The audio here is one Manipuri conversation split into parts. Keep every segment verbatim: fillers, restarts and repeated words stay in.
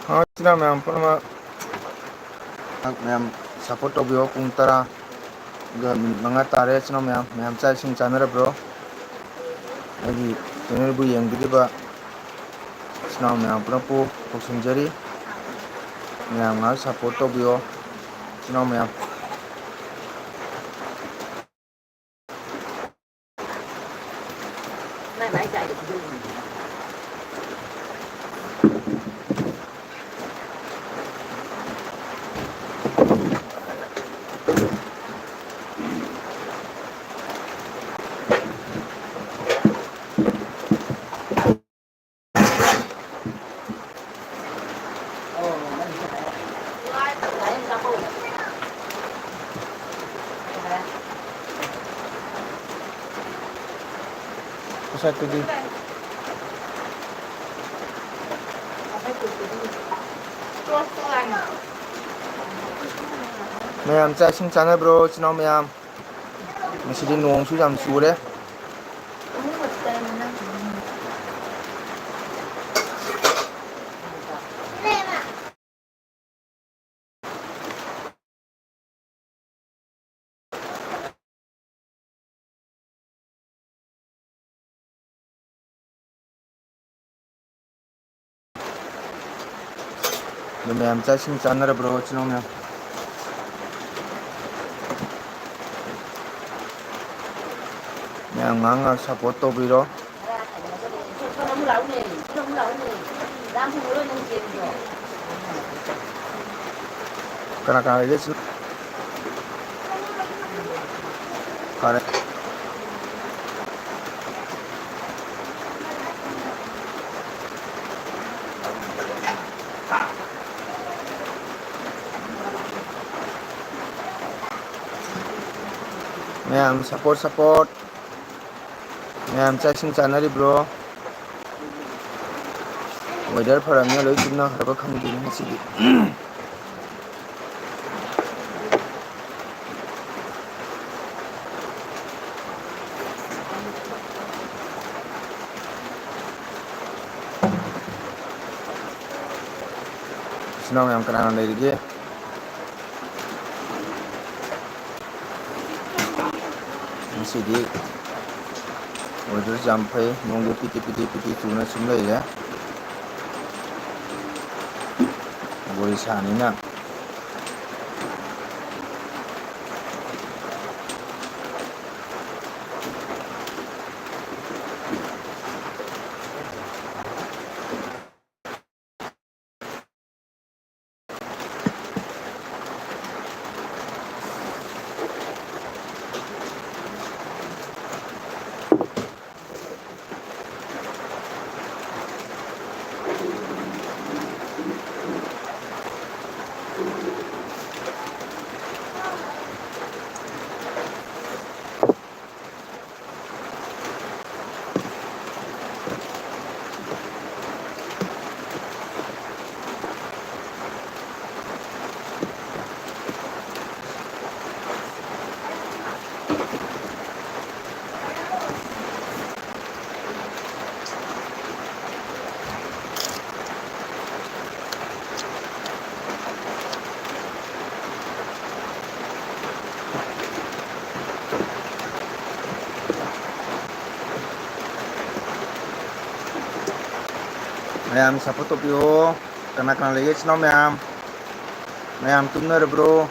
ꯍꯣꯏ, ꯏꯆꯤꯟ ꯏꯅꯥꯎ ꯃꯌꯥꯝ ꯄꯨꯝꯅꯃꯛ, ꯃꯌꯥꯝ support ꯇꯧꯕꯤꯌꯣ꯫ ꯄꯨꯡ ꯇꯔꯥꯒ ꯃꯤꯅꯤꯠ ꯃꯉꯥ ꯇꯥꯔꯦ꯫ ꯏꯆꯤꯟ ꯏꯅꯥꯎ ꯃꯌꯥꯝ, ꯃꯌꯥꯝ ꯆꯥꯛ ꯏꯁꯤꯡ ꯆꯥꯅꯔꯕ꯭ꯔꯣ? ꯑꯩꯒꯤ channelꯕꯨ ꯌꯦꯡꯕꯤꯔꯤꯕ ꯏꯆꯤꯟ ꯏꯅꯥꯎ ꯃꯌꯥꯝ ꯄꯨꯝꯅꯃꯛꯄꯨ ꯀꯧꯁꯤꯟꯖꯔꯤ꯫ ꯃꯌꯥꯝ ꯉꯥꯏꯍꯥꯛ support ꯇꯧꯕꯤꯌꯣ, ꯏꯆꯤꯟ ꯏꯅꯥꯎ ꯃꯌꯥꯝ꯫ ꯉꯁꯥꯏꯗꯨꯗꯤ꯫ ꯃꯌꯥꯝ ꯆꯥꯛ ꯏꯁꯤꯡ ꯆꯥꯅꯕ꯭ꯔꯣ, ꯏꯆꯤꯟ ꯏꯅꯥꯎ ꯃꯌꯥꯝ? ꯉꯁꯤꯗꯤ ꯅꯣꯡꯁꯨ ꯌꯥꯝ ꯆꯨꯔꯦ꯫ ꯑꯗꯨ ꯃꯌꯥꯝ ꯆꯥꯛ ꯏꯁꯤꯡ ꯆꯥꯅꯔꯕ꯭ꯔꯣ, ꯏꯆꯤꯟ ꯏꯅꯥꯎ ꯃꯌꯥꯝ? ꯃꯌꯥꯝ ꯉꯥꯏꯍꯥꯛ ꯉꯥꯏꯍꯥꯛ support ꯇꯧꯕꯤꯔꯣ꯫ ꯀꯅꯥ ꯀꯅꯥ ꯂꯩꯒꯦ? ꯐꯔꯦ꯫ ꯃꯌꯥꯝ support, support꯫ ꯃꯌꯥꯝ ꯆꯥꯛ ꯏꯁꯤꯡ ꯆꯥꯅꯔꯤꯕ꯭ꯔꯣ? Weather ꯐꯔꯕꯅꯤꯅ ꯂꯣꯏ ꯇꯨꯝꯅꯈ꯭ꯔꯕ ꯈꯪꯗꯦꯅꯦ ꯉꯁꯤꯗꯤ꯫ ꯏꯆꯤꯟ ꯏꯅꯥꯎ ꯃꯌꯥꯝ ꯀꯅꯥ ꯀꯅꯥ ꯂꯩꯔꯤꯒꯦ? ꯉꯁꯤꯗꯤ weatherꯁꯨ ꯌꯥꯝ ꯐꯩ, ꯅꯣꯡꯁꯨ ꯄꯤꯇꯤ ꯄꯤꯇꯤ ꯄꯤꯇꯤ ꯆꯨꯅ ꯁꯨꯝ ꯂꯩꯔꯦ꯫ ꯕꯣꯔꯤꯁꯥꯅꯤꯅ꯫ ꯃꯌꯥꯝ support ꯇꯧꯕꯤꯌꯣ꯫ ꯀꯅꯥ ꯀꯅꯥ ꯂꯩꯒꯦ ꯏꯆꯤꯟ ꯏꯅꯥꯎ ꯃꯌꯥꯝ? ꯃꯌꯥꯝ ꯇꯨꯝꯅꯔꯕ꯭ꯔꯣ?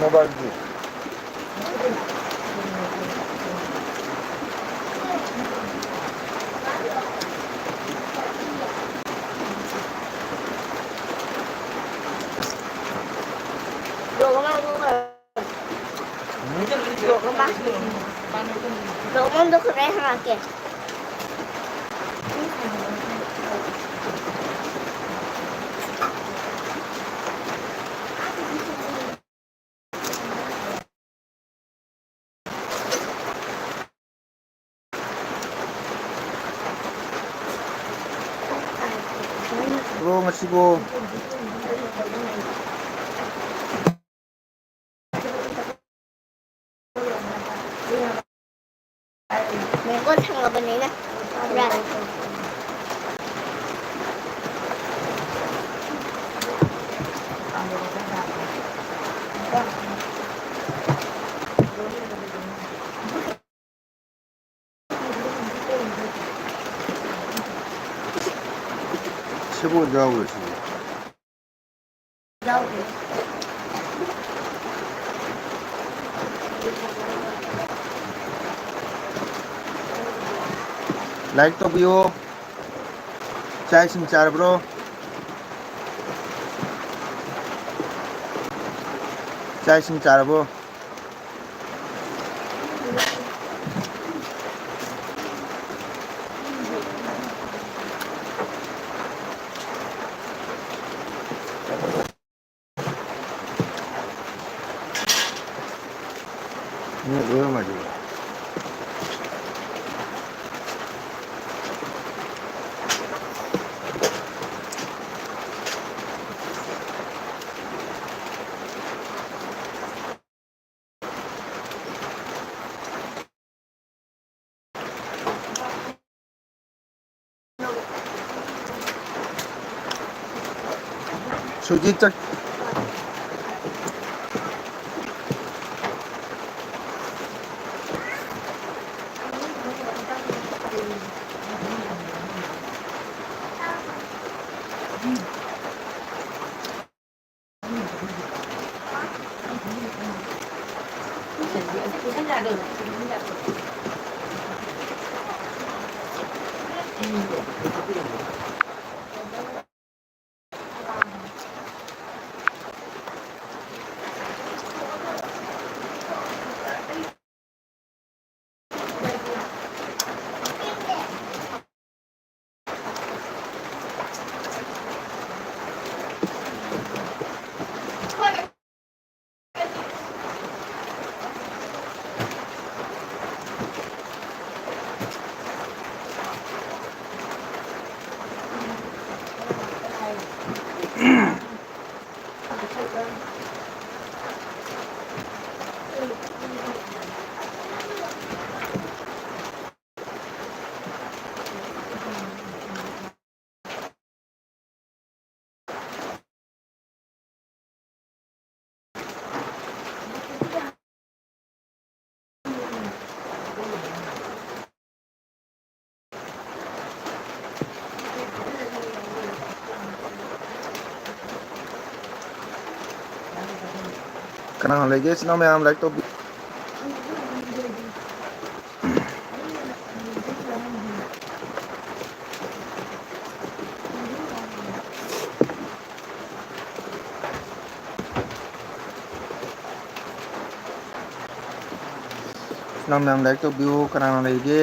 Mobile dito. Yo, come on, come on. Hmm? Yo, come on. ꯅꯉꯣꯟꯗ ꯈꯔ ꯍꯥꯞꯀꯦ꯫ ꯕ꯭ꯔꯣ, ꯉꯁꯤꯕꯣ? ꯃꯦꯡꯒꯣ ꯁꯪꯉꯕꯅꯤꯅ ꯄꯨꯔꯥ꯫ ꯁꯦꯕꯣꯠ ꯌꯥꯎꯔꯣꯏ ꯁꯤꯕꯨ꯫ ꯌꯥꯎꯗꯦ꯫ ꯂꯥꯏꯛ ꯇꯧꯕꯤꯌꯣ꯫ ꯆꯥꯛ ꯏꯁꯤꯡ ꯆꯥꯔꯕ꯭ꯔꯣ? ꯆꯥꯛ ꯏꯁꯤꯡ ꯆꯥꯔꯕꯣ? ꯅꯦꯠ ꯂꯣꯏꯔ ꯃꯥꯜꯂꯦ꯫ ꯁꯨꯖꯤꯠ ꯆꯠ-, ꯀꯅꯥ ꯂꯩꯒꯦ ꯏꯆꯤꯟ ꯏꯅꯥꯎ ꯃꯌꯥꯝ ꯂꯥꯏꯛ ꯇꯧꯕꯤ꯫ ꯏꯆꯤꯟ ꯏꯅꯥꯎ ꯃꯌꯥꯝ ꯂꯥꯏꯛ ꯇꯧꯕꯤꯌꯨ, ꯀꯅꯥꯅ ꯂꯩꯒꯦ?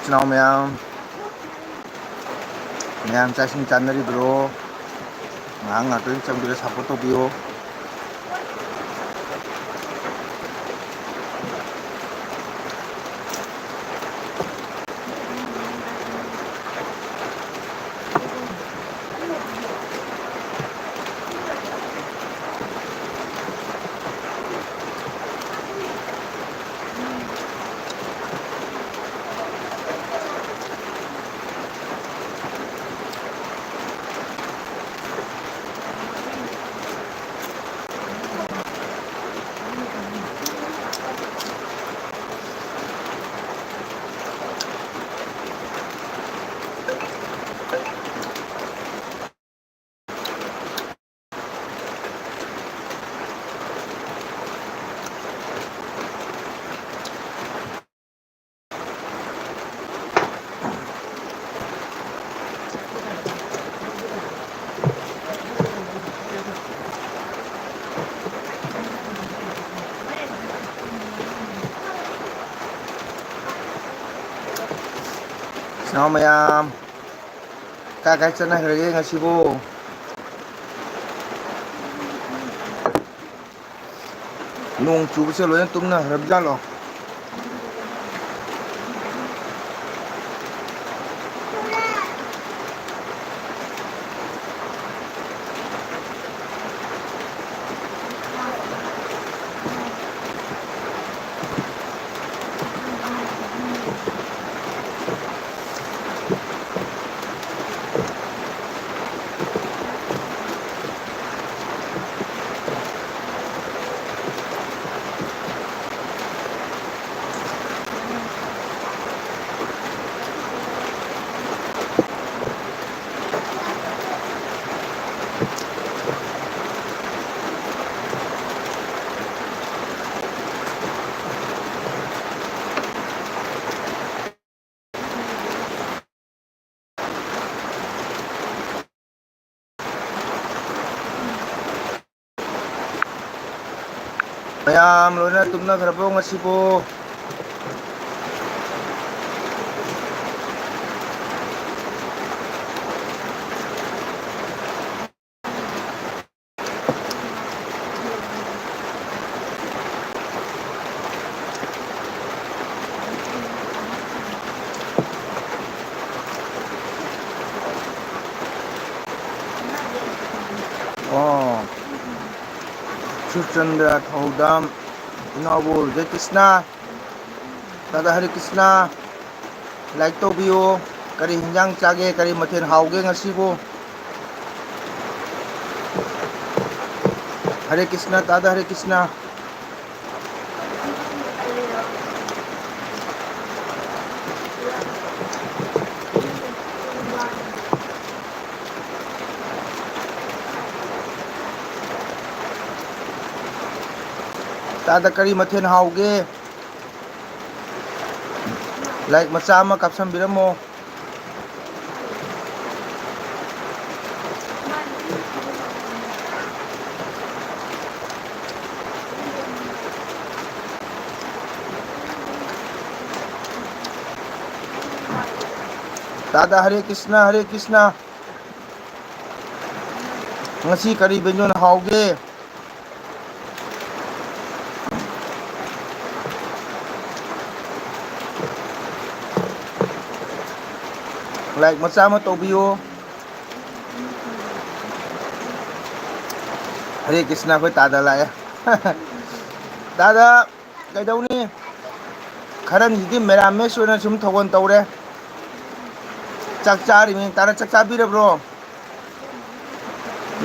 ꯏꯆꯤꯟ ꯏꯅꯥꯎ ꯃꯌꯥꯝ, ꯃꯌꯥꯝ ꯆꯥꯛ ꯏꯁꯤꯡ ꯆꯥꯅꯔꯤꯕ꯭ꯔꯣ? ꯉꯥꯏꯍꯥꯛ ꯉꯥꯛꯇꯪ ꯆꯪꯕꯤꯔ ꯁꯞꯄꯣꯔꯠ ꯇꯧꯕꯤꯌꯣ꯫ ꯅꯥꯎ ꯃꯌꯥꯝ, ꯀꯥꯏ ꯀꯥꯏ ꯆꯠꯅꯈ꯭ꯔꯒꯦ ꯉꯁꯤꯕꯨ? ꯅꯣꯡ ꯆꯨꯕꯁꯦ ꯂꯣꯏꯅ ꯇꯨꯝꯅꯈ꯭ꯔꯕ ꯖꯥꯠꯂꯣ? ꯃꯌꯥꯝ ꯂꯣꯏꯅ ꯇꯨꯝꯅꯈ꯭ꯔꯕꯣ ꯉꯁꯤꯕꯣ? ꯑꯣ, ꯁꯨꯔꯆꯟꯗ꯭ꯔ ꯊꯧꯗꯥꯝ, ꯏꯅꯥꯎꯕꯨ ꯍꯔꯦ ꯀ꯭ꯔꯤꯁꯅ, ꯗꯥꯗꯥ ꯍꯔꯦ ꯀ꯭ꯔꯤꯁꯅ꯫ ꯂꯥꯏꯛ ꯇꯧꯕꯤꯌꯨ꯫ ꯀꯔꯤ ꯍꯤꯟꯖꯥꯡ ꯆꯥꯒꯦ? ꯀꯔꯤ ꯃꯊꯦꯜ ꯍꯥꯎꯒꯦ ꯉꯁꯤꯕꯨ? ꯍꯔꯦ ꯀ꯭ꯔꯤꯁꯅ, ꯇꯥꯗ ꯍꯔꯦ ꯀ꯭ꯔꯤꯁꯅ꯫ ꯇꯥꯗ ꯀꯔꯤ ꯃꯊꯦꯜ ꯍꯥꯎꯒꯦ? ꯂꯥꯏꯛ ꯃꯆꯥ ꯑꯃ ꯀꯥꯞꯁꯟꯕꯤꯔꯝꯃꯣ꯫ ꯇꯥꯗ, ꯍꯔꯦ ꯀ꯭ꯔꯤꯁꯅ, ꯍꯔꯦ ꯀ꯭ꯔꯤꯁꯅ꯫ ꯉꯁꯤ ꯀꯔꯤ ꯕꯦꯟꯖꯣꯟ ꯍꯥꯎꯒꯦ? Like ꯃꯆꯥ ꯑꯃ ꯇꯧꯕꯤꯌꯨ꯫ ꯍꯔꯦ ꯀ꯭ꯔꯤꯁꯅ, ꯑꯩꯈꯣꯏ ꯇꯥꯗ ꯂꯥꯛꯑꯦ꯫ ꯇꯥꯗ, ꯀꯩꯗꯧꯅꯤ? ꯈꯔꯅꯤꯗꯤ ꯃꯦꯔꯥꯃꯦꯁ ꯑꯣꯏꯅ ꯁꯨꯝ ꯊꯧꯒꯜ ꯇꯧꯔꯦ꯫ ꯆꯥꯛ ꯆꯥꯔꯤꯕꯅꯤ꯫ ꯇꯥꯗ, ꯆꯥꯛ ꯆꯥꯕꯤꯔꯕ꯭ꯔꯣ?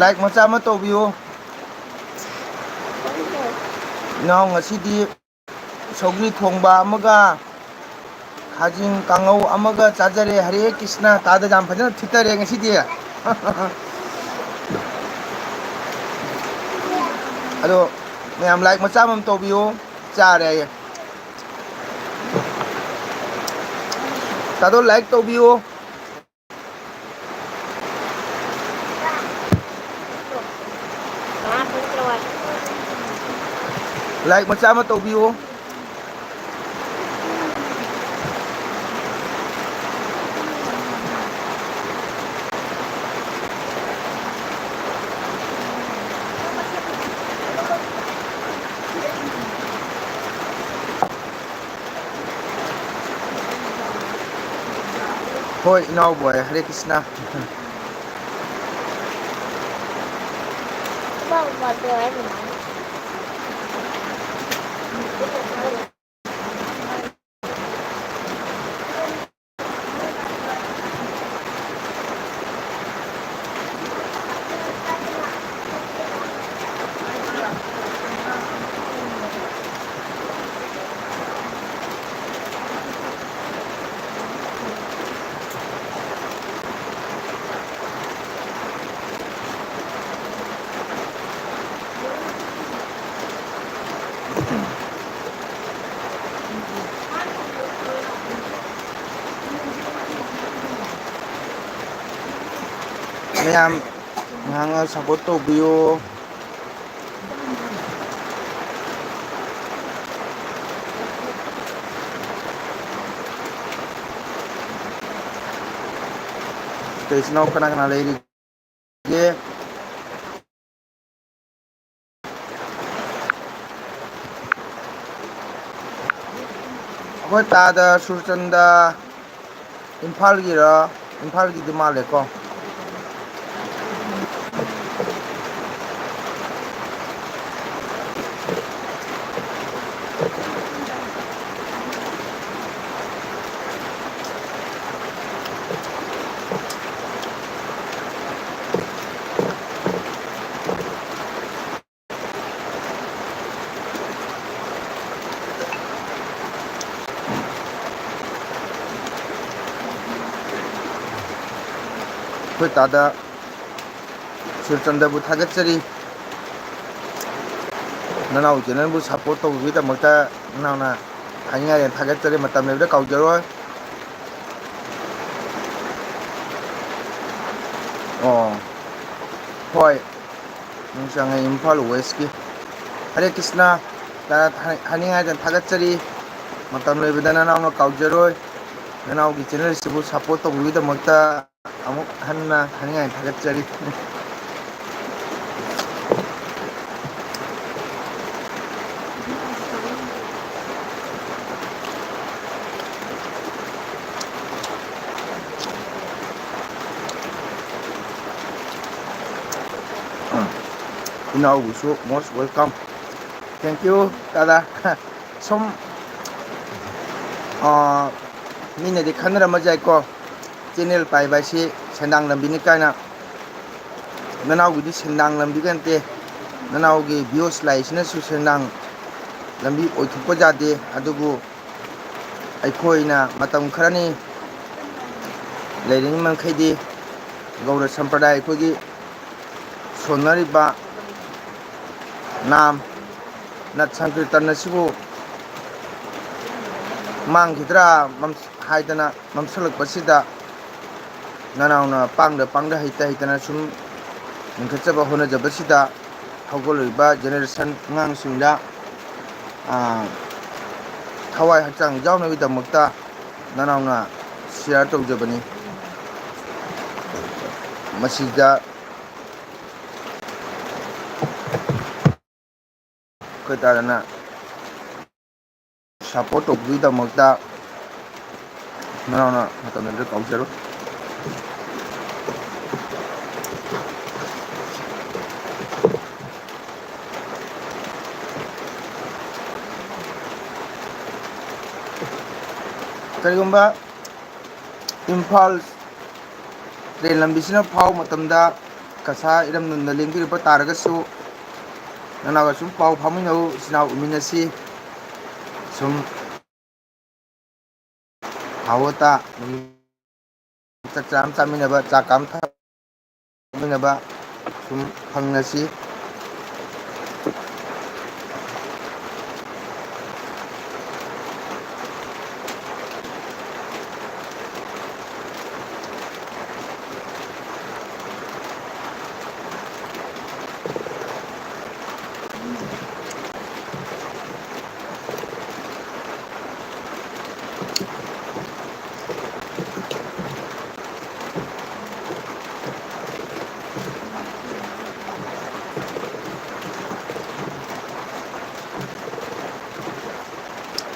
Like ꯃꯆꯥ ꯑꯃ ꯇꯧꯕꯤꯌꯨ꯫ ꯏꯅꯥꯎ, ꯉꯁꯤꯗꯤ ꯁꯧꯒ꯭ꯔꯤ ꯊꯣꯡꯕ ꯑꯃꯒ ꯈꯥꯖꯤꯡ ꯀꯥꯡꯉꯧ ꯑꯃꯒ ꯆꯥꯖꯔꯦ꯫ ꯍꯔꯦ ꯀ꯭ꯔꯤꯁꯅ, ꯇꯥꯗ ꯌꯥꯝ ꯐꯖꯅ ꯊꯤꯠꯇꯔꯦ ꯉꯁꯤꯗꯤ꯫ ꯑꯗꯣ ꯃꯌꯥꯝ like ꯃꯆꯥ ꯑꯃ ꯇꯧꯕꯤꯌꯨ꯫ ꯆꯥꯔꯦ ꯑꯩ꯫ ꯇꯥꯗꯣ, like ꯇꯧꯕꯤꯌꯨ꯫ Like ꯃꯆꯥ ꯑꯃ ꯇꯧꯕꯤꯌꯨ꯫ ꯍꯣꯏ, ꯏꯅꯥꯎꯕꯣꯏ, ꯍꯔꯦ ꯀ꯭ꯔꯤꯁꯅ꯫ ꯃꯌꯥꯝ ꯉꯥꯏꯍꯥꯛ ꯉꯥꯏꯍꯥꯛ support ꯇꯧꯕꯤꯌꯨ꯫ ꯏꯆꯤꯟ ꯏꯅꯥꯎ ꯀꯅꯥ ꯀꯅꯥ ꯂꯩꯔꯤꯒꯦ? ꯑꯩꯈꯣꯏ ꯇꯥꯗ ꯁꯨꯔꯆꯟꯗ ꯏꯝꯐꯥꯜꯒꯤꯔ? ꯏꯝꯐꯥꯜꯒꯤꯗꯤ ꯃꯥꯜꯂꯦꯀꯣ꯫ ꯑꯩꯈꯣꯏ ꯇꯥꯗ ꯁꯨꯔꯆꯟꯗꯕꯨ ꯊꯥꯒꯠꯆꯔꯤ꯫ ꯅꯅꯥꯎ ꯆꯦꯅꯦꯜꯕꯨ ꯁꯞꯄꯣꯔꯠ ꯇꯧꯕꯤꯕꯒꯤꯗꯃꯛꯇ ꯅꯅꯥꯎꯅ ꯍꯥꯏꯅꯤꯡꯉꯥꯏ ꯊꯥꯒꯠꯆꯔꯤ꯫ ꯃꯇꯝ ꯂꯩꯕꯗ ꯀꯥꯎꯖꯔꯣꯏ꯫ ꯑꯣ, ꯍꯣꯏ꯫ ꯅꯨꯡꯆꯪꯉꯩ ꯏꯝꯐꯥꯜ ꯋꯦꯁꯀꯤ꯫ ꯍꯔꯦ ꯀ꯭ꯔꯤꯁꯅ꯫ ꯇꯥꯗ ꯊꯥ-, ꯍꯥꯏꯅꯤꯡꯉꯥꯏꯗ ꯊꯥꯒꯠꯆꯔꯤ꯫ ꯃꯇꯝ ꯂꯩꯕꯗ ꯅꯅꯥꯎꯅ ꯀꯥꯎꯖꯔꯣꯏ꯫ ꯅꯅꯥꯎꯒꯤ ꯆꯦꯅꯦꯜꯁꯤꯕꯨ ꯁꯞꯄꯣꯔꯠ ꯇꯧꯕꯤꯕꯒꯤꯗꯃꯛꯇ ꯑꯃꯨꯛ ꯍꯟꯅ ꯍꯥꯏꯅꯤꯡꯉꯥꯏ ꯊꯥꯒꯠꯆꯔꯤ꯫ ꯏꯅꯥꯎꯕꯨꯁꯨ most welcome꯫ Thank you, ꯇꯥꯗ꯫ ꯁꯨꯝ, ꯑꯥ, ꯃꯤꯅꯗꯤ ꯈꯟꯅꯔꯝꯕ ꯌꯥꯏꯀꯣ, ꯆꯦꯅꯦꯜ ꯄꯥꯏꯕ ꯍꯥꯏꯁꯤ ꯁꯦꯟꯗꯥꯡ ꯂꯝꯕꯤꯅꯤ ꯀꯥꯏꯅ꯫ ꯅꯅꯥꯎꯒꯤꯗꯤ ꯁꯦꯟꯗꯥꯡ ꯂꯝꯕꯤꯒ ꯅꯠꯇꯦ꯫ ꯅꯅꯥꯎꯒꯤ ꯚ꯭ꯌꯨꯁ ꯂꯥꯛꯏꯁꯤꯅꯁꯨ ꯁꯦꯟꯗꯥꯡ ꯂꯝꯕꯤ ꯑꯣꯏꯊꯣꯛꯄ ꯌꯥꯗꯦ꯫ ꯑꯗꯨꯕꯨ ꯑꯩꯈꯣꯏꯅ ꯃꯇꯝ ꯈꯔꯅꯤ ꯂꯩꯔꯤꯉꯩ ꯃꯈꯩꯗꯤ ꯒꯧꯔ ꯁꯝꯄ꯭ꯔꯗꯥꯌ ꯑꯩꯈꯣꯏꯒꯤ ꯁꯣꯟꯅꯔꯤꯕ ꯅꯥꯝ ꯅꯠ ꯁꯪꯀꯤꯔꯇꯟ ꯑꯁꯤꯕꯨ ꯃꯥꯡꯈꯤꯗ꯭ꯔꯥ ꯃꯝ-, ꯍꯥꯏꯗꯅ ꯃꯝꯁꯤꯜꯂꯛꯄꯁꯤꯗ ꯅꯅꯥꯎꯅ ꯄꯥꯡꯗ ꯄꯥꯡꯗ ꯍꯩꯇ ꯍꯩꯇꯅ ꯁꯨꯝ ꯂꯤꯡꯈꯠꯆꯕ ꯍꯣꯠꯅꯖꯕꯁꯤꯗ ꯍꯧꯒꯠꯂꯛꯂꯤꯕ ꯖꯦꯅꯦꯔꯦꯁꯟ ꯑꯉꯥꯡꯁꯤꯡꯗ, ꯑꯥ, ꯊꯋꯥꯏ ꯍꯛꯆꯥꯡ ꯌꯥꯎꯅꯕꯒꯤꯗꯃꯛꯇ ꯅꯅꯥꯎꯅ ꯁꯤꯌꯥꯔ ꯇꯧꯖꯕꯅꯤ꯫ ꯃꯁꯤꯗ ꯑꯩꯈꯣꯏ ꯇꯥꯗꯅ ꯁꯞꯄꯣꯔꯠ ꯇꯧꯕꯒꯤꯗꯃꯛꯇ ꯅꯅꯥꯎꯅ ꯃꯇꯝꯗꯨꯗ ꯀꯥꯎꯖꯔꯣꯏ꯫ ꯀꯔꯤꯒꯨꯝꯕ ꯏꯝꯐꯥꯜ ꯇ꯭ꯔꯦꯟ ꯂꯝꯕꯤꯁꯤꯅ ꯐꯥꯎꯕ ꯃꯇꯝꯗ ꯀꯁꯥ ꯏꯔꯝꯗꯝꯗ ꯂꯦꯡꯕꯤꯔꯛꯄ ꯇꯥꯔꯒꯁꯨ, ꯅꯅꯥꯎꯒ ꯁꯨꯝ ꯄꯥꯎ ꯐꯥꯎꯃꯤꯟꯅꯧ, ꯏꯆꯤꯟ ꯏꯅꯥꯎ ꯎꯃꯤꯟꯅꯁꯤ꯫ ꯁꯨꯝ ꯍꯥꯎ ꯍꯇꯥ ꯆꯥꯛ ꯆꯥ ꯑꯃ ꯆꯥꯃꯤꯟꯅꯕ, ꯆꯥꯛ ꯀꯥ ꯑꯃ ꯊꯛꯃꯤꯟꯅꯕ ꯁꯨꯝ ꯐꯪꯅꯁꯤ꯫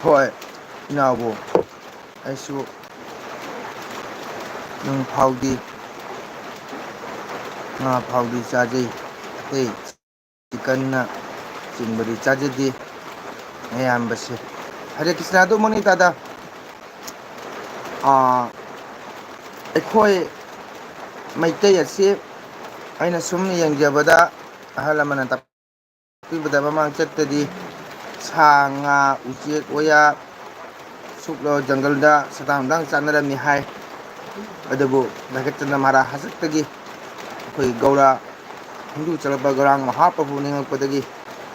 ꯍꯣꯏ, ꯏꯅꯥꯎꯕꯨ ꯑꯩꯁꯨ ꯅꯨꯡ ꯐꯥꯎꯗꯤ, ꯉꯥ ꯐꯥꯎꯗꯤ ꯆꯥꯖꯩ꯫ ꯑꯇꯩ ꯆꯤꯀꯟꯅ ꯆꯤꯡꯕꯗꯤ ꯆꯥꯖꯗꯦ ꯑꯌꯥꯝꯕꯁꯦ꯫ ꯍꯔꯦ ꯀ꯭ꯔꯤꯁꯅ, ꯑꯗꯨꯃꯛꯅꯤ ꯇꯥꯗ꯫ ꯑꯥ, ꯑꯩꯈꯣꯏ ꯃꯩꯇꯩ ꯑꯁꯤ ꯑꯩꯅ ꯁꯨꯝ ꯌꯦꯡꯖꯕꯗ, ꯑꯍꯜ ꯂꯃꯟꯅ ꯇꯥꯛꯄꯤꯕꯗ ꯃꯃꯥꯡ ꯆꯠꯇꯗꯤ ꯁꯥ ꯉꯥ, ꯎꯆꯦꯛ ꯋꯥꯌꯥ, ꯁꯨꯛꯂꯣ ꯖꯪꯒꯜꯗ ꯁꯗꯥꯟ ꯍꯨꯟꯗꯥꯡ ꯆꯥꯅꯔꯝꯃꯤ ꯍꯥꯏ꯫ ꯑꯗꯨꯕꯨ ꯚꯥꯒ꯭ꯌꯆꯟꯗ꯭ꯔ ꯃꯍꯥꯔꯥꯖ ꯍꯥꯛꯇꯛꯇꯒꯤ ꯑꯩꯈꯣꯏ ꯒꯧꯔ ꯍꯤꯟꯗꯨ ꯆꯠꯂꯛꯄ ꯒꯧꯔꯥꯡ ꯃꯍꯥꯄ꯭ꯔꯚꯨ ꯅꯤꯡꯉꯛꯄꯗꯒꯤ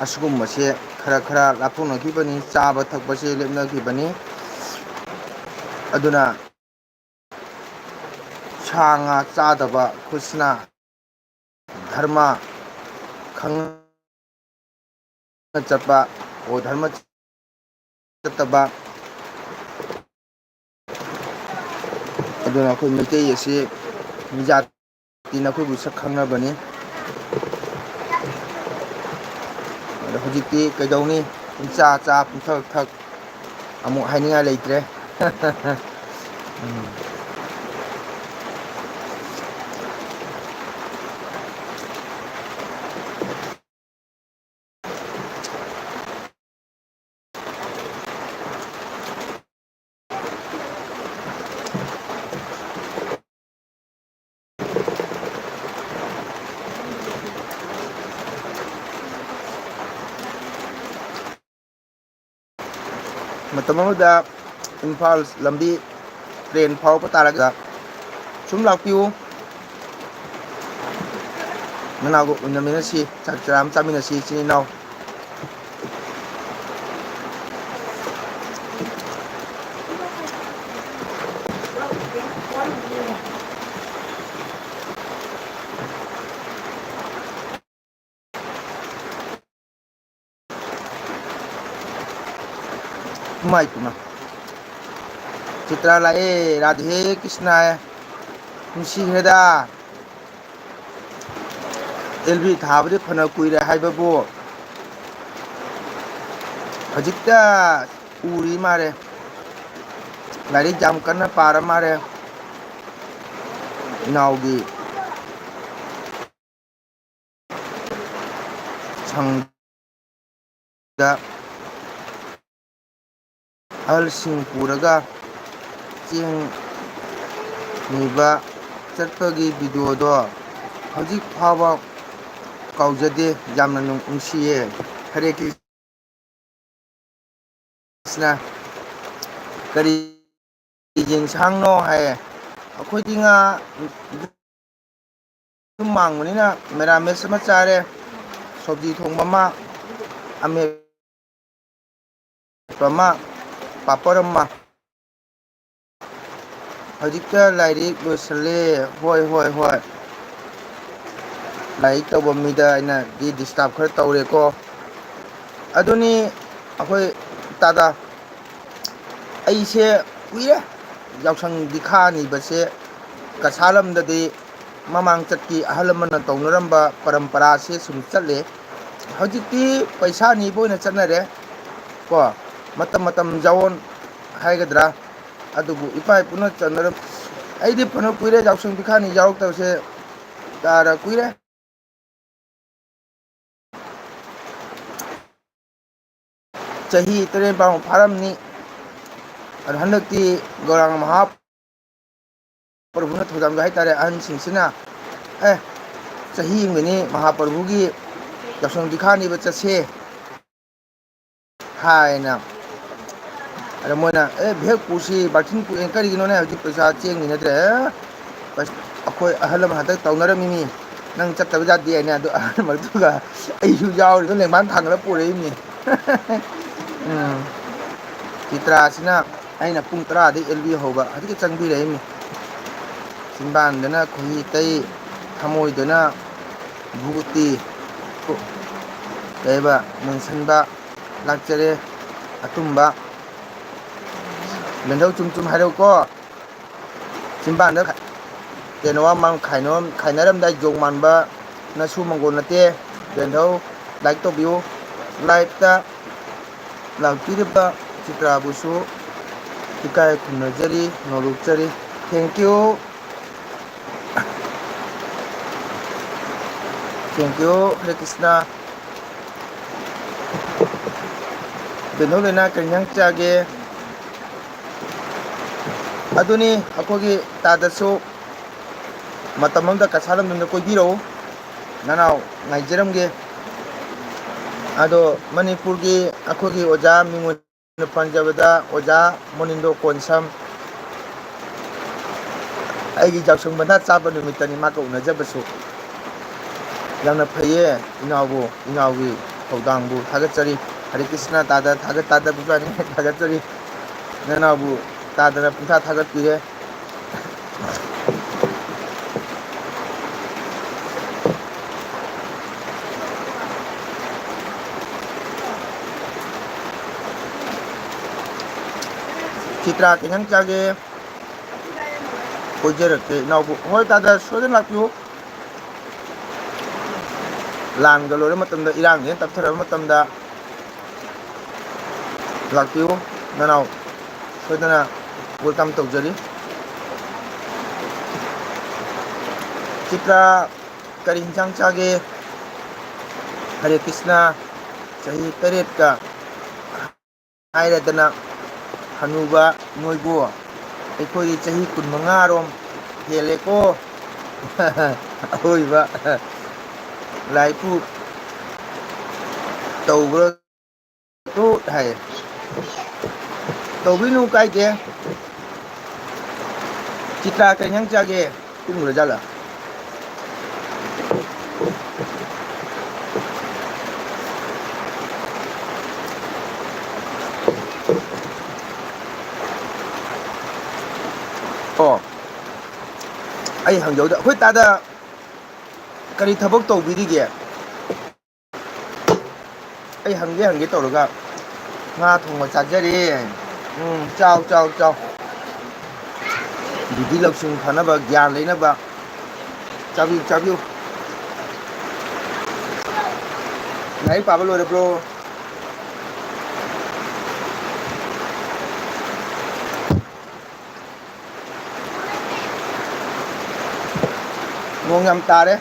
ꯑꯁꯤꯒꯨꯝꯕꯁꯦ ꯈꯔ ꯈꯔ ꯂꯥꯞꯊꯣꯛꯅꯈꯤꯕꯅꯤ, ꯆꯥꯕ ꯊꯛꯄꯁꯦ ꯂꯦꯞꯅꯈꯤꯕꯅꯤ꯫ ꯑꯗꯨꯅ ꯁꯥ ꯉꯥ ꯆꯥꯗꯕ ꯑꯩꯈꯣꯏꯁꯤꯅ ꯙꯔꯃ ꯈꯪ ꯆꯠꯄ, ꯑꯣ ꯙꯔꯃ ꯆꯠꯇꯕ꯫ ꯑꯗꯨꯅ ꯑꯩꯈꯣꯏ ꯃꯩꯇꯩ ꯑꯁꯤ ꯖꯥꯠ ꯇꯤ ꯅꯈꯣꯏꯕꯨ ꯁꯛ ꯈꯪꯅꯕꯅꯤ꯫ ꯑꯗꯣ ꯍꯧꯖꯤꯛꯇꯤ ꯀꯩꯗꯧꯅꯤ? ꯄꯨꯡꯆꯥ ꯆꯥ, ꯄꯨꯡꯊꯛ ꯊꯛ, ꯑꯃꯨꯛ ꯍꯥꯏꯅꯤꯡꯉꯥꯏ ꯂꯩꯇ꯭ꯔꯦ꯫ ꯎꯝ꯫ ꯃꯇꯝ ꯑꯃꯗ ꯏꯝꯐꯥꯜ ꯂꯝꯕꯤ ꯇ꯭ꯔꯦꯟ ꯐꯥꯎꯔꯛꯄ ꯇꯥꯔꯒ ꯁꯨꯝ ꯂꯥꯛꯄꯤꯌꯨ꯫ ꯅꯅꯥꯎꯒ ꯎꯅꯃꯤꯟꯅꯁꯤ, ꯆꯥꯛ ꯆꯔꯥ ꯑꯃ ꯆꯥꯃꯤꯟꯅꯁꯤ, ꯏꯆꯤꯟ ꯏꯅꯥꯎ꯫ ꯏꯃꯥꯏ ꯄꯦꯝꯃ꯫ ꯆꯤꯇ꯭ꯔꯥ ꯂꯥꯛꯑꯦ, ꯔꯥꯙꯦ ꯀ꯭ꯔꯤꯁꯅ꯫ ꯅꯨꯡꯁꯤꯈ꯭ꯔꯦꯗ꯫ ꯑꯦꯜ ꯕꯤ ꯊꯥꯕꯗꯤ ꯐꯅ ꯀꯨꯏꯔꯦ ꯍꯥꯏꯕꯕꯨ, ꯍꯧꯖꯤꯛꯇ ꯎꯔꯤ ꯃꯥꯜꯂꯦ꯫ ꯂꯥꯏꯔꯤꯛ ꯌꯥꯝ ꯀꯟꯅ ꯄꯥꯔ ꯃꯥꯜꯂꯦ ꯏꯅꯥꯎꯒꯤ꯫ ꯁꯪꯗ ꯑꯍꯜꯁꯤꯡ ꯄꯨꯔꯒ ꯆꯦꯡ ꯅꯤꯕ ꯆꯠꯄꯒꯤ ꯚꯤꯗꯤꯑꯣꯗꯣ ꯍꯧꯖꯤꯛ ꯐꯥꯎꯕ ꯀꯥꯎꯖꯗꯦ꯫ ꯌꯥꯝꯅ ꯅꯨꯡ-, ꯅꯨꯡꯁꯤꯌꯦ꯫ ꯍꯔꯦ ꯀ꯭ꯔꯤꯁꯅ꯫ ꯀꯔꯤ ꯌꯦꯟꯁꯥꯡꯅꯣ ꯍꯥꯏꯌꯦ꯫ ꯑꯩꯈꯣꯏꯗꯤ ꯉꯥ ꯌꯨꯝ ꯃꯥꯡꯕꯅꯤꯅ ꯃꯦꯔꯥꯃꯦꯁ ꯑꯃ ꯆꯥꯔꯦ, ꯁꯣꯕꯖꯤ ꯊꯣꯡꯕ ꯑꯃ, ꯑꯃꯦꯠꯄ ꯑꯃ, ꯄꯥꯄꯔ ꯑꯃ꯫ ꯍꯧꯖꯤꯛꯇ ꯂꯥꯏꯔꯤꯛ ꯂꯣꯏꯁꯜꯂꯦ꯫ ꯍꯣꯏ, ꯍꯣꯏ, ꯍꯣꯏ꯫ ꯂꯥꯏꯔꯤꯛ ꯇꯧꯕ ꯃꯤꯗ ꯑꯩꯅꯗꯤ ꯗꯤꯁꯇꯥꯔꯕ ꯈꯔ ꯇꯧꯔꯦꯀꯣ꯫ ꯑꯗꯨꯅꯤ ꯑꯩꯈꯣꯏ ꯇꯥꯗꯥ꯫ ꯑꯩꯁꯦ ꯀꯨꯏꯔꯦ ꯌꯥꯎꯁꯪ ꯗꯤꯈꯥ ꯅꯤꯕꯁꯦ꯫ ꯀꯁꯥꯔ ꯂꯝꯗꯗꯤ ꯃꯃꯥꯡ ꯆꯠꯀꯤ ꯑꯍꯜ ꯂꯃꯟꯅ ꯇꯧꯅꯔꯝꯕ ꯄꯔꯝꯄꯔꯥꯁꯦ ꯁꯨꯝ ꯆꯠꯂꯦ꯫ ꯍꯧꯖꯤꯛꯇꯤ ꯄꯩꯁꯥ ꯅꯤꯕ ꯑꯣꯏꯅ ꯆꯠꯅꯔꯦ ꯀꯣ꯫ ꯃꯇꯝ ꯃꯇꯝ ꯖꯥꯑꯣꯟ ꯍꯥꯏꯒꯗ꯭ꯔꯥ, ꯑꯗꯨꯕꯨ ꯏꯄꯥ ꯏꯄꯨꯅ ꯆꯠꯅꯔꯝ-, ꯑꯩꯗꯤ ꯐꯅ ꯀꯨꯏꯔꯦ ꯌꯥꯎꯁꯪ ꯄꯤꯈꯥꯅꯤ ꯌꯥꯎꯔꯛꯇꯕꯁꯦ, ꯇꯥꯔ ꯀꯨꯏꯔꯦ꯫ ꯆꯍꯤ ꯇꯔꯦꯠ ꯅꯤꯄꯥꯟꯃꯨꯛ ꯐꯥꯔꯝꯅꯤ꯫ ꯑꯗꯣ ꯍꯟꯗꯛꯇꯤ ꯒꯧꯔꯥꯡ ꯃꯍꯥ ꯄ꯭ꯔꯚꯨꯅ ꯊꯧꯗꯥꯡꯗꯣ ꯍꯥꯏꯇꯥꯔꯦ, ꯑꯍꯟꯁꯤꯡꯁꯤꯅ, "ꯑꯦ, ꯆꯍꯤ ꯑꯃꯒꯤꯅꯤ ꯃꯍꯥꯄ꯭ꯔꯚꯨꯒꯤ ꯌꯥꯎꯁꯪ ꯄꯤꯈꯥꯅꯤꯕ ꯆꯠꯁꯦ" ꯍꯥꯏꯅ꯫ ꯑꯗ ꯃꯣꯏꯅ, "ꯑꯦ, ꯚꯦꯛ ꯄꯨꯁꯤ, ꯕꯥꯔꯊꯤꯟ ꯄꯨ-, ꯑꯦ, ꯀꯔꯤꯒꯤꯅꯣꯅꯦ, ꯍꯧꯖꯤꯛ ꯄꯩꯁꯥ ꯆꯦꯡꯒꯤ ꯅꯠꯇ꯭ꯔꯦ, ꯑꯦ, ꯄꯩꯁ-, ꯑꯩꯈꯣꯏ ꯑꯍꯜ ꯑꯃ ꯍꯟꯗꯛ ꯇꯧꯅꯔꯝꯃꯤꯅꯤ, ꯅꯪ ꯆꯠꯇꯕ ꯌꯥꯗꯦ" ꯍꯥꯏꯅ꯫ ꯑꯗꯨ ꯑꯍꯜ ꯃꯔꯛꯇꯨꯒ ꯑꯩꯁꯨ ꯌꯥꯎꯔꯤꯗꯣ ꯂꯦꯡꯕꯥꯟ ꯊꯥꯡꯒꯠꯂ ꯄꯨꯔꯛꯏꯕꯅꯤ꯫ ꯎꯝ꯫ ꯆꯤꯇ꯭ꯔꯥꯁꯤꯅ ꯑꯩꯅ ꯄꯨꯡ ꯇꯔꯥꯗ ꯑꯦꯜ ꯕꯤ ꯍꯧꯕ, ꯍꯧꯖꯤꯛꯇ ꯆꯪꯕꯤꯔꯛꯏꯃꯤ꯫ ꯆꯤꯟꯕꯥꯟꯗꯅ ꯈꯣꯏꯍꯤ ꯇꯩ, ꯊꯃꯣꯏꯗꯅ ꯚꯨꯒꯨꯇꯤ, ꯀꯩꯕ, ꯃꯨꯟꯁꯟꯕ ꯂꯥꯛꯆꯔꯦ꯫ ꯑꯇꯨꯝꯕ꯫ ꯕꯦꯟꯊꯧ ꯆꯨꯝ ꯆꯨꯝ ꯍꯥꯏꯔꯛꯎꯀꯣ꯫ ꯆꯤꯟꯕꯥꯟꯗ ꯈ-, ꯀꯩꯅꯣ ꯑꯃ ꯈꯥꯏꯅꯣ-, ꯈꯥꯏꯅꯔꯝꯗꯥꯏ ꯖꯣꯡ ꯃꯥꯟꯕ ꯅꯁꯨ ꯃꯪꯒꯣꯜ ꯅꯠꯇꯦ꯫ ꯕꯦꯟꯊꯧ, ꯂꯥꯏꯛ ꯇꯧꯕꯤꯌꯨ꯫ ꯂꯥꯏꯞꯇ ꯂꯥꯛꯄꯤꯔꯤꯕ ꯆꯤꯇ꯭ꯔꯥꯕꯨꯁꯨ ꯏꯀꯥꯏ ꯈꯨꯝꯅꯖꯔꯤ, ꯅꯣꯂꯨꯛꯆꯔꯤ꯫ Thank you꯫ Thank you, ꯍꯔꯦ ꯀ꯭ꯔꯤꯁꯅ꯫ ꯕꯦꯟꯊꯧ ꯂꯩꯅꯥ ꯀꯔꯤ ꯏꯟꯖꯥꯡ ꯆꯥꯒꯦ? ꯑꯗꯨꯅꯤ, ꯑꯩꯈꯣꯏꯒꯤ ꯇꯥꯗꯁꯨ ꯃꯇꯝ ꯑꯃꯗ ꯀꯁꯥꯔ ꯂꯝꯗꯝꯗ ꯀꯣꯏꯕꯤꯔꯛꯎ, ꯅꯅꯥꯎ ꯉꯥꯏꯖꯔꯝꯒꯦ꯫ ꯑꯗꯣ ꯃꯅꯤꯄꯨꯔꯒꯤ ꯑꯩꯈꯣꯏꯒꯤ ꯑꯣꯖꯥ ꯃꯤꯡ ꯑꯣꯏꯅ ꯄꯟꯖꯕꯗ ꯑꯣꯖꯥ ꯃꯣꯅꯤꯟꯗꯣ ꯀꯣꯟꯁꯝ, ꯑꯩꯒꯤ ꯌꯥꯎꯁꯪ ꯃꯟꯗꯥ ꯆꯥꯕ ꯅꯨꯃꯤꯠꯇꯅꯤ ꯃꯥꯒ ꯎꯅꯖꯕꯁꯨ꯫ ꯌꯥꯝꯅ ꯐꯩꯌꯦ ꯏꯅꯥꯎꯕꯨ, ꯏꯅꯥꯎꯒꯤ ꯊꯧꯗꯥꯡꯕꯨ ꯊꯥꯒꯠꯆꯔꯤ꯫ ꯍꯔꯦ ꯀ꯭ꯔꯤꯁꯅ ꯇꯥꯗ, ꯊꯥꯒꯠ ꯇꯥꯗꯕꯁꯨ ꯌꯥꯅꯤꯡꯉꯥꯏ ꯊꯥꯒꯠꯆꯔꯤ꯫ ꯅꯅꯥꯎꯕꯨ ꯇꯥꯗꯅ ꯄꯨꯡꯊꯥ ꯊꯥꯒꯠꯄꯤꯔꯦ꯫ ꯆꯤꯇ꯭ꯔꯥ ꯀꯩ ꯏꯟꯖꯥꯡ ꯆꯥꯒꯦ? ꯀꯣꯏꯖꯔꯛꯀꯦ ꯏꯅꯥꯎꯕꯨ꯫ ꯍꯣꯏ ꯇꯥꯗ, ꯁꯣꯏꯗꯅ ꯂꯥꯛꯄꯤꯌꯨ꯫ ꯂꯥꯟꯒ ꯂꯣꯏꯔ ꯃꯇꯝꯗ, ꯏꯔꯥꯡꯁꯤꯅ ꯇꯞꯊꯔꯕ ꯃꯇꯝꯗ ꯂꯥꯛꯄꯤꯌꯨ ꯅꯅꯥꯎ, ꯁꯣꯏꯗꯅ welcome ꯇꯧꯖꯔꯤ꯫ ꯆꯤꯇ꯭ꯔꯥ, ꯀꯔꯤ ꯍꯤꯟꯖꯥꯡ ꯆꯥꯒꯦ? ꯍꯔꯦ ꯀ꯭ꯔꯤꯁꯅ, ꯆꯍꯤ ꯇꯔꯦꯠꯀ ꯍꯥꯏꯔꯗꯅ ꯍꯅꯨꯕ ꯅꯣꯏꯕꯨ, ꯑꯩꯈꯣꯏꯗꯤ ꯆꯍꯤ ꯀꯨꯟꯃꯉꯥꯔꯣꯝ ꯍꯦꯜꯂꯦꯀꯣ꯫ ꯑꯋꯣꯏꯕ ꯂꯥꯏꯄꯨ ꯇꯧꯕ꯭ꯔꯣ? ꯇꯨ ꯍꯥꯏꯌꯦ꯫ ꯇꯧꯕꯤꯅꯨ, ꯀꯥꯏꯗꯦ꯫ ꯆꯤꯇ꯭ꯔꯥ, ꯀꯩ ꯏꯟꯖꯥꯡ ꯆꯥꯒꯦ? ꯇꯨꯝꯒ꯭ꯔꯖꯥꯠꯂ? ꯑꯣ, ꯑꯩ ꯍꯪꯖꯍꯧꯗ-, ꯑꯩꯈꯣꯏ ꯇꯥꯗ ꯀꯔꯤ ꯊꯕꯛ ꯇꯧꯕꯤꯔꯤꯒꯦ? ꯑꯩ ꯍꯪꯒꯦ ꯍꯪꯒꯦ ꯇꯧꯔꯒ ꯉꯥ ꯊꯣꯡꯕ ꯆꯥꯖꯔꯦ꯫ ꯎꯝ, ꯆꯥꯎ, ꯆꯥꯎ, ꯆꯥꯎ꯫ ꯕꯨꯙꯤ ꯂꯧꯁꯤꯡ ꯐꯅꯕ, ꯒ꯭ꯌꯥꯟ ꯂꯩꯅꯕ꯫ ꯆꯥꯕꯤꯌꯨ, ꯆꯥꯕꯤꯌꯨ꯫ ꯂꯥꯏꯔꯤꯛ ꯄꯥꯕ ꯂꯣꯏꯔꯕ꯭ꯔꯣ? ꯅꯣꯡ ꯌꯥꯝ ꯇꯥꯔꯦ꯫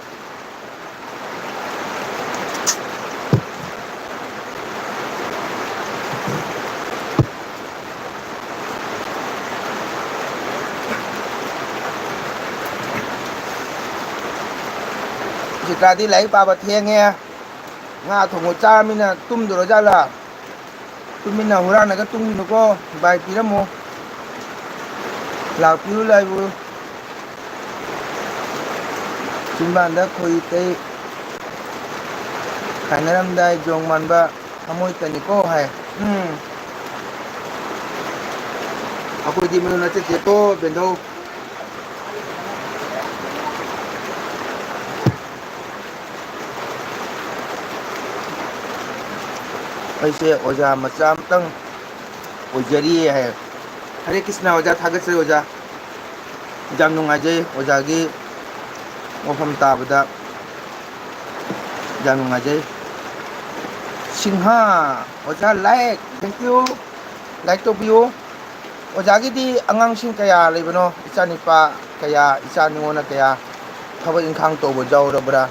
ꯆꯤꯇ꯭ꯔꯥꯗꯤ ꯂꯥꯏꯔꯤꯛ ꯄꯥꯕ ꯊꯦꯡꯉꯦ꯫ ꯉꯥ ꯊꯣꯡꯕ ꯆꯥꯔꯃꯤꯅ ꯇꯨꯝꯗꯣꯔꯖꯥꯠꯂꯥ? ꯇꯨꯃꯤꯟꯅ ꯍꯨꯔꯥꯟꯅꯒ ꯇꯨꯝꯒꯤꯅꯨꯀꯣ, ꯕꯥꯏ ꯄꯤꯔꯝꯃꯣ꯫ ꯂꯥꯛꯄꯤꯔꯨ ꯂꯥꯏꯕꯨ꯫ ꯆꯤꯟꯕꯥꯟꯗ ꯈꯣꯏ ꯇꯩ, ꯈꯥꯏꯅꯔꯝꯗꯥꯏ ꯖꯣꯡ ꯃꯥꯟꯕ ꯊꯃꯣꯏꯇꯅꯤꯀꯣ ꯍꯥꯏ꯫ ꯎꯝ꯫ ꯑꯩꯈꯣꯏꯗꯤ ꯃꯗꯨ ꯅꯠꯆꯗꯦꯀꯣ, ꯕꯦꯟꯗꯧ꯫ ꯑꯩꯁꯦ ꯑꯣꯖꯥ ꯃꯆꯥ ꯑꯃꯇꯪ ꯑꯣꯏꯖꯔꯤꯌꯦ ꯍꯥꯏ꯫ ꯍꯔꯦ ꯀ꯭ꯔꯤꯁꯅ ꯑꯣꯖꯥ, ꯊꯥꯒꯠꯆꯔꯤ ꯑꯣꯖꯥ꯫ ꯌꯥꯝ ꯅꯨꯡꯉꯥꯏꯖꯩ ꯑꯣꯖꯥꯒꯤ ꯋꯥꯐꯝ ꯇꯥꯕꯗ, ꯌꯥꯝ ꯅꯨꯡꯉꯥꯏꯖꯩ꯫ ꯁꯤꯡꯍꯥ, ꯑꯣꯖꯥ like, thank you, like ꯇꯧꯕꯤꯌꯨ꯫ ꯑꯣꯖꯥꯒꯤꯗꯤ ꯑꯉꯥꯡꯁꯤꯡ ꯀꯌꯥ ꯂꯩꯕꯅꯣ? ꯏꯆꯥꯅꯤꯄꯥ ꯀꯌꯥ, ꯏꯆꯥ ꯅꯤꯉꯣꯜꯅ ꯀꯌꯥ? ꯊꯕꯛ ꯏꯪꯈꯥꯡ ꯇꯧꯕ ꯌꯥꯎꯔꯕ꯭ꯔꯥ?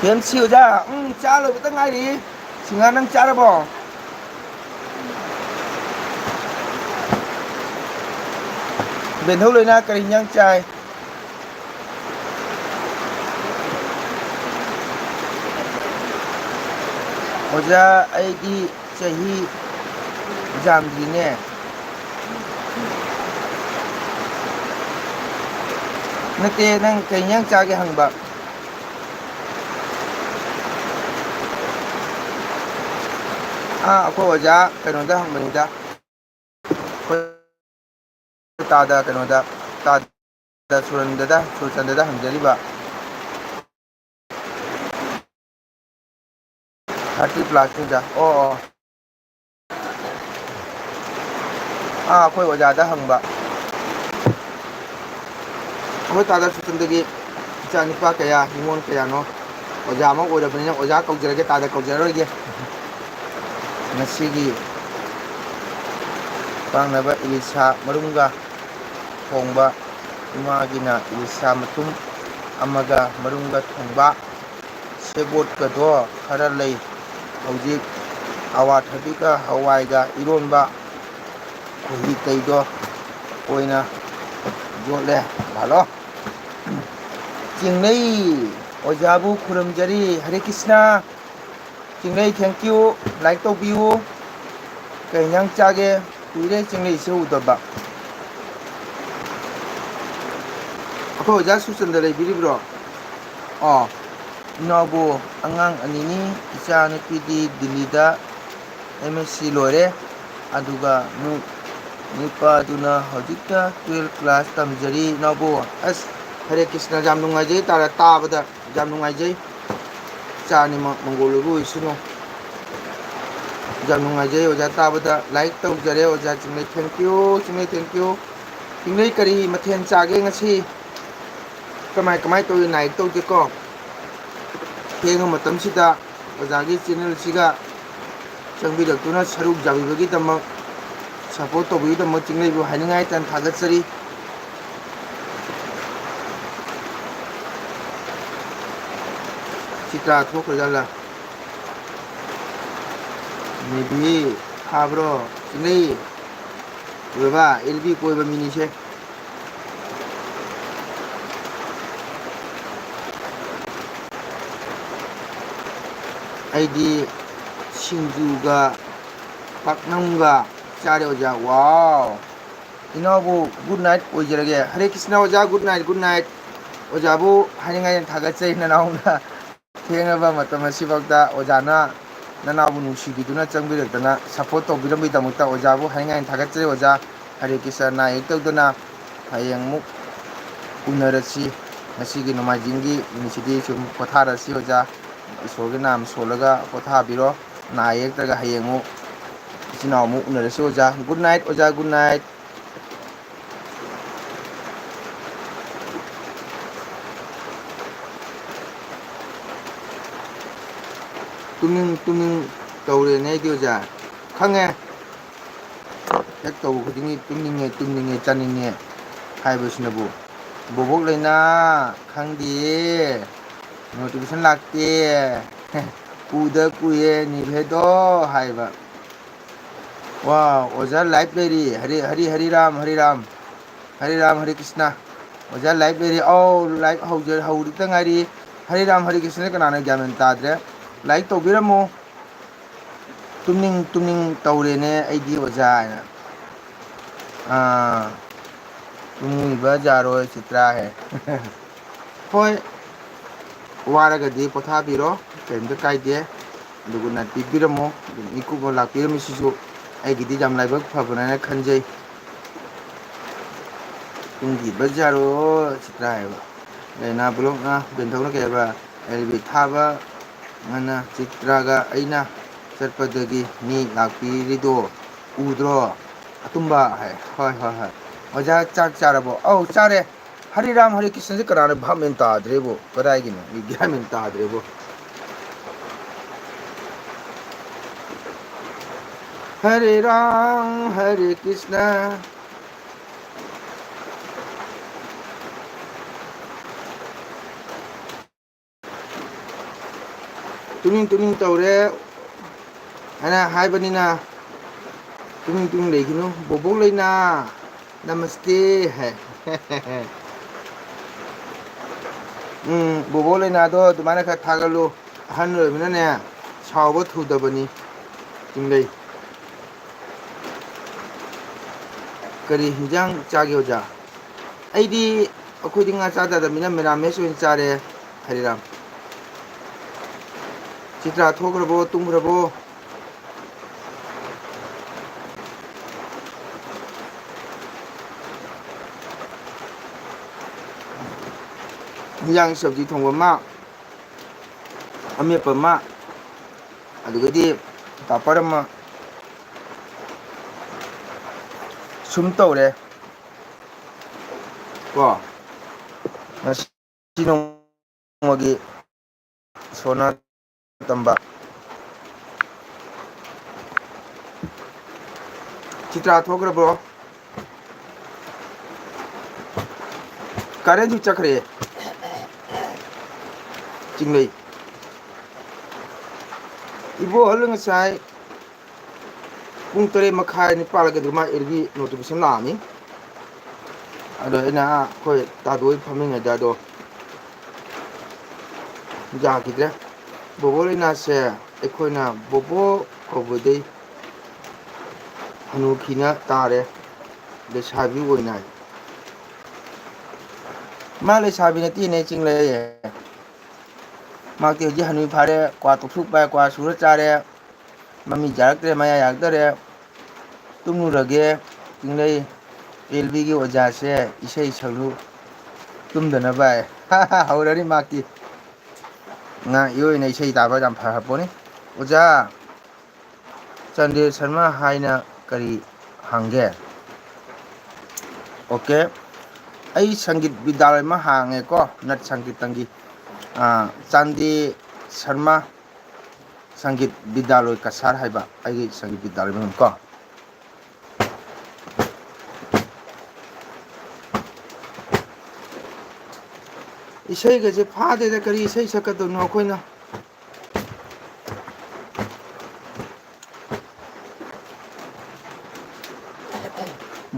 ꯕꯦꯝꯁꯤ ꯑꯣꯖꯥ, ꯎꯝ, ꯆꯥ ꯂꯣꯏꯕꯇ ꯉꯥꯏꯔꯤ꯫ ꯁꯤꯡꯍꯥ, ꯅꯪ ꯆꯥꯔꯕꯣ? ꯕꯦꯟꯊꯧ ꯂꯣꯏꯅ ꯀꯔꯤ ꯏꯟꯖꯥꯡ ꯆꯥꯏ? ꯑꯣꯖꯥ, ꯑꯩꯗꯤ ꯆꯍꯤ ꯌꯥꯝꯗ꯭ꯔꯤꯅꯦ꯫ ꯅꯠꯇꯦ, ꯅꯪ ꯀꯩ ꯏꯟꯖꯥꯡ ꯆꯥꯒꯦ ꯍꯪꯕ꯫ ꯑꯥ, ꯑꯩꯈꯣꯏ ꯑꯣꯖꯥ ꯀꯩꯅꯣꯗ ꯍꯪꯕꯅꯤꯗ꯫ ꯑꯩꯈꯣꯏ ꯇꯥꯗ ꯀꯩꯅꯣꯗ, ꯇꯥꯗ ꯁꯨꯔꯟꯗꯗ, ꯁꯨꯔꯆꯟꯗꯗ ꯍꯪꯖꯔꯤꯕ꯫ Thirty plus ꯅꯤꯗ꯫ ꯑꯣ, ꯑꯣ꯫ ꯑꯥ, ꯑꯩꯈꯣꯏ ꯑꯣꯖꯥꯗ ꯍꯪꯕ꯫ ꯑꯩꯈꯣꯏ ꯇꯥꯗ ꯁꯨꯔꯆꯟꯗꯒꯤ ꯏꯆꯥ ꯅꯨꯄꯥ ꯀꯌꯥ, ꯅꯤꯉꯣꯜ ꯀꯌꯥꯅꯣ? ꯑꯣꯖꯥ ꯑꯃ ꯑꯣꯏꯔꯕꯅꯤꯅ ꯑꯣꯖꯥ ꯀꯧꯖꯔꯒꯦ, ꯇꯥꯗ ꯀꯧꯖꯔꯔꯣꯏꯒꯦ꯫ ꯉꯁꯤꯒꯤ ꯄꯥꯡꯅꯕ ꯏꯂꯤꯁꯥ ꯃꯔꯨꯝꯒ ꯊꯣꯡꯕ, ꯏꯃꯥꯒꯤꯅ ꯏꯂꯤꯁꯥ ꯃꯇꯨꯝ ꯑꯃꯒ ꯃꯔꯨꯝꯒ ꯊꯣꯡꯕ, ꯁꯦꯕꯣꯠꯀꯗꯣ ꯈꯔ ꯂꯩ꯫ ꯍꯧꯖꯤꯛ ꯑꯋꯥꯊꯕꯤꯒ ꯍꯋꯥꯏꯒ ꯏꯔꯣꯟꯕ, ꯈꯣꯍꯤ ꯀꯩꯗꯣ ꯑꯣꯏꯅ ꯌꯣꯠꯂꯦ꯫ ꯂꯥꯜꯂꯣ꯫ ꯆꯤꯡꯂꯩ ꯑꯣꯖꯥꯕꯨ ꯈꯨꯔꯨꯝꯖꯔꯤ꯫ ꯍꯔꯦ ꯀ꯭ꯔꯤꯁꯅ꯫ ꯆꯤꯡꯂꯩ, thank you, like ꯇꯧꯕꯤꯌꯨ꯫ ꯀꯩ ꯏꯟꯖꯥꯡ ꯆꯥꯒꯦ? ꯀꯨꯏꯔꯦ ꯆꯤꯡꯂꯩꯁꯦ ꯎꯗꯕ꯫ ꯑꯩꯈꯣꯏ ꯑꯣꯖꯥ ꯁꯨꯔꯆꯟꯗ꯭ꯔ ꯂꯩꯕꯤꯔꯤꯕ꯭ꯔꯣ? ꯑꯣ, ꯏꯅꯥꯎꯕꯨ ꯑꯉꯥꯡ ꯑꯅꯤꯅꯤ, ꯏꯆꯥ ꯅꯨꯄꯤꯗꯤ ꯗꯤꯜꯂꯤꯗ M S C ꯂꯣꯏꯔꯦ, ꯑꯗꯨꯒ ꯅꯨ-, ꯅꯨꯄꯥꯗꯨꯅ ꯍꯧꯖꯤꯛꯇ twelve class ꯇꯝꯖꯔꯤ꯫ ꯏꯅꯥꯎꯕꯨ, ꯑꯁ, ꯍꯔꯦ ꯀ꯭ꯔꯤꯁꯅ, ꯌꯥꯝ ꯅꯨꯡꯉꯥꯏꯖꯩ ꯇꯥꯔ-, ꯇꯥꯕꯗ ꯌꯥꯝ ꯅꯨꯡꯉꯥꯏꯖꯩ꯫ ꯏꯆꯥ ꯑꯅꯤꯃꯛ ꯃꯪꯒꯣꯜ ꯑꯣꯏꯕ ꯑꯣꯏꯁꯅꯨ꯫ ꯌꯥꯝ ꯅꯨꯡꯉꯥꯏꯖꯩ ꯑꯣꯖꯥ ꯇꯥꯕꯗ꯫ Like ꯇꯧꯖꯔꯦ ꯑꯣꯖꯥ ꯆꯤꯡꯂꯩ, thank you, ꯆꯤꯡꯂꯩ, thank you꯫ ꯆꯤꯡꯂꯩ, ꯀꯔꯤ ꯃꯊꯦꯜ ꯆꯥꯒꯦ ꯉꯁꯤ? ꯀꯃꯥꯏ, ꯀꯃꯥꯏ ꯇꯧꯏ? ꯅꯥꯏꯠ ꯇꯧꯗꯦꯀꯣ꯫ ꯊꯦꯡꯉ ꯃꯇꯝꯁꯤꯗ ꯑꯣꯖꯥꯒꯤ channelꯁꯤꯒ ꯆꯪꯕꯤꯔꯛꯇꯨꯅ ꯁꯔꯨꯛ ꯌꯥꯕꯤꯕꯒꯤꯗꯃꯛ, support ꯇꯧꯕꯤꯕꯒꯤꯗꯃꯛ ꯆꯤꯡꯂꯩꯕꯨ ꯍꯥꯏꯅꯤꯡꯉꯥꯏ ꯂꯩꯇꯅ ꯊꯥꯒꯠꯆꯔꯤ꯫ ꯆꯤꯇ꯭ꯔꯥ ꯊꯣꯛꯈ꯭ꯔꯖꯥꯠꯂꯥ? ꯃꯦꯕꯤ ꯊꯥꯕ꯭ꯔꯣ? ꯆꯤꯡꯂꯩ꯫ ꯎꯔꯕ? ꯑꯦꯜ ꯕꯤ ꯀꯣꯏꯕ ꯃꯤꯅꯤꯁꯦ꯫ ꯑꯩꯗꯤ ꯁꯤꯡꯖꯨꯒ ꯄꯥꯛꯅꯝꯒ ꯆꯥꯔꯦ ꯑꯣꯖꯥ꯫ ꯋꯥꯎ! ꯏꯅꯥꯎꯕꯨ good night ꯑꯣꯏꯖꯔꯒꯦ꯫ ꯍꯔꯦ ꯀ꯭ꯔꯤꯁꯅ ꯑꯣꯖꯥ, good night, good night꯫ ꯑꯣꯖꯥꯕꯨ ꯍꯥꯏꯅꯤꯡꯉꯥꯏ ꯌꯥꯝ ꯊꯥꯒꯠꯆꯔꯤ, ꯅꯅꯥꯎꯅ ꯊꯦꯡꯂꯕ ꯃꯇꯝ ꯑꯁꯤꯐꯥꯎꯗ ꯑꯣꯖꯥꯅ ꯅꯅꯥꯎꯕꯨ ꯅꯨꯡꯁꯤꯕꯤꯗꯨꯅ ꯆꯪꯕꯤꯔꯛꯇꯅ support ꯇꯧꯕꯤꯔꯝꯕꯒꯤꯗꯃꯛꯇ ꯑꯣꯖꯥꯕꯨ ꯍꯥꯏꯅꯤꯡꯉꯥꯏ ꯌꯥꯝ ꯊꯥꯒꯠꯆꯔꯤ ꯑꯣꯖꯥ꯫ ꯍꯔꯦ ꯀ꯭ꯔꯤꯁꯅ, ꯅꯥ ꯌꯦꯛ ꯇꯧꯗꯅ ꯍꯌꯦꯡ ꯑꯃꯨꯛ ꯎꯅꯔꯁꯤ꯫ ꯉꯁꯤꯒꯤ ꯅꯣꯡꯃꯥꯏꯖꯤꯡꯒꯤ ꯅꯨꯃꯤꯠꯁꯤꯗꯤ ꯁꯨꯝ ꯄꯣꯊꯥꯔꯁꯤ ꯑꯣꯖꯥ꯫ ꯏꯁꯣꯔꯒꯤ ꯅꯥꯝ ꯁꯣꯜꯂꯒ ꯄꯣꯊꯥꯕꯤꯔꯣ꯫ ꯅꯥ ꯌꯦꯛꯇ꯭ꯔꯒ ꯍꯌꯦꯡ ꯑꯃꯨꯛ ꯏꯆꯤꯟ ꯏꯅꯥꯎ ꯑꯃꯨꯛ ꯎꯅꯔꯁꯤ ꯑꯣꯖꯥ꯫ Good night ꯑꯣꯖꯥ, good night꯫ ꯇꯨꯝꯅꯤꯡ ꯇꯨꯝꯅꯤꯡ ꯇꯧꯔꯦꯅꯦ ꯑꯩꯗꯤ ꯑꯣꯖꯥ꯫ ꯈꯪꯉꯦ꯫ ꯍꯦꯛ ꯇꯧꯕ ꯈꯨꯗꯤꯡꯒꯤ ꯇꯨꯝꯅꯤꯡꯉꯦ, ꯇꯨꯝꯅꯤꯡꯉꯦ, ꯆꯥꯅꯤꯡꯉꯦ ꯍꯥꯏꯕꯁꯤꯅꯕꯨ꯫ ꯕꯣꯕꯣꯛ ꯂꯩꯅꯥ ꯈꯪꯗꯦꯌꯦ, notification ꯂꯥꯛꯇꯦ, ꯎꯗ ꯀꯨꯏꯔꯦ ꯅꯤꯕꯦꯗꯣ ꯍꯥꯏꯕ꯫ ꯋꯥ, ꯑꯣꯖꯥ live ꯂꯩꯔꯤ꯫ ꯍꯔꯤ, ꯍꯔꯤ, ꯍꯔꯤ ꯔꯥꯝ, ꯍꯔꯤ ꯔꯥꯝ꯫ ꯍꯔꯤ ꯔꯥꯝ, ꯍꯔꯤ ꯀ꯭ꯔꯤꯁꯅ꯫ ꯑꯣꯖꯥ live ꯂꯩꯔꯤ꯫ ꯑꯧ, live ꯍꯧꯖ-, ꯍꯧꯔꯛꯇ ꯉꯥꯏꯔꯤ꯫ ꯍꯔꯤ ꯔꯥꯝ, ꯍꯔꯤ ꯀ꯭ꯔꯤꯁꯅ ꯀꯅꯥꯅꯣ ꯒ꯭ꯌꯥꯟ ꯃꯦꯟ ꯇꯥꯗ꯭ꯔꯦ꯫ Like ꯇꯧꯕꯤꯔꯝꯃꯨ꯫ ꯇꯨꯝꯅꯤꯡ, ꯇꯨꯝꯅꯤꯡ ꯇꯧꯔꯦꯅꯦ ꯑꯩꯗꯤ ꯑꯣꯖꯥ ꯍꯥꯏꯅ꯫ ꯑꯥ, ꯇꯨꯝꯃꯨꯕ ꯌꯥꯔꯣꯏ ꯆꯤꯇ꯭ꯔꯥ ꯍꯦ꯫ ꯍꯣꯏ, ꯋꯥꯔꯒꯗꯤ ꯄꯣꯊꯥꯕꯤꯔꯣ, ꯀꯔꯤꯝꯇ ꯀꯥꯏꯗꯦ꯫ ꯑꯗꯨꯒ ꯅꯠꯄꯤꯕꯤꯔꯝꯃꯣ, ꯑꯗꯨꯝ ꯏꯀꯨꯞꯅ ꯂꯥꯛꯄꯤꯔꯝꯃꯤꯁꯤꯁꯨ ꯑꯩꯒꯤꯗꯤ ꯌꯥꯝ ꯂꯥꯏꯕꯛ ꯐꯕꯅꯦꯅ ꯈꯟꯖꯩ꯫ "ꯇꯨꯝꯈꯤꯕ ꯖꯥꯔꯣ ꯆꯤꯇ꯭ꯔꯥ?" ꯍꯥꯏꯕ꯫ ꯂꯩꯅꯥ ꯕ꯭ꯂꯣꯛꯅ ꯕꯦꯟꯊꯧꯅ ꯀꯩ ꯍꯥꯏꯕ? ꯑꯦꯜ ꯕꯤ ꯊꯥꯕ ꯉꯟꯅ ꯆꯤꯇ꯭ꯔꯥꯒ ꯑꯩꯅ ꯆꯠꯄꯗꯒꯤ ꯃꯤ ꯂꯥꯛꯄꯤꯔꯤꯗꯣ ꯎꯗ꯭ꯔꯣ? ꯑꯇꯨꯝꯕ ꯍꯥꯏ꯫ "ꯍꯣꯏ, ꯍꯣꯏ, ꯍꯣꯏ꯫ ꯑꯣꯖꯥ, ꯆꯥꯛ ꯆꯥꯔꯕꯣ?" "ꯑꯧ, ꯆꯥꯔꯦ꯫" ꯍꯔꯦ ꯔꯥꯝ ꯍꯔꯦ ꯀ꯭ꯔꯤꯁꯅꯁꯦ ꯀꯅꯥꯅ ꯚꯥꯞ ꯃꯦꯟ ꯇꯥꯗ꯭ꯔꯦꯕꯣ? ꯀꯗꯥꯏꯒꯤꯅꯣ? ꯑꯩ ꯒ꯭ꯌꯥꯟ ꯃꯦꯟ ꯇꯥꯗ꯭ꯔꯦꯕꯣ꯫ ꯍꯔꯦ ꯔꯥꯝ ꯍꯔꯦ ꯀ꯭ꯔꯤꯁꯅ꯫ ꯇꯨꯅꯤꯡ ꯇꯨꯅꯤꯡ ꯇꯧꯔꯦ ꯍꯥꯏꯅ ꯍꯥꯏꯕꯅꯤꯅ ꯇꯨꯅꯤꯡ ꯇꯨꯅꯤꯡ ꯂꯩꯈꯤꯅꯨ꯫ ꯕꯣꯕꯣꯛ ꯂꯩꯅꯥ, ꯅꯃꯁꯇꯦ ꯍꯥꯏ꯫ ꯎꯝ, ꯕꯣꯕꯣꯛ ꯂꯩꯅꯥꯗꯣ ꯑꯗꯨꯃꯥꯏꯅ ꯈꯔ ꯊꯥꯒꯠꯂꯨ꯫ ꯑꯍꯟ ꯑꯣꯏꯕꯅꯅꯦ, ꯁꯥꯎꯕ ꯊꯨꯗꯕꯅꯤ꯫ ꯆꯤꯡꯂꯩ꯫ ꯀꯔꯤ ꯍꯤꯟꯖꯥꯡ ꯆꯥꯒꯦ, ꯑꯣꯖꯥ? ꯑꯩꯗꯤ, ꯑꯩꯈꯣꯏꯗꯤ ꯉꯥ ꯆꯥꯗꯕꯅꯤꯅ ꯃꯦꯔꯥꯃꯦꯁ ꯑꯣꯏꯅ ꯆꯥꯔꯦ, ꯍꯔꯤꯔꯥꯝ꯫ ꯆꯤꯇ꯭ꯔꯥ ꯊꯣꯛꯈ꯭ꯔꯕꯣ, ꯇꯨꯝꯈ꯭ꯔꯕꯣ? ꯍꯤꯟꯖꯥꯡ ꯁꯕꯖꯤ ꯊꯣꯡꯕ ꯑꯃ, ꯑꯃꯦꯠꯄ ꯑꯃ, ꯑꯗꯨꯒꯗꯤ ꯄꯥꯄꯔ ꯑꯃ, ꯁꯨꯝ ꯇꯧꯔꯦ ꯀꯣ꯫ ꯉꯁꯤ ꯅꯣꯡꯃꯒꯤ ꯏꯁꯣꯔꯅ ꯇꯝꯕ꯫ ꯆꯤꯇ꯭ꯔꯥ ꯊꯣꯛꯈ꯭ꯔꯕ꯭ꯔꯣ? ꯀꯔꯦꯟꯁꯨ ꯆꯠꯈ꯭ꯔꯦ꯫ ꯆꯤꯡꯂꯩ꯫ ꯏꯕꯣꯍꯜ ꯉꯁꯥꯏ ꯄꯨꯡ ꯇꯔꯦꯠ ꯃꯈꯥꯏ, ꯅꯤꯄꯥꯜ ꯀꯩꯗꯧ ꯃꯥ ꯑꯦꯜꯒꯤ notification ꯂꯥꯛꯑꯝꯃꯤ꯫ ꯑꯗꯣ ꯑꯩꯅ, ꯑꯥ, ꯑꯩꯈꯣꯏ ꯇꯥꯗꯣꯏ ꯐꯝꯃꯤꯉꯩꯗ ꯑꯗꯣ ꯌꯥꯈꯤꯗ꯭ꯔꯦ꯫ ꯕꯣꯕꯣ ꯂꯩꯅꯥꯁꯦ ꯑꯩꯈꯣꯏꯅ ꯕꯣꯕꯣ ꯀꯧꯕꯗꯩ ꯍꯅꯨꯈꯤꯅ ꯇꯥꯔꯦ, ꯂꯩꯁꯥꯕꯤ ꯑꯣꯏꯅ꯫ ꯃꯥ ꯂꯩꯁꯥꯕꯤ ꯅꯠꯇꯦꯅꯦ, ꯆꯤꯡꯂꯩ꯫ ꯃꯍꯥꯛꯇꯤ ꯍꯧꯖꯤꯛ ꯍꯅꯨ ꯐꯥꯔꯦ, ꯀ꯭ꯋꯥ ꯇꯣꯛꯊꯣꯛ ꯄꯥꯏ, ꯀ꯭ꯋꯥ ꯁꯨꯔ ꯆꯥꯔꯦ, ꯃꯃꯤꯠ ꯌꯥꯔꯛꯇ꯭ꯔꯦ, ꯃꯌꯥ ꯌꯥꯔꯛꯇꯔꯦ꯫ ꯇꯨꯝꯂꯨꯔꯒꯦ꯫ ꯆꯤꯡꯂꯩ ꯑꯦꯜ ꯕꯤꯒꯤ ꯑꯣꯖꯥꯁꯦ ꯏꯁꯩ ꯁꯛꯂꯨ ꯇꯨꯝꯗꯅꯕ ꯍꯥꯏ꯫ ꯍꯧꯔꯅꯤ ꯃꯍꯥꯛꯇꯤ꯫ ꯉꯥ ꯏꯑꯣꯏꯅ ꯏꯁꯩ ꯇꯥꯕ ꯌꯥꯝ ꯐꯔꯕ ꯄꯣꯠꯅꯤ꯫ ꯑꯣꯖꯥ, ꯆꯟꯗ꯭ꯔ ꯁꯔꯃ ꯍꯥꯏꯅ ꯀꯔꯤ ꯍꯪꯒꯦ? ꯑꯣꯀꯦ꯫ ꯑꯩ ꯁꯪꯒꯤꯠ ꯕꯤꯗ꯭ꯌꯥꯂꯣꯏ ꯑꯃ ꯍꯥꯡꯉꯦꯀꯣ, ꯅꯠ ꯁꯪꯒꯤꯠꯇꯪꯒꯤ꯫ ꯑꯥ, ꯆꯥꯟꯗꯤ ꯁꯔꯃ ꯁꯪꯒꯤꯠ ꯕꯤꯗ꯭ꯌꯥꯂꯣꯏ ꯀꯁꯥꯔ ꯍꯥꯏꯕ ꯑꯩꯒꯤ ꯁꯪꯒꯤꯠ ꯕꯤꯗ꯭ꯌꯥꯂꯣꯏ ꯃꯃꯤꯡ ꯀꯣ꯫ ꯏꯁꯩꯒꯁꯦ ꯐꯥꯗꯦꯗ, ꯀꯔꯤ ꯏꯁꯩ ꯁꯛꯀꯗꯣꯏꯅꯣ ꯑꯩꯈꯣꯏꯅ?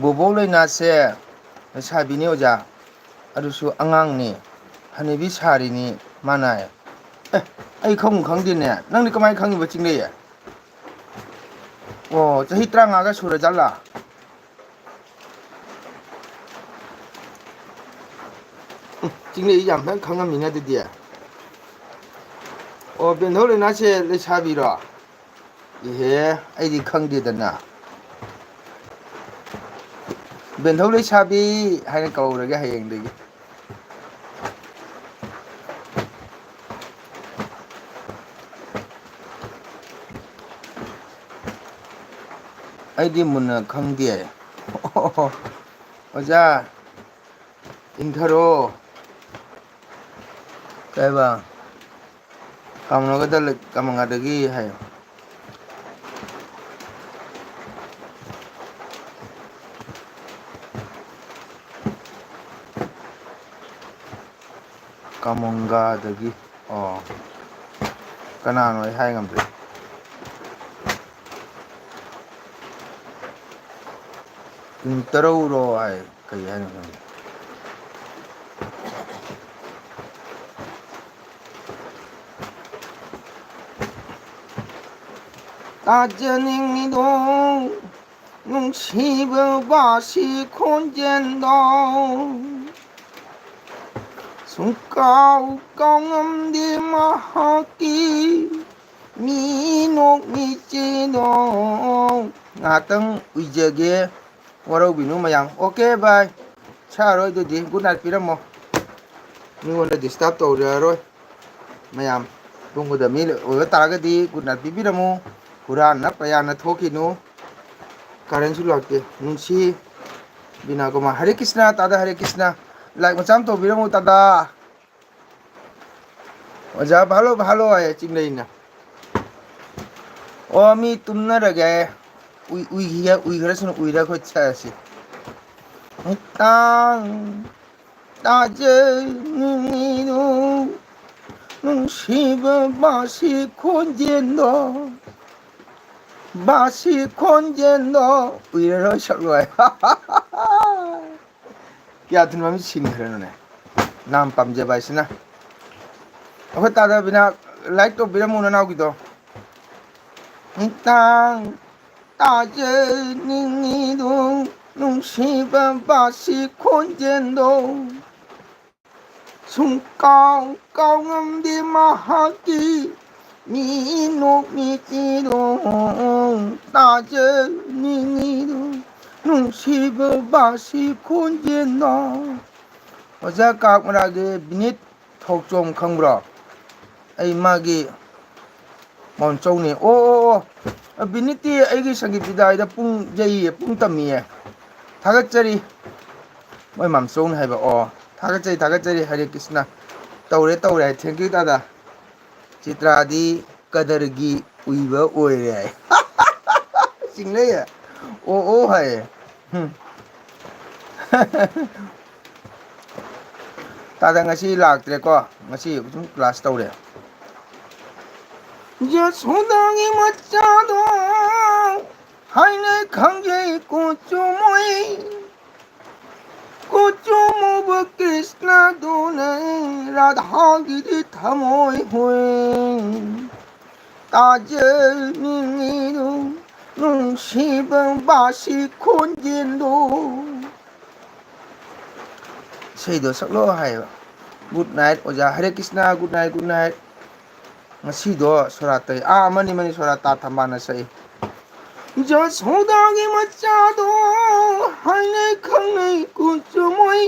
ꯕꯣꯕꯣꯛ ꯂꯩꯅꯥꯁꯦ ꯂꯩꯁꯥꯕꯤꯅꯤ ꯑꯣꯖꯥ, ꯑꯗꯨꯁꯨ ꯑꯉꯥꯡꯅꯤ, ꯍꯅꯨꯕꯤ ꯁꯥꯔꯤꯅꯤ ꯃꯥꯅ꯫ ꯑꯦ, ꯑꯩ ꯈꯪꯕꯨ ꯈꯪꯗꯦꯅꯦ, ꯅꯪꯗꯤ ꯀꯃꯥꯏꯅ ꯈꯪꯉꯤꯕ ꯆꯤꯡꯂꯩ? ꯑꯣ, ꯆꯍꯤ ꯇꯔꯥꯃꯉꯥꯒ ꯁꯨꯔꯖꯥꯠꯂꯥ? ꯎꯝ, ꯆꯤꯡꯂꯩ ꯌꯥꯝ ꯐꯖꯅ ꯈꯪꯉꯝꯃꯤꯅ ꯑꯗꯨꯗꯤ꯫ ꯑꯣ, ꯕꯦꯟꯊꯧ ꯂꯩꯅꯥꯁꯦ ꯂꯩꯁꯥꯕꯤꯔꯣ? ꯏꯍꯦ, ꯑꯩꯗꯤ ꯈꯪꯗꯦꯗꯅ꯫ ꯕꯦꯟꯊꯧ ꯂꯩꯁꯥꯕꯤ ꯍꯥꯏꯅ ꯀꯧꯔꯒꯦ ꯍꯌꯦꯡꯗꯒꯤ꯫ ꯑꯩꯗꯤ ꯃꯨꯟꯅ ꯈꯪꯗꯦ꯫ ꯑꯣꯖꯥ, ꯏꯪꯊꯔꯣ꯫ ꯀꯩꯕ? ꯀꯥꯃꯣꯒꯗ ꯂꯩ-, ꯀꯥꯃꯣꯒꯗꯒꯤ ꯍꯥꯏꯌꯣ꯫ ꯀꯥꯃꯣꯡꯒꯥꯗꯒꯤ꯫ ꯑꯣ꯫ ꯀꯅꯥꯅꯣ ꯑꯩ ꯍꯥꯏ ꯉꯝꯗ꯭ꯔꯦ꯫ ꯄꯨꯡ ꯇꯔꯧꯔꯣ ꯍꯥꯏ꯫ ꯀꯩ ꯍꯥꯏꯅꯣ ꯈꯪꯗꯦ꯫ ꯇꯥꯖꯅꯤꯡꯉꯤꯗꯣ ꯅꯨꯡꯁꯤꯕ ꯕꯥꯁꯤ ꯈꯣꯟꯖꯦꯜꯗꯣ꯫ ꯁꯨꯡꯀꯥꯎ ꯀꯥꯎꯉꯝꯗꯦ ꯃꯍꯥꯛꯀꯤ ꯃꯤ ꯅꯣꯛ ꯃꯤ ꯆꯦ ꯅꯣꯛ꯫ ꯉꯥꯏꯍꯥꯛꯇꯪ ꯎꯏꯖꯒꯦ꯫ ꯋꯥꯔꯧꯕꯤꯅꯨ ꯃꯌꯥꯝ꯫ Okay, bye꯫ ꯁꯥꯔꯣꯏ ꯑꯗꯨꯗꯤ꯫ Good night ꯄꯤꯔꯝꯃꯣ꯫ ꯃꯤꯉꯣꯟꯗ disturb ꯇꯧꯔꯔꯣꯏ꯫ ꯃꯌꯥꯝ ꯇꯨꯝꯒꯗꯕ ꯃꯤ ꯑꯣꯏꯕ ꯇꯥꯔꯒꯗꯤ good night ꯄꯤꯕꯤꯔꯝꯃꯨ꯫ ꯍꯨꯔꯥꯟꯅ ꯄꯌꯥꯅ ꯊꯣꯛꯈꯤꯅꯨ꯫ ꯀꯔꯟꯁꯨ ꯂꯥꯛꯇꯦ꯫ ꯅꯨꯡꯁꯤ ꯕꯤꯅꯥ ꯀꯨꯃꯥꯔ꯫ ꯍꯔꯦ ꯀ꯭ꯔꯤꯁꯅ, ꯇꯥꯗ ꯍꯔꯦ ꯀ꯭ꯔꯤꯁꯅ꯫ Like ꯃꯆꯥ ꯑꯃ ꯇꯧꯕꯤꯔꯝꯃꯨ, ꯇꯥꯗ꯫ ꯑꯣꯖꯥ, ꯚꯥꯂꯣ, ꯚꯥꯂꯣ ꯍꯥꯏꯌꯦ ꯆꯤꯡꯂꯩꯅ꯫ ꯑꯣ, ꯃꯤ ꯇꯨꯝꯅꯔꯒꯦ꯫ ꯎꯏ-, ꯎꯏꯈꯤꯒꯦ, ꯎꯏꯈ꯭ꯔꯁꯅꯨ, ꯎꯏꯔ ꯑꯩꯈꯣꯏ ꯆꯠꯂꯁꯤ꯫ ꯇꯥꯡ ꯇꯥꯖꯅꯤꯡꯉꯤꯗꯨ ꯅꯨꯡꯁꯤꯕ ꯕꯥꯁꯤ ꯈꯣꯟꯖꯦꯜꯗꯣ, ꯕꯥꯁꯤ ꯈꯣꯟꯖꯦꯜꯗꯣ꯫ ꯎꯏꯔꯔꯣꯏ ꯁꯛꯂꯣꯏ꯫ ꯀꯌꯥ ꯊꯨꯅ ꯃꯃꯤꯠ ꯁꯤꯡꯈ꯭ꯔꯦꯅꯅꯦ꯫ ꯅꯥꯝ ꯄꯥꯝꯖꯕ ꯍꯥꯏꯁꯤꯅ꯫ ꯑꯩꯈꯣꯏ ꯇꯥꯗꯕꯤꯅ like ꯇꯧꯕꯤꯔꯝꯃꯨ ꯅꯅꯥꯎꯒꯤꯗꯣ꯫ ꯇꯥꯡ ꯇꯥꯖꯅꯤꯡꯉꯤꯗꯨ ꯅꯨꯡꯁꯤꯕ ꯕꯥꯁꯤ ꯈꯣꯟꯖꯦꯜꯗꯣ꯫ ꯁꯨꯡꯀꯥꯎ ꯀꯥꯎ ꯉꯝꯗꯦ ꯃꯍꯥꯛꯀꯤ ꯃꯤ ꯅꯣꯛꯃꯤꯠꯇꯤꯗꯣ꯫ ꯇꯥꯖꯅꯤꯡꯉꯤꯗꯣ ꯅꯨꯡꯁꯤꯕ ꯕꯥꯁꯤ ꯈꯣꯟꯖꯦꯜꯗꯣ꯫ ꯑꯣꯖꯥ ꯀꯥꯛꯃꯔꯥꯒꯤ ꯕꯤꯅꯤꯠ ꯊꯣꯛꯆꯣꯝ ꯈꯪꯕ꯭ꯔꯣ? ꯑꯩ ꯃꯥꯒꯤ ꯃꯥꯝꯆꯧꯅꯦ꯫ ꯑꯣ, ꯑꯣ, ꯑꯣ꯫ ꯕꯤꯅꯤꯠꯇꯤ ꯑꯩꯒꯤ ꯁꯪꯒꯤꯠ ꯕꯤꯗꯥꯏꯗ ꯄꯨꯡ ꯌꯩꯌꯦ, ꯄꯨꯡ ꯇꯝꯃꯤꯌꯦ꯫ ꯊꯥꯒꯠꯆꯔꯤ꯫ ꯃꯣꯏ ꯃꯥꯝꯆꯧꯅ ꯍꯥꯏꯕ꯫ ꯑꯣ, ꯊꯥꯒꯠꯆꯔꯤ, ꯊꯥꯒꯠꯆꯔꯤ꯫ ꯍꯔꯦ ꯀ꯭ꯔꯤꯁꯅ꯫ ꯇꯧꯔꯦ, ꯇꯧꯔꯦ ꯍꯥꯏ꯫ Thank you, ꯇꯥꯗ꯫ ꯆꯤꯇ꯭ꯔꯥꯗꯤ ꯀꯗꯔꯒꯤ ꯎꯏꯕ ꯑꯣꯏꯔꯦ ꯍꯥꯏ꯫ ꯆꯤꯡꯂꯩꯌꯦ꯫ ꯑꯣ, ꯑꯣ ꯍꯥꯏꯌꯦ꯫ ꯍꯨꯝ꯫ ꯇꯥꯗ ꯉꯁꯤ ꯂꯥꯛꯇ꯭ꯔꯦꯀꯣ꯫ ꯉꯁꯤ ꯑꯗꯨꯝ class ꯇꯧꯔꯦ꯫ ꯌꯁꯣꯗꯥꯒꯤ ꯃꯆꯥꯗꯣ ꯍꯥꯏꯅ ꯈꯪꯖꯩ ꯀꯨꯆꯨ ꯃꯨꯏ꯫ ꯀꯨꯆꯨ ꯃꯨꯕ ꯀ꯭ꯔꯤꯁꯅꯗꯨꯅ ꯔꯥꯙꯥꯒꯤꯗꯤ ꯊꯃꯣꯏ ꯍꯨꯏ꯫ ꯇꯥꯖꯅꯤꯡꯉꯤꯗꯨ ꯅꯨꯡꯁꯤꯕ ꯕꯥꯁꯤ ꯈꯣꯟꯖꯦꯜꯗꯣ꯫ ꯏꯁꯩꯗꯣ ꯁꯛꯂꯣ ꯍꯥꯏꯌꯦꯕ꯫ Good night ꯑꯣꯖꯥ꯫ ꯍꯔꯦ Krishna, good night, good night꯫ ꯉꯁꯤꯗꯣ ꯁꯣꯔꯥꯠꯇ, ꯑꯥ, ꯑꯃꯅꯤ, ꯑꯃꯅꯤ, ꯁꯣꯔꯥꯠ ꯇꯥ ꯊꯝꯕꯥꯜꯅ ꯁꯛꯏ꯫ ꯖꯁꯣꯗꯥꯒꯤ ꯃꯆꯥꯗꯣ ꯍꯥꯏꯅꯩ ꯈꯪꯅꯩ ꯀꯨꯆꯨ ꯃꯣꯏ꯫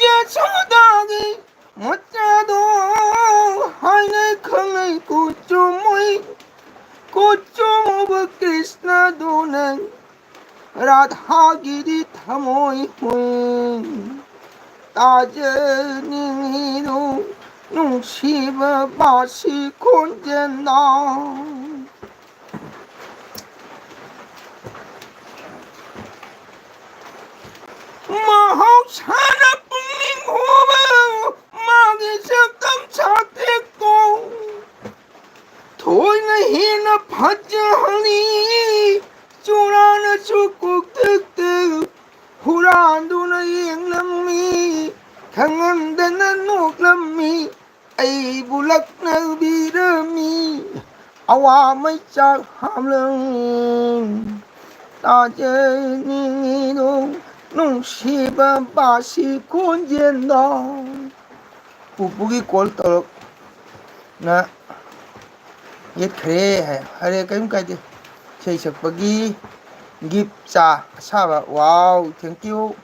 ꯖꯁꯣꯗꯥꯒꯤ ꯃꯆꯥꯗꯣ ꯍꯥꯏꯅꯩ ꯈꯪꯅꯩ ꯀꯨꯆꯨ ꯃꯣꯏ꯫ ꯀꯨꯆꯨ ꯃꯨꯕ ꯀ꯭ꯔꯤꯁꯅꯗꯨꯅ ꯔꯥꯙꯥꯒꯤꯗꯤ ꯊꯃꯣꯏ ꯍꯨꯏ꯫ ꯇꯥꯖꯅꯤꯡꯉꯤꯗꯨ ꯅꯨꯡꯁꯤꯕ ꯕꯥꯁꯤ ꯈꯣꯟꯖꯦꯜꯗ꯫ ꯃꯍꯧꯁꯥꯅ ꯄꯨꯛꯅꯤꯡ ꯍꯨꯕ ꯃꯥꯒꯤ ꯁꯛꯇꯝ ꯁꯥꯊꯦꯛꯇꯣ ꯊꯣꯏꯅ ꯍꯦꯟꯅ ꯐꯖꯍꯜꯂꯤ꯫ ꯆꯨꯔꯥꯅꯁꯨ ꯀꯣꯛꯊꯛꯇ ꯍꯨꯔꯥꯟꯗꯨꯅ ꯌꯦꯡꯂꯝꯃꯤ꯫ ꯈꯪꯍꯟꯗꯅ ꯅꯣꯛꯂꯝꯃꯤ꯫ ꯑꯩꯕꯨ ꯂꯛꯅꯕꯤꯔꯝꯃꯤ꯫ ꯑꯋꯥ ꯃꯩꯆꯥꯛ ꯍꯥꯞꯂꯝꯃꯤ꯫ ꯇꯥꯖꯅꯤꯡꯉꯤꯗꯣ ꯅꯨꯡꯁꯤꯕ ꯕꯥꯁꯤ ꯈꯣꯟꯖꯦꯜꯗꯣ꯫ ꯄꯨꯄꯨꯒꯤ ꯀꯣꯜ ꯇꯧꯔꯛꯅ ꯌꯦꯠꯈ꯭ꯔꯦ ꯍꯥꯏ꯫ ꯐꯔꯦ, ꯀꯔꯤꯝ ꯀꯥꯏꯗꯦ꯫ ꯏꯁꯩ ꯁꯛꯄꯒꯤ ꯒꯤꯐ ꯆꯥ ꯑꯁꯥꯕ꯫ Wow, thank you꯫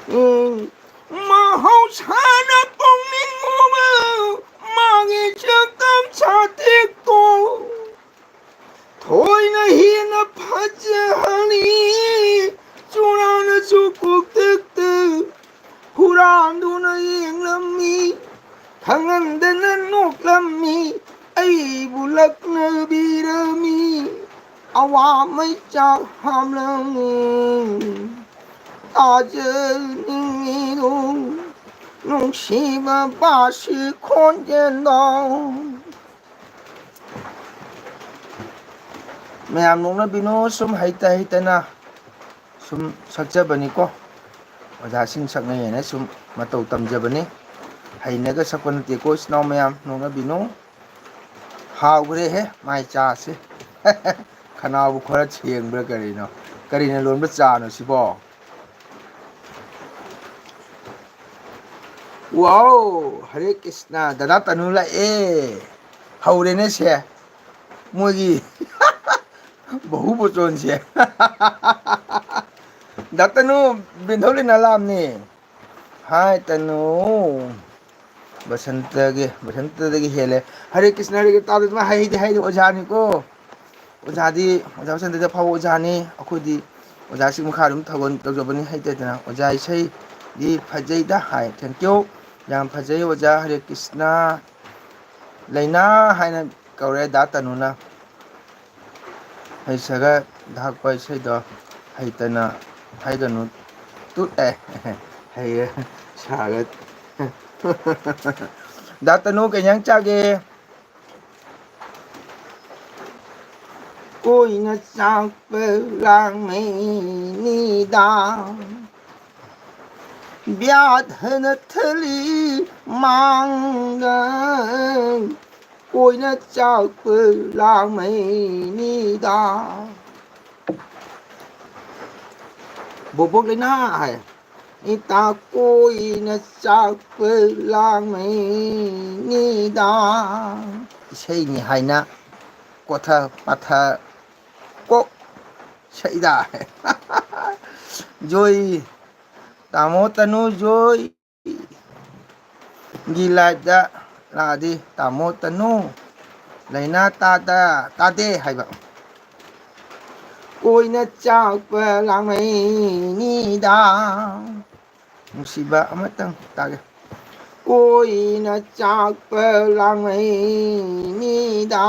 ꯎꯝ, ꯃꯍꯧꯁꯥꯅ ꯄꯨꯛꯅꯤꯡ ꯍꯨꯕ ꯃꯥꯒꯤ ꯁꯛꯇꯝ ꯁꯥꯊꯦꯛꯇꯣ ꯊꯣꯏꯅ ꯍꯦꯟꯅ ꯐꯖꯍꯜꯂꯤ꯫ ꯆꯨꯔꯥꯅꯁꯨ ꯀꯣꯛꯊꯛꯇ ꯍꯨꯔꯥꯟꯗꯨꯅ ꯌꯦꯡꯂꯝꯃꯤ꯫ ꯈꯪꯍꯟꯗꯅ ꯅꯣꯛꯂꯝꯃꯤ꯫ ꯑꯩꯕꯨ ꯂꯛꯅꯕꯤꯔꯝꯃꯤ꯫ ꯑꯋꯥ ꯃꯩꯆꯥꯛ ꯍꯥꯞꯂꯝꯃꯤ꯫ ꯇꯥꯖꯅꯤꯡꯉꯤꯗꯨ ꯅꯨꯡꯁꯤꯕ ꯕꯥꯁꯤ ꯈꯣꯟꯖꯦꯜꯗꯣ꯫ ꯃꯌꯥꯝ ꯅꯣꯛꯅꯕꯤꯅꯨ, ꯁꯨꯝ ꯍꯩꯇ ꯍꯩꯇꯅ ꯁꯨꯝ ꯁꯛꯆꯕꯅꯤꯀꯣ꯫ ꯑꯣꯖꯥꯁꯤꯡ ꯁꯛꯅꯩꯌꯦꯅ ꯁꯨꯝ ꯃꯇꯧ ꯇꯝꯖꯕꯅꯤ꯫ ꯍꯩꯅꯒ ꯁꯛꯄ ꯅꯠꯇꯦꯀꯣ, ꯏꯆꯤꯟ ꯏꯅꯥꯎ ꯃꯌꯥꯝ, ꯅꯣꯛꯅꯕꯤꯅꯨ꯫ ꯍꯥꯎꯈ꯭ꯔꯦꯍꯦ ꯃꯥꯏ ꯆꯥꯁꯦ꯫ ꯈꯅꯥꯎꯕꯨ ꯈꯔ ꯁꯦꯡꯕ꯭ꯔꯥ ꯀꯔꯤꯅꯣ? ꯀꯔꯤꯅ ꯂꯣꯟꯕ ꯆꯥꯅꯣ ꯁꯤꯕꯣ? ꯋꯥꯎ, ꯍꯔꯦ ꯀ꯭ꯔꯤꯁꯅ, ꯗꯗꯥ ꯇꯅꯨ ꯂꯥꯛꯑꯦ꯫ ꯍꯧꯔꯦꯅꯦ ꯁꯦ, ꯃꯣꯏꯒꯤ ꯕꯍꯨ ꯕꯣꯆꯣꯟꯁꯦ꯫ ꯗꯥ ꯇꯅꯨ, ꯕꯦꯟꯊꯧ ꯂꯩꯅꯥ ꯂꯥꯛꯑꯝꯅꯦ꯫ ꯍꯥꯏ ꯇꯅꯨ, ꯕꯁꯟꯇꯒꯤ, ꯕꯁꯟꯇꯗꯒꯤ ꯍꯦꯜꯂꯦ꯫ ꯍꯔꯦ ꯀ꯭ꯔꯤꯁꯅ, ꯍꯔꯦ ꯀ꯭ꯔꯤꯁꯅ, ꯇꯥꯗ ꯑꯗꯨꯃꯥꯏꯅ ꯍꯩꯗꯤ ꯍꯩꯗꯤ ꯑꯣꯖꯥꯅꯤꯀꯣ꯫ ꯑꯣꯖꯥꯗꯤ, ꯑꯣꯖꯥ ꯕꯁꯟꯇꯗꯤ ꯑꯐꯥꯎꯕ ꯑꯣꯖꯥꯅꯤ꯫ ꯑꯩꯈꯣꯏꯗꯤ ꯑꯣꯖꯥꯁꯤꯒꯤ ꯃꯈꯥ ꯑꯗꯨꯝ ꯊꯧꯒꯜ ꯇꯧꯖꯕꯅꯤ, ꯍꯩꯇꯗꯅ꯫ ꯑꯣꯖꯥ ꯏꯁꯩꯗꯤ ꯐꯖꯩꯗ ꯍꯥꯏ, thank you꯫ ꯌꯥꯝ ꯐꯖꯩ ꯑꯣꯖꯥ, ꯍꯔꯦ ꯀ꯭ꯔꯤꯁꯅ꯫ ꯂꯩꯅꯥ ꯍꯥꯏꯅ ꯀꯧꯔꯦ ꯗꯥ ꯇꯅꯨꯅ꯫ ꯍꯩꯁꯒ ꯗꯥꯛꯄ ꯏꯁꯩꯗꯣ ꯍꯩꯇꯅ ꯍꯥꯏꯒꯅꯨ꯫ ꯇꯨ ꯑꯦ, ꯍꯩꯌꯦ, ꯁꯥꯒ꯫ ꯗꯥ ꯇꯅꯨ ꯀꯩ ꯏꯟꯖꯥꯡ ꯆꯥꯒꯦ? ꯀꯣꯏꯅ ꯆꯥꯛꯄ ꯂꯥꯡꯃꯩꯅꯤꯗꯥ, ꯕ꯭ꯌꯥꯙꯅ ꯊꯂꯤ ꯃꯥꯡꯗ, ꯀꯣꯏꯅ ꯆꯥꯛꯄ ꯂꯥꯡꯃꯩꯅꯤꯗꯥ꯫ ꯕꯣꯕꯣꯛ ꯂꯩꯅꯥ ꯍꯥꯏ꯫ ꯏꯇꯥ ꯀꯣꯏꯅ ꯆꯥꯛꯄ ꯂꯥꯡꯃꯩꯅꯤꯗꯥ꯫ ꯏꯁꯩꯅꯤ ꯍꯥꯏꯅ ꯀꯣꯊ ꯄꯥꯊ ꯀꯣꯛ ꯁꯛꯏꯗ꯫ ꯖꯣꯏ, ꯇꯥꯃꯣ ꯇꯅꯨ ꯖꯣꯏ꯫ ꯒꯤ ꯂꯥꯏꯞꯇ ꯂꯥꯛꯑꯗꯤ ꯇꯥꯃꯣ ꯇꯅꯨ ꯂꯩꯅꯥ ꯇꯥꯗ, ꯇꯥꯗꯦ ꯍꯥꯏꯕ꯫ ꯀꯣꯏꯅ ꯆꯥꯛꯄ ꯂꯥꯡꯃꯩꯅꯤꯗꯥ꯫ ꯅꯨꯡꯁꯤꯕ ꯑꯃꯇꯪ ꯇꯥꯒꯦ꯫ ꯀꯣꯏꯅ ꯆꯥꯛꯄ ꯂꯥꯡꯃꯩꯅꯤꯗꯥ꯫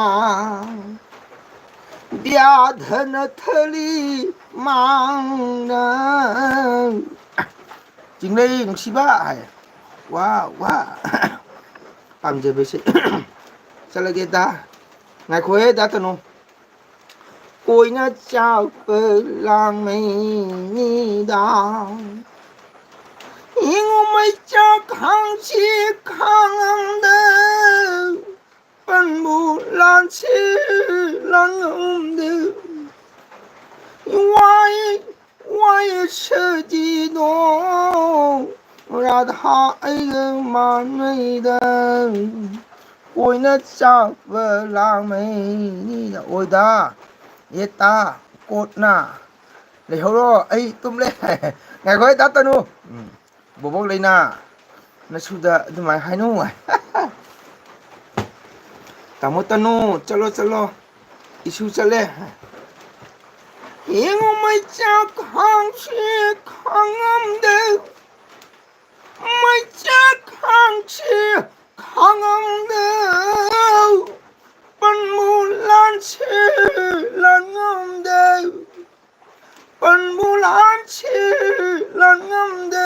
ꯕ꯭ꯌꯥꯙꯅ ꯊꯂꯤ ꯃꯥꯡꯅ꯫ ꯆꯤꯡꯂꯩ ꯅꯨꯡꯁꯤꯕ ꯍꯥꯏ꯫ ꯋꯥ, ꯋꯥ꯫ ꯄꯥꯝꯖꯕꯁꯦ꯫ ꯆꯠꯂꯒꯦꯗ꯫ ꯉꯥꯏꯈꯣꯍꯦ, ꯗꯥ ꯇꯅꯨ꯫ ꯀꯣꯏꯅ ꯆꯥꯛꯄ ꯂꯥꯡꯃꯩꯅꯤꯗꯥ꯫ ꯏꯉꯨ ꯃꯩꯆꯥꯛ ꯈꯥꯡꯁꯤ ꯈꯥꯡꯉꯝꯗ꯫ ꯄꯟꯕꯨ ꯂꯥꯟꯁꯤ ꯂꯥꯟꯉꯝꯗ꯫ ꯋꯥꯏ ꯋꯥꯏ ꯁꯖꯤꯗꯣ ꯔꯥ ꯔꯥꯙꯥ ꯑꯩꯒ ꯃꯥꯟꯅꯩꯗ, ꯀꯣꯏꯅ ꯆꯥꯛꯄ ꯂꯥꯡꯃꯩꯅꯤꯗ꯫ ꯑꯣꯏꯗ, ꯌꯦꯠꯇ, ꯀꯣꯠꯅ꯫ ꯂꯩꯍꯧꯔꯣ, ꯑꯩ ꯇꯨꯝꯂꯦ꯫ ꯉꯥꯏꯈꯣ, ꯗꯥ ꯇꯅꯨ꯫ ꯎꯝ, ꯕꯣꯕꯣꯛ ꯂꯩꯅꯥ ꯅꯁꯨꯗ ꯑꯗꯨꯃꯥꯏꯅ ꯍꯥꯏꯅꯧ꯫ ꯇꯥꯃꯣ ꯇꯅꯨ, ꯆꯠꯂꯣ, ꯆꯠꯂꯣ꯫ ꯏꯁꯨ ꯆꯠꯂꯦ꯫ ꯌꯦꯡꯉꯨ ꯃꯩꯆꯥꯛ ꯈꯥꯡꯁꯤ ꯈꯥꯡꯉꯝꯗꯦ, ꯃꯩꯆꯥꯛ ꯈꯥꯡꯁꯤ ꯈꯥꯡꯉꯝꯗꯦ, ꯄꯟꯕꯨ ꯂꯥꯟꯁꯤ ꯂꯥꯟꯉꯝꯗꯦ, ꯄꯟꯕꯨ ꯂꯥꯟꯁꯤ ꯂꯥꯟꯉꯝꯗꯦ꯫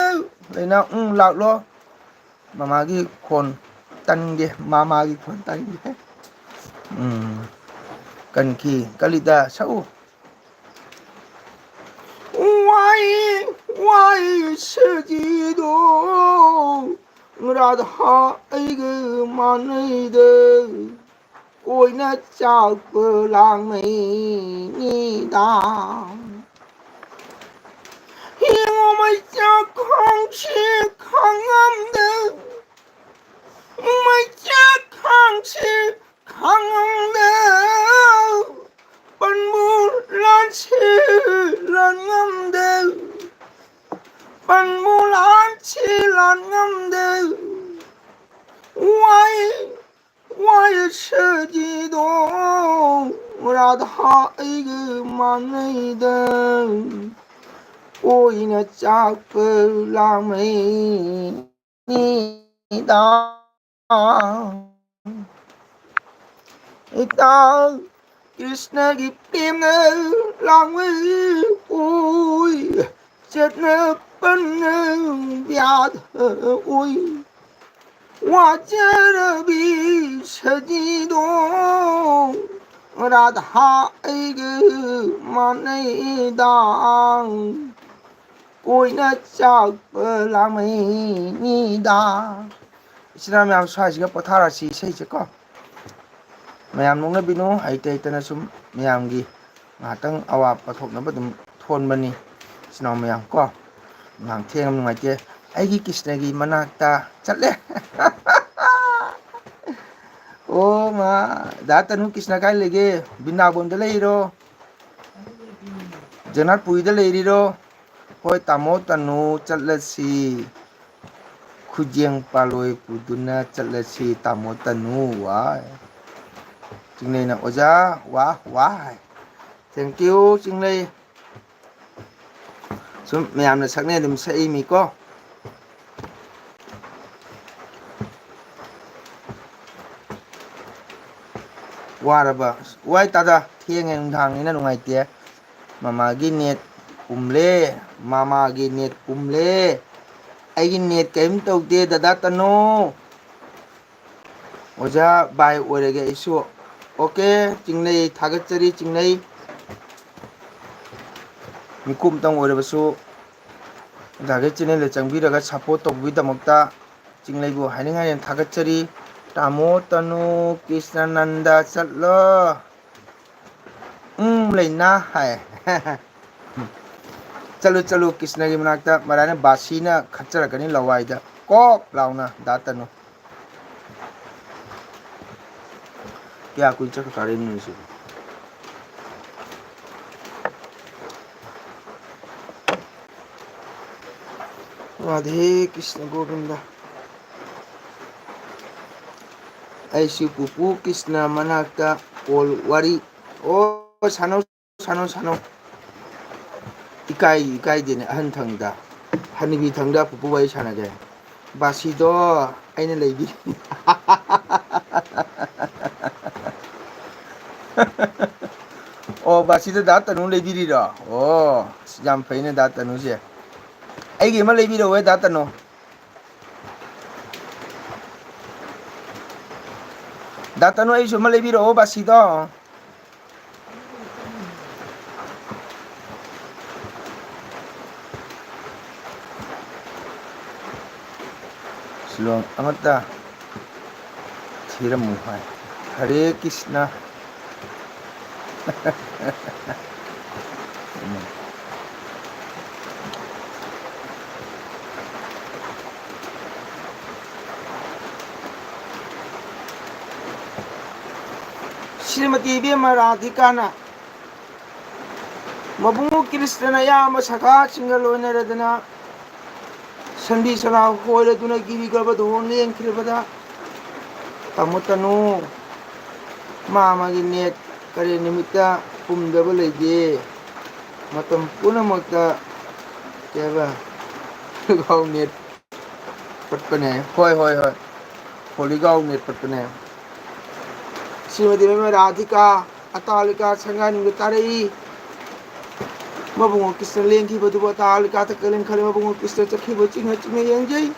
ꯂꯩꯅꯥ, ꯎꯝ, ꯂꯥꯛꯂꯣ꯫ ꯃꯃꯥꯒꯤ ꯈꯣꯟ ꯇꯥꯅꯤꯡꯗꯦ, ꯃꯃꯥꯒꯤ ꯈꯣꯟ ꯇꯥꯅꯤꯡꯗꯦ꯫ ꯎꯝ, ꯀꯟꯈꯤ, ꯀꯂꯤꯗ ꯁꯛꯎ꯫ ꯋꯥꯏ, ꯋꯥꯏ ꯁꯖꯤꯗꯣ, ꯔꯥꯙꯥ ꯑꯩꯒ ꯃꯥꯟꯅꯩꯗ, ꯀꯣꯏꯅ ꯆꯥꯛꯄ ꯂꯥꯡꯃꯩꯅꯤꯗ꯫ ꯌꯦꯡꯉꯣ ꯃꯩꯆꯥꯛ ꯈꯥꯡꯁꯤ ꯈꯥꯡꯉꯝꯗ, ꯃꯩꯆꯥꯛ ꯈꯥꯡꯁꯤ ꯈꯥꯡꯉꯝꯗ, ꯄꯟꯕꯨ ꯂꯥꯟꯁꯤ ꯂꯥꯟꯉꯝꯗꯦ, ꯄꯟꯕꯨ ꯂꯥꯟꯁꯤ ꯂꯥꯟꯉꯝꯗꯦ꯫ ꯋꯥꯏ, ꯋꯥꯏ ꯁꯖꯤꯗꯣ, ꯔꯥꯙꯥ ꯑꯩꯒ ꯃꯥꯟꯅꯩꯗ, ꯀꯣꯏꯅ ꯆꯥꯛꯄ ꯂꯥꯡꯃꯩ ꯅꯤꯗꯥ꯫ ꯏꯇꯥ ꯀ꯭ꯔꯤꯁꯅꯒꯤ ꯄ꯭ꯔꯦꯝꯅ ꯂꯥꯡꯃꯩ ꯑꯣꯏ, ꯆꯠꯅ ꯄꯟꯅ ꯕ꯭ꯌꯥꯙ ꯑꯣꯏ꯫ ꯋꯥꯖꯔꯕꯤ ꯁꯖꯤꯗꯣ, ꯔꯥꯙꯥ ꯑꯩꯒ ꯃꯥꯟꯅꯩꯗꯥ, ꯀꯣꯏꯅ ꯆꯥꯛꯄ ꯂꯥꯡꯃꯩꯅꯤꯗꯥ꯫ ꯏꯆꯤꯟ ꯏꯅꯥꯎ ꯃꯌꯥꯝ ꯁ꯭ꯋꯥꯏꯁꯤꯒ ꯄꯣꯊꯥꯔꯁꯤ ꯏꯁꯩꯁꯦꯀꯣ꯫ ꯃꯌꯥꯝ ꯅꯣꯛꯅꯕꯤꯅꯨ, ꯍꯩꯇ ꯍꯩꯇꯅ ꯁꯨꯝ ꯃꯌꯥꯝꯒꯤ ꯉꯥꯏꯍꯥꯛꯇꯪ ꯑꯋꯥ ꯄꯣꯊꯣꯛꯅꯕ ꯑꯗꯨꯝ ꯊꯣꯟꯕꯅꯤ ꯏꯆꯤꯟ ꯏꯅꯥꯎ ꯃꯌꯥꯝ ꯀꯣ꯫ ꯉꯥꯏꯍꯥꯛ ꯊꯦꯡꯉ ꯅꯨꯡꯉꯥꯏꯇꯦ꯫ ꯑꯩꯒꯤ ꯀ꯭ꯔꯤꯁꯅꯒꯤ ꯃꯅꯥꯛꯇ ꯆꯠꯂꯦ꯫ ꯑꯣ ꯃꯥ, ꯗꯥ ꯇꯅꯨ, ꯀ꯭ꯔꯤꯁꯅ ꯀꯥꯏ ꯂꯩꯒꯦ? ꯕ꯭ꯔꯤꯟꯗꯥꯕꯣꯟꯗ ꯂꯩꯔꯣ? ꯖꯒꯟꯅꯥꯊꯄꯨꯔꯤꯗ ꯂꯩꯔꯤꯔꯣ? ꯍꯣꯏ ꯇꯥꯃꯣ ꯇꯅꯨ, ꯆꯠꯂꯁꯤ꯫ ꯈꯨꯖꯦꯡ ꯄꯥꯂꯣꯏ ꯄꯨꯗꯨꯅ ꯆꯠꯂꯁꯤ ꯇꯥꯃꯣ ꯇꯅꯨ꯫ ꯋꯥ꯫ ꯆꯤꯡꯂꯩꯅ ꯑꯣꯖꯥ, ꯋꯥ, ꯋꯥ ꯍꯥꯏ꯫ Thank you, ꯆꯤꯡꯂꯩ꯫ ꯁꯨꯝ ꯃꯌꯥꯝꯅ ꯁꯛꯅꯩ ꯑꯗꯨꯝ ꯁꯛꯏꯃꯤꯀꯣ꯫ ꯋꯥꯔꯕ? ꯋꯥꯏ ꯇꯥꯗ, ꯊꯦꯡꯉꯦ, ꯅꯨꯡꯗꯥꯡꯅꯤꯅ ꯅꯨꯡꯉꯥꯏꯇꯦ꯫ ꯃꯃꯥꯒꯤ net ꯄꯨꯝꯂꯦ, ꯃꯃꯥꯒꯤ net ꯄꯨꯝꯂꯦ꯫ ꯑꯩꯒꯤ net ꯀꯔꯤꯝ ꯇꯧꯗꯦ ꯗꯗꯥ ꯇꯅꯨ꯫ ꯑꯣꯖꯥ ꯕꯥꯏ ꯑꯣꯏꯔꯒꯦ ꯑꯩꯁꯨ꯫ Okay, ꯆꯤꯡꯂꯩ, ꯊꯥꯒꯠꯆꯔꯤ ꯆꯤꯡꯂꯩ꯫ ꯃꯤꯀꯨꯞ ꯑꯃꯇꯪ ꯑꯣꯏꯔꯕꯁꯨ ꯑꯣꯖꯥꯒꯤ channelꯗ ꯆꯪꯕꯤꯔꯒ support ꯇꯧꯕꯒꯤꯗꯃꯛꯇ ꯆꯤꯡꯂꯩꯕꯨ ꯍꯥꯏꯅꯤꯡ ꯍꯥꯏꯅ ꯊꯥꯒꯠꯆꯔꯤ꯫ ꯇꯥꯃꯣ ꯇꯅꯨ, ꯀ꯭ꯔꯤꯁꯅꯥꯅꯟꯗ ꯆꯠꯂꯣ꯫ ꯎꯝ, ꯂꯩꯅꯥ ꯍꯥꯏ꯫ ꯆꯠꯂꯨ, ꯆꯠꯂꯨ, ꯀ꯭ꯔꯤꯁꯅꯒꯤ ꯃꯅꯥꯛꯇ꯫ ꯃꯔꯥꯏꯅ ꯕꯥꯁꯤꯅ ꯈꯠꯆꯔꯛꯀꯅꯤ ꯂꯋꯥꯏꯗ꯫ ꯀꯣꯛ ꯂꯥꯎꯅ, ꯗꯥ ꯇꯅꯨ꯫ ꯀꯌꯥ ꯀꯨꯏ ꯆꯠꯈ꯭ꯔ ꯇꯥꯔꯦ ꯅꯣꯏꯁꯤꯕꯨ? ꯔꯥꯙꯦ ꯀ꯭ꯔꯤꯁꯅ ꯒꯣꯕꯤꯟꯗ꯫ ꯑꯩꯁꯨ ꯄꯨꯄꯨ ꯀ꯭ꯔꯤꯁꯅ ꯃꯅꯥꯛꯇ call ꯋꯥꯔꯤ꯫ ꯑꯣ, ꯁꯥꯟꯅꯧ, ꯁꯥꯟꯅꯧ, ꯁꯥꯟꯅꯧ꯫ ꯏꯀꯥꯏ, ꯏꯀꯥꯏꯗꯦꯅꯦ, ꯑꯍꯟ ꯊꯪꯗ, ꯍꯅꯨꯕꯤ ꯊꯪꯗ ꯄꯨꯄꯨ ꯋꯥꯔꯤ ꯁꯥꯟꯅꯒꯦ꯫ ꯕꯥꯁꯤꯗꯣ ꯑꯩꯅ ꯂꯩꯕꯤ-, ꯑꯣ, ꯕꯥꯁꯤꯗ ꯗꯥ ꯇꯅꯨ ꯂꯩꯕꯤꯔꯤꯔꯣ? ꯑꯣ, ꯑꯁ, ꯌꯥꯝ ꯐꯩꯅꯦ ꯗꯥ ꯇꯅꯨꯁꯦ꯫ ꯑꯩꯒꯤ ꯑꯃ ꯂꯩꯕꯤꯔꯛꯑꯣꯍꯦ ꯗꯥ ꯇꯅꯨ꯫ ꯗꯥ ꯇꯅꯨ, ꯑꯩꯁꯨ ꯑꯃ ꯂꯩꯕꯤꯔꯛꯑꯣ, ꯕꯥꯁꯤꯗꯣ꯫ ꯁꯤꯂꯣꯡ ꯑꯃꯠꯇ ꯊꯤꯔꯝꯃꯨ ꯍꯥꯏ꯫ ꯍꯔꯦ ꯀ꯭ꯔꯤꯁꯅ꯫ ꯁ꯭ꯔꯤꯃꯇꯤ ꯏꯕꯦꯝꯃ ꯔꯥꯙꯤꯀꯥꯅ ꯃꯕꯨꯡꯉꯣ ꯀ꯭ꯔꯤꯁꯅꯅ ꯑꯌꯥꯝꯕ ꯁꯈꯥꯁꯤꯡꯒ ꯂꯣꯏꯅꯔꯗꯅ ꯁꯟꯕꯤ ꯁꯅꯥ ꯍꯣꯏꯔꯗꯨꯅ ꯒꯤꯔꯤ ꯒꯔꯕꯗ ꯍꯣꯡ ꯂꯦꯡꯈꯤꯕꯗ, ꯇꯥꯃꯣ ꯇꯅꯨ, ꯃꯥ ꯃꯥꯒꯤ ꯅꯦꯠ ꯀꯔꯤ ꯅꯨꯃꯤꯠꯇ ꯄꯨꯝꯗꯕ ꯂꯩꯒꯦ? ꯃꯇꯝ ꯄꯨꯝꯅꯃꯛꯇ ꯀꯩ ꯍꯥꯏꯕ? ꯈꯣꯂꯤꯒꯥꯎ ꯅꯦꯠ ꯄꯠꯄꯅꯦ꯫ ꯍꯣꯏ, ꯍꯣꯏ, ꯍꯣꯏ꯫ ꯈꯣꯂꯤꯒꯥꯎ ꯅꯦꯠ ꯄꯠꯄꯅꯦ꯫ ꯁ꯭ꯔꯤꯃꯇꯤ ꯃꯦꯝ ꯔꯥꯙꯤꯀꯥ, ꯑꯇꯥꯂꯤꯀꯥ ꯁꯪꯒꯥꯏꯅꯨꯡꯗ ꯇꯥꯔꯛꯏ꯫ ꯃꯕꯨꯡꯉꯣ ꯀ꯭ꯔꯤꯁꯅ ꯂꯦꯡꯈꯤꯕꯗꯨꯕꯨ ꯑꯇꯥꯂꯤꯀꯥꯗ ꯀꯔꯦꯟ ꯈꯜꯂꯤ꯫ ꯃꯕꯨꯡꯉꯣ ꯀ꯭ꯔꯤꯁꯅ ꯆꯠꯈꯤꯕ ꯆꯤꯡꯅ ꯆꯤꯡꯅ ꯌꯦꯡꯖꯩ꯫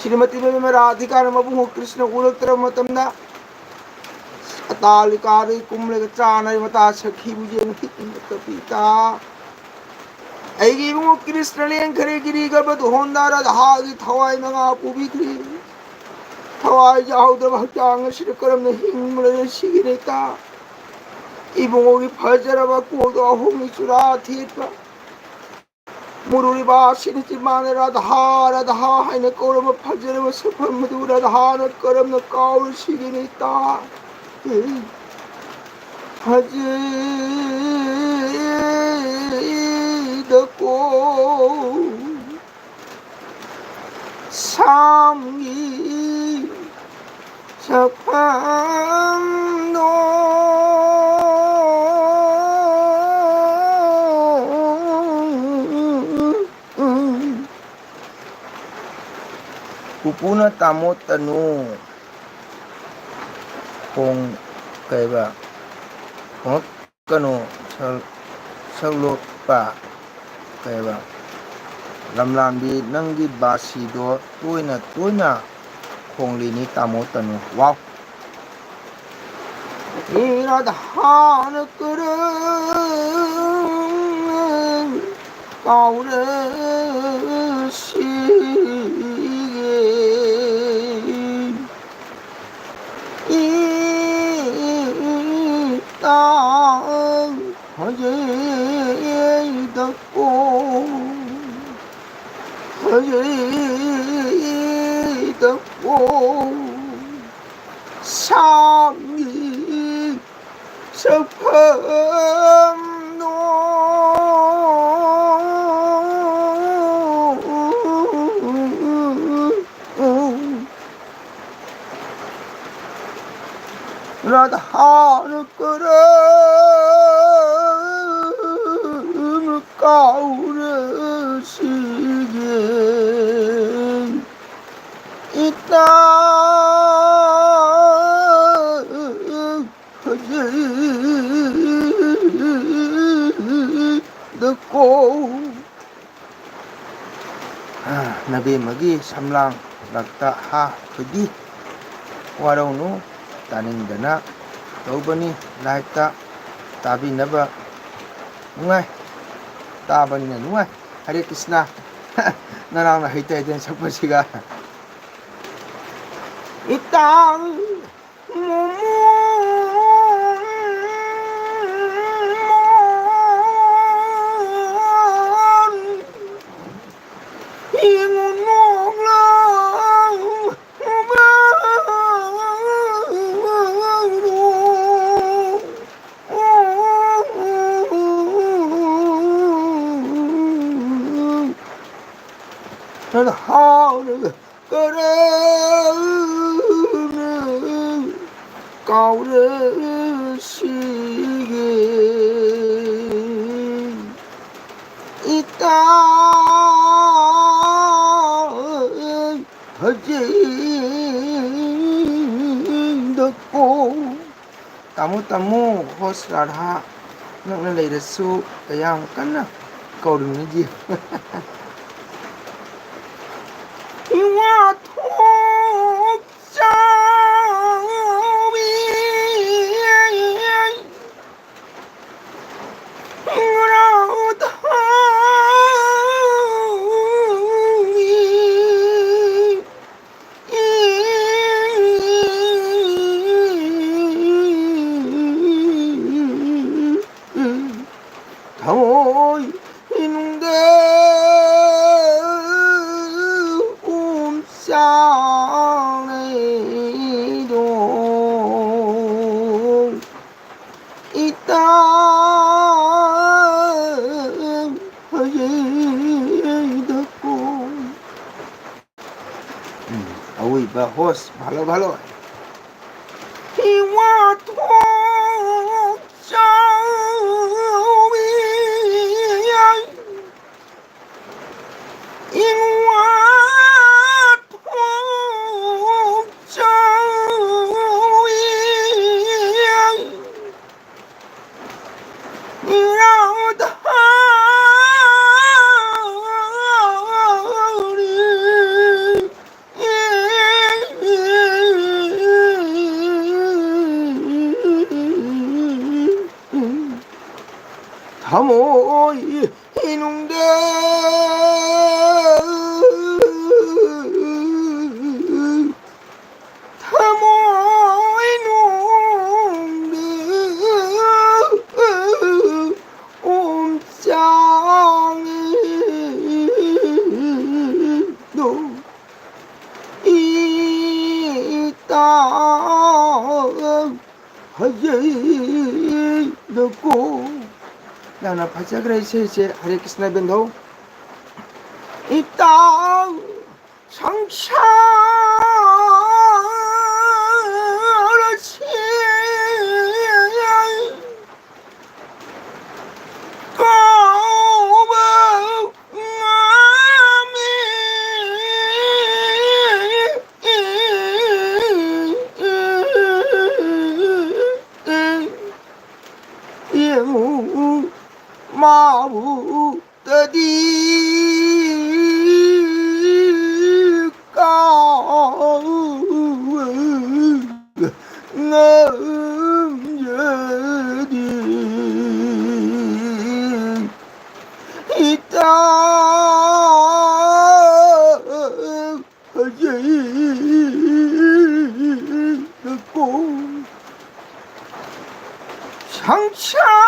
ꯁ꯭ꯔꯤꯃꯇꯤ ꯃꯦꯝ ꯔꯥꯙꯤꯀꯥꯅ ꯃꯕꯨꯡꯉꯣ ꯀ꯭ꯔꯤꯁꯅ ꯎꯔꯛꯇ꯭ꯔꯕ ꯃꯇꯝꯗ ꯑꯇꯥꯂꯤꯀꯥꯗꯒꯤ ꯀꯨꯝꯂꯒ ꯆꯥꯅꯔꯤ ꯃꯇꯥ ꯁꯈꯤꯕꯨ ꯌꯦꯡꯈꯤ꯫ ꯏꯃ ꯀꯄꯤꯇꯥ꯫ ꯑꯩꯒꯤ ꯏꯕꯨꯡꯉꯣ ꯀ꯭ꯔꯤꯁꯅ ꯂꯦꯡꯈꯔꯦ ꯒꯤꯔꯤ ꯒꯔꯕꯗ ꯍꯣꯟꯗ ꯔꯥꯙꯥꯒꯤ ꯊꯋꯥꯏ ꯃꯉꯥ ꯄꯨꯕꯤꯈ꯭ꯔꯦ꯫ ꯊꯋꯥꯏ ꯌꯥꯎꯗ꯭ꯔꯕ ꯍꯛꯆꯥꯡ ꯑꯁꯤꯗ ꯀꯔꯝꯅ ꯍꯤꯡꯕꯅ ꯁꯤꯒꯅꯤ ꯇꯥ? ꯏꯕꯨꯡꯉꯣꯒꯤ ꯐꯖꯔꯕ ꯀꯣꯛꯇ ꯑꯍꯨꯝꯒꯤ ꯆꯨꯔꯥ ꯊꯦꯠꯄ꯫ ꯃꯨꯔꯨꯔꯤꯕ ꯑꯁꯤꯅ ꯆꯤꯃꯥꯅ ꯔꯥꯙꯥ, ꯔꯥꯙꯥ ꯍꯥꯏꯅ ꯀꯧꯔꯕ ꯐꯖꯔꯕ ꯁꯛꯐꯝ ꯑꯗꯨ ꯔꯥꯙꯥꯅ ꯀꯔꯝꯅ ꯀꯥꯎꯔ ꯁꯤꯒꯅꯤ ꯇꯥ? ꯐꯖꯩꯗꯀꯣ ꯁꯥꯝꯒꯤ ꯁꯛꯐꯝꯗꯣ꯫ ꯄꯨꯄꯨꯅ ꯇꯥꯃꯣ ꯇꯅꯨ ꯈꯣꯡ ꯀꯩꯕ? ꯈꯣꯡꯉꯛꯀꯅꯨ ꯁꯛ-, ꯁꯛꯂꯣꯛꯄ ꯀꯩꯕ? ꯂꯝꯂꯥꯟꯕꯤ ꯅꯪꯒꯤ ꯕꯥꯁꯤꯗꯣ ꯇꯣꯏꯅ ꯇꯣꯏꯅ ꯈꯣꯡꯂꯤꯅꯤ ꯇꯥꯃꯣ ꯇꯅꯨ꯫ ꯋꯥꯎ! ꯔꯥꯙꯥꯅ ꯀꯔꯝ ꯀꯥꯎꯔꯁꯤꯒꯦ? ꯏꯇꯥ ꯐꯖꯩꯗꯀꯣ, ꯐꯖꯩꯗꯀꯣ꯫ ꯁꯥꯡꯉꯤ ꯍꯥꯟꯅ ꯀꯔꯝ ꯀꯥꯎꯔꯁꯤꯒꯦ? ꯏꯇꯥ ꯍꯧꯖꯤꯛꯗꯀꯣ꯫ ꯅꯕꯦꯝꯃꯒꯤ ꯁꯝꯂꯥꯡ ꯂꯛꯇ ꯍꯥ ꯊꯣꯏꯕꯤ꯫ ꯋꯥꯔꯧꯅꯨ, ꯇꯥꯅꯤꯡꯗꯅ ꯇꯧꯕꯅꯤ꯫ ꯂꯥꯏꯞꯇ ꯇꯥꯕꯤꯅꯕ ꯅꯨꯡꯉꯥꯏ, ꯇꯥꯕꯅꯤꯅ ꯅꯨꯡꯉꯥꯏ꯫ ꯍꯔꯦ ꯀ꯭ꯔꯤꯁꯅ꯫ ꯅꯅꯥꯎꯅ ꯍꯩꯇ ꯍꯩꯇꯅ ꯁꯛꯄꯁꯤꯒ꯫ ꯏꯇꯥꯡ ꯀꯔꯝꯅ ꯀꯥꯎꯔꯁꯤꯒꯦ? ꯏꯇꯥ ꯍꯧꯖꯤꯛꯗꯀꯣ꯫ ꯇꯥꯃꯣ, ꯇꯥꯃꯣ, ꯍꯣꯁ ꯔꯥꯙꯥ ꯅꯛꯅ ꯂꯩꯔꯁꯨ ꯀꯌꯥꯝ ꯀꯟꯅ ꯀꯧꯔꯨꯅꯤꯒꯦ? ꯏꯋꯥꯊꯣꯛ ꯆꯥꯎꯏ ꯔꯥꯙꯥ꯫ ꯊꯃꯣꯏ ꯏꯅꯨꯡꯗ ꯎꯝ ꯆꯥꯎꯅꯩꯗꯣ ꯏꯇꯥ ꯍꯌꯦꯡꯗꯀꯣ꯫ ꯎꯝ, ꯑꯋꯣꯏꯕ ꯍꯣꯁ, ꯚꯥꯂꯣ, ꯚꯥꯂꯣ꯫ ꯏꯋꯥ ꯊꯃꯣꯏ ꯅꯨꯡꯗ, ꯊꯃꯣꯏ ꯅꯨꯡꯗ ꯎꯝꯆꯥꯡꯗꯣ ꯏꯇꯥꯎ ꯐꯖꯩꯗꯀꯣ꯫ ꯌꯥꯝꯅ ꯐꯖꯈ꯭ꯔꯦ ꯏꯁꯩꯁꯦ꯫ ꯍꯔꯦ ꯀ꯭ꯔꯤꯁꯅ ꯕꯦꯟꯗꯧ꯫ ꯏꯇꯥꯎ ꯁꯪꯁꯥꯔ ꯑꯁꯤ ꯀꯥꯎꯕ ꯉꯝꯃꯤ꯫ ꯌꯦꯡꯉꯨ ꯃꯥꯕꯨ ꯇꯗꯤ ꯀꯥꯎꯕ ꯉꯝꯖꯗꯦ꯫ ꯏꯇꯥꯎ ꯐꯖꯩꯗꯀꯣ꯫ ꯁꯪꯁꯥꯔ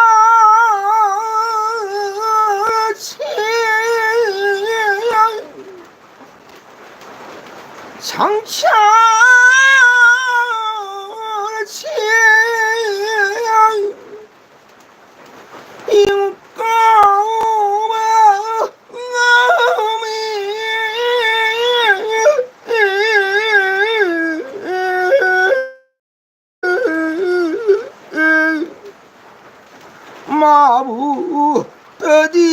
ꯑꯁꯤ, ꯁꯪꯁꯥꯔ ꯑꯁꯤ ꯏꯀꯥꯎꯕ ꯉꯝꯃꯤ꯫ ꯃꯥꯕꯨ ꯇꯗꯤ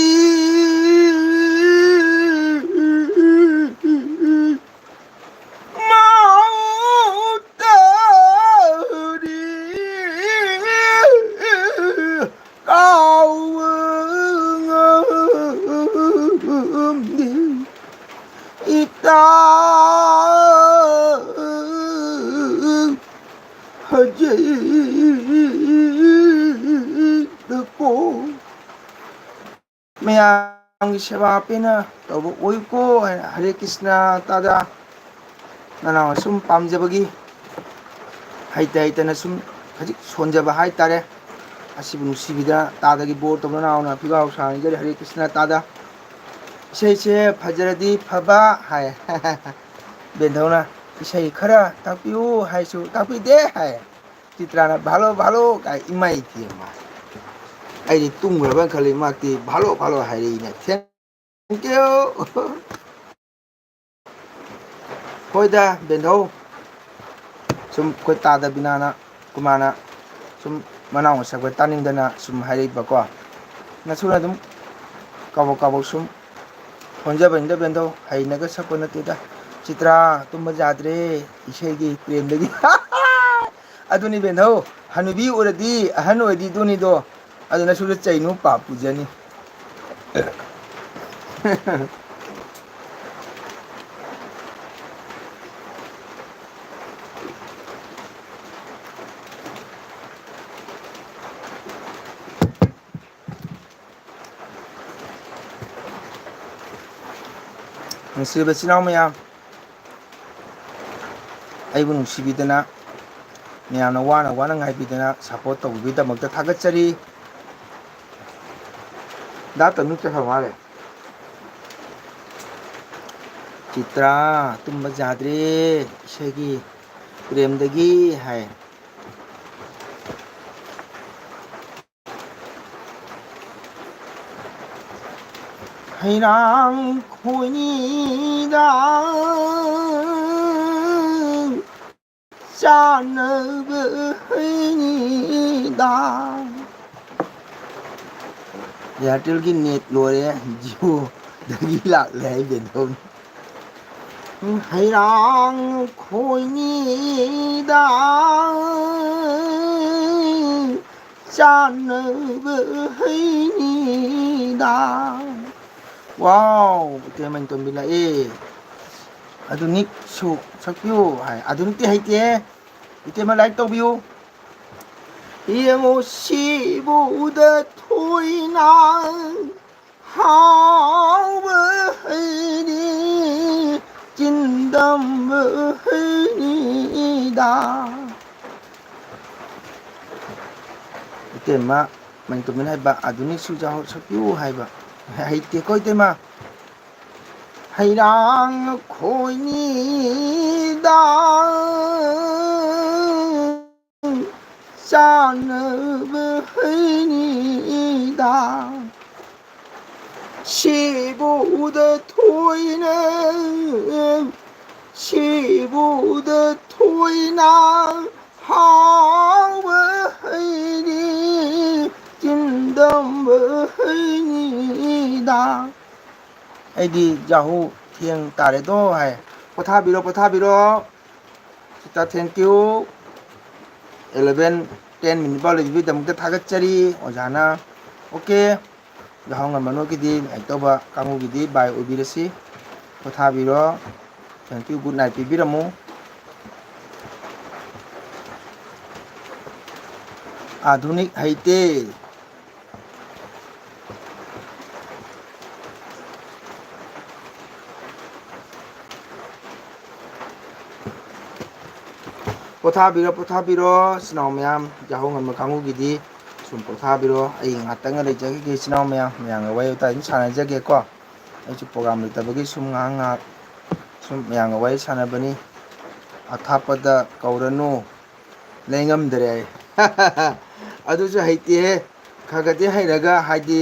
ꯃꯥꯕꯨ ꯇꯗꯤ ꯀꯥꯎꯕ ꯉꯝꯗꯦ꯫ ꯏꯇꯥꯎ ꯐꯖꯩꯗꯀꯣ꯫ ꯃꯌꯥꯝꯒꯤ ꯁꯦꯕꯥ ꯄꯦꯟꯅ ꯇꯧꯕ ꯑꯣꯏꯌꯨꯀꯣ ꯍꯥꯏꯅ꯫ ꯍꯔꯦ ꯀ꯭ꯔꯤꯁꯅ ꯇꯥꯗ꯫ ꯅꯅꯥꯎꯅ ꯁꯨꯝ ꯄꯥꯝꯖꯕꯒꯤ ꯍꯩꯇ ꯍꯩꯇꯅ ꯁꯨꯝ ꯈꯖꯤꯛ ꯁꯣꯟꯖꯕ ꯍꯥꯏꯇꯥꯔꯦ꯫ ꯑꯁꯤꯕꯨ ꯅꯨꯡꯁꯤꯕꯤꯗ ꯇꯥꯗꯒꯤ ꯕꯣꯔ ꯇꯧꯕ ꯅꯅꯥꯎꯅ ꯐꯤꯕꯥꯎ ꯁꯥꯡꯖꯔꯤ꯫ ꯍꯔꯦ ꯀ꯭ꯔꯤꯁꯅ ꯇꯥꯗ꯫ ꯏꯁꯩꯁꯦ ꯐꯖꯔꯗꯤ ꯐꯕ ꯍꯥꯏ꯫ ꯕꯦꯟꯊꯧꯅ ꯏꯁꯩ ꯈꯔ ꯇꯥꯛꯄꯤꯌꯨ ꯍꯥꯏꯁꯨ ꯇꯥꯛꯄꯤꯗꯦ ꯍꯥꯏ꯫ ꯆꯤꯇ꯭ꯔꯥꯅ "ꯚꯥꯂꯣ, ꯚꯥꯂꯣ" ꯀꯥꯏ꯫ ꯏꯃꯥꯏ ꯏꯃꯥ, ꯑꯩꯗꯤ ꯇꯨꯝꯈ꯭ꯔꯕꯅ ꯈꯜꯂꯤ꯫ ꯃꯍꯥꯛꯇꯤ "ꯚꯥꯂꯣ, ꯚꯥꯂꯣ" ꯍꯥꯏꯔꯛꯏꯅꯦ꯫ Thank you꯫ ꯍꯣꯏꯗ ꯕꯦꯟꯊꯧ, ꯁꯨꯝ ꯑꯩꯈꯣꯏ ꯇꯥꯗ ꯕꯤꯅꯥꯅ, ꯀꯨꯃꯥꯔꯅ ꯁꯨꯝ ꯃꯅꯥꯎ ꯃꯁꯛꯄ ꯇꯥꯅꯤꯡꯗꯅ ꯁꯨꯝ ꯍꯥꯏꯔꯛꯏꯕꯀꯣ꯫ ꯅꯁꯨꯅ ꯑꯗꯨꯝ ꯀꯥꯕꯛ ꯀꯥꯕꯛ ꯁꯨꯝ ꯍꯣꯟꯖꯕꯅꯤꯗ ꯕꯦꯟꯊꯧ, ꯍꯩꯅꯒ ꯁꯛꯄ ꯅꯠꯇꯦꯗ꯫ "ꯆꯤꯇ꯭ꯔꯥ ꯇꯨꯝꯕ ꯌꯥꯗ꯭ꯔꯦ ꯏꯁꯩꯒꯤ ꯄ꯭ꯔꯦꯝꯗꯒꯤ"꯫ ꯑꯗꯨꯅꯤ ꯕꯦꯟꯊꯧ, ꯍꯅꯨꯕꯤ ꯑꯣꯏꯔꯗꯤ ꯑꯍꯟ ꯑꯣꯏꯔꯗꯤ ꯑꯗꯨꯅꯤꯗꯣ꯫ ꯑꯗꯨ ꯅꯁꯨꯗ ꯆꯩꯅꯨ, ꯄꯥꯞ ꯄꯨꯖꯅꯤ꯫ ꯅꯨꯡꯁꯤꯔꯕ ꯏꯆꯤꯟ ꯏꯅꯥꯎ ꯃꯌꯥꯝ, ꯑꯩꯕꯨ ꯅꯨꯡꯁꯤꯕꯤꯗꯅ, ꯃꯌꯥꯝꯅ ꯋꯥꯅ ꯋꯥꯅ ꯉꯥꯏꯕꯤꯗꯅ support ꯇꯧꯕꯤꯕꯒꯤꯗꯃꯛꯇ ꯊꯥꯒꯠꯆꯔꯤ꯫ ꯗꯥ ꯇꯅꯨ ꯆꯠꯈ꯭ꯔ ꯃꯥꯜꯂꯦ꯫ "ꯆꯤꯇ꯭ꯔꯥ ꯇꯨꯝꯕ ꯌꯥꯗ꯭ꯔꯦ ꯏꯁꯩꯒꯤ ꯄ꯭ꯔꯦꯝꯗꯒꯤ" ꯍꯥꯏ꯫ ꯍꯩꯔꯥꯡ ꯈꯣꯏꯅꯤꯗ ꯆꯥꯅꯕ ꯍꯩꯅꯤꯗ꯫ ꯑꯦꯌꯥꯔꯇꯦꯜꯒꯤ net ꯂꯣꯏꯔꯦ, ꯖꯤꯑꯣꯗꯒꯤ ꯂꯥꯛꯂꯦ ꯍꯥꯏ ꯕꯦꯟꯊꯧꯅ꯫ ꯍꯩꯔꯥꯡ ꯈꯣꯏꯅꯤꯗ ꯆꯥꯅꯕ ꯍꯩꯅꯤꯗ꯫ Wow, ꯏꯇꯩꯃ ꯇꯣꯝꯕꯤ ꯂꯥꯛꯑꯦ꯫ "ꯑꯗꯨꯅꯤꯛꯁꯨ ꯁꯛꯄꯤꯌꯨ" ꯍꯥꯏ꯫ ꯑꯗꯨꯅꯤꯛꯇꯤ ꯍꯩꯇꯦꯍꯦ꯫ ꯏꯇꯩꯃ like ꯇꯧꯕꯤꯌꯨ꯫ ꯌꯦꯡꯉꯨ ꯁꯤꯕꯨꯗ ꯊꯣꯏꯅ ꯍꯥꯎꯕ ꯍꯩꯅꯤ, ꯆꯤꯟꯗꯝꯕ ꯍꯩꯅꯤꯗ꯫ ꯏꯇꯩꯃ ꯃꯅꯤꯡ ꯇꯨꯃꯤꯟ ꯍꯥꯏꯕ, ꯑꯗꯨꯅꯤꯁꯨ ꯌꯥꯍꯧ ꯁꯛꯄꯤꯌꯨ ꯍꯥꯏꯕ꯫ ꯍꯩꯇꯦꯀꯣ ꯏꯇꯩꯃ꯫ ꯍꯩꯔꯥꯡ ꯈꯣꯏꯅꯤꯗ ꯆꯥꯅꯕ ꯍꯩꯅꯤꯗ꯫ ꯁꯤꯕꯨꯗ ꯊꯣꯏꯅ, ꯁꯤꯕꯨꯗ ꯊꯣꯏꯅ ꯍꯥꯎꯕ ꯍꯩꯅꯤ, ꯆꯤꯟꯗꯝꯕ ꯍꯩꯅꯤꯗ꯫ ꯑꯩꯗꯤ ꯌꯥꯍꯧ ꯊꯦꯡ ꯇꯥꯔꯦꯗꯣ ꯍꯥꯏ꯫ ꯄꯣꯊꯥꯕꯤꯔꯣ, ꯄꯣꯊꯥꯕꯤꯔꯣ꯫ Sister, thank you꯫ Eleven ten minute ꯐꯥꯎ ꯂꯩꯕꯤꯕꯒꯤꯗꯃꯛꯇ ꯊꯥꯒꯠꯆꯔꯤ ꯑꯣꯖꯥꯅ꯫ Okay꯫ ꯌꯥꯍꯧ ꯉꯟꯕ ꯅꯣꯏꯒꯤꯗꯤ, ꯂꯥꯏꯔꯤꯛ ꯇꯧꯕ ꯀꯥꯡꯕꯨꯒꯤꯗꯤ bye ꯑꯣꯏꯕꯤꯔꯁꯤ꯫ ꯄꯣꯊꯥꯕꯤꯔꯣ꯫ Thank you, good night ꯄꯤꯕꯤꯔꯝꯃꯨ꯫ ꯑꯥꯙꯨꯅꯤꯛ ꯍꯩꯇꯦ꯫ ꯄꯣꯊꯥꯕꯤꯔꯣ, ꯄꯣꯊꯥꯕꯤꯔꯣ, ꯏꯆꯤꯟ ꯏꯅꯥꯎ ꯃꯌꯥꯝ, ꯌꯥꯍꯧ ꯉꯟꯕ ꯀꯥꯡꯕꯨꯒꯤꯗꯤ ꯁꯨꯝ ꯄꯣꯊꯥꯕꯤꯔꯣ꯫ ꯑꯩ ꯉꯥꯛꯇꯪꯒ ꯂꯩꯖꯈꯤꯒꯦ, ꯏꯆꯤꯟ ꯏꯅꯥꯎ ꯃꯌꯥꯝ, ꯃꯌꯥꯝꯒ ꯋꯥꯔꯤ ꯋꯥꯇꯥꯏ ꯑꯗꯨꯝ ꯁꯥꯟꯅꯖꯒꯦꯀꯣ꯫ ꯑꯩꯁꯨ program ꯂꯩꯇꯕꯒꯤ ꯁꯨꯝ ꯉꯥꯏꯍꯥꯛ ꯉꯥꯏꯍꯥꯛ ꯁꯨꯝ ꯃꯌꯥꯝꯒ ꯋꯥꯔꯤ ꯁꯥꯟꯅꯕꯅꯤ꯫ ꯑꯊꯥꯞꯄꯗ ꯀꯧꯔꯅꯨ, ꯂꯩ ꯉꯝꯗꯔꯦ ꯍꯥꯏ꯫ ꯑꯗꯨꯁꯨ ꯍꯩꯇꯦꯍꯦ꯫ ꯈꯔ ꯈꯔꯗꯤ ꯍꯩꯔꯒ, ꯍꯥꯏꯗꯤ,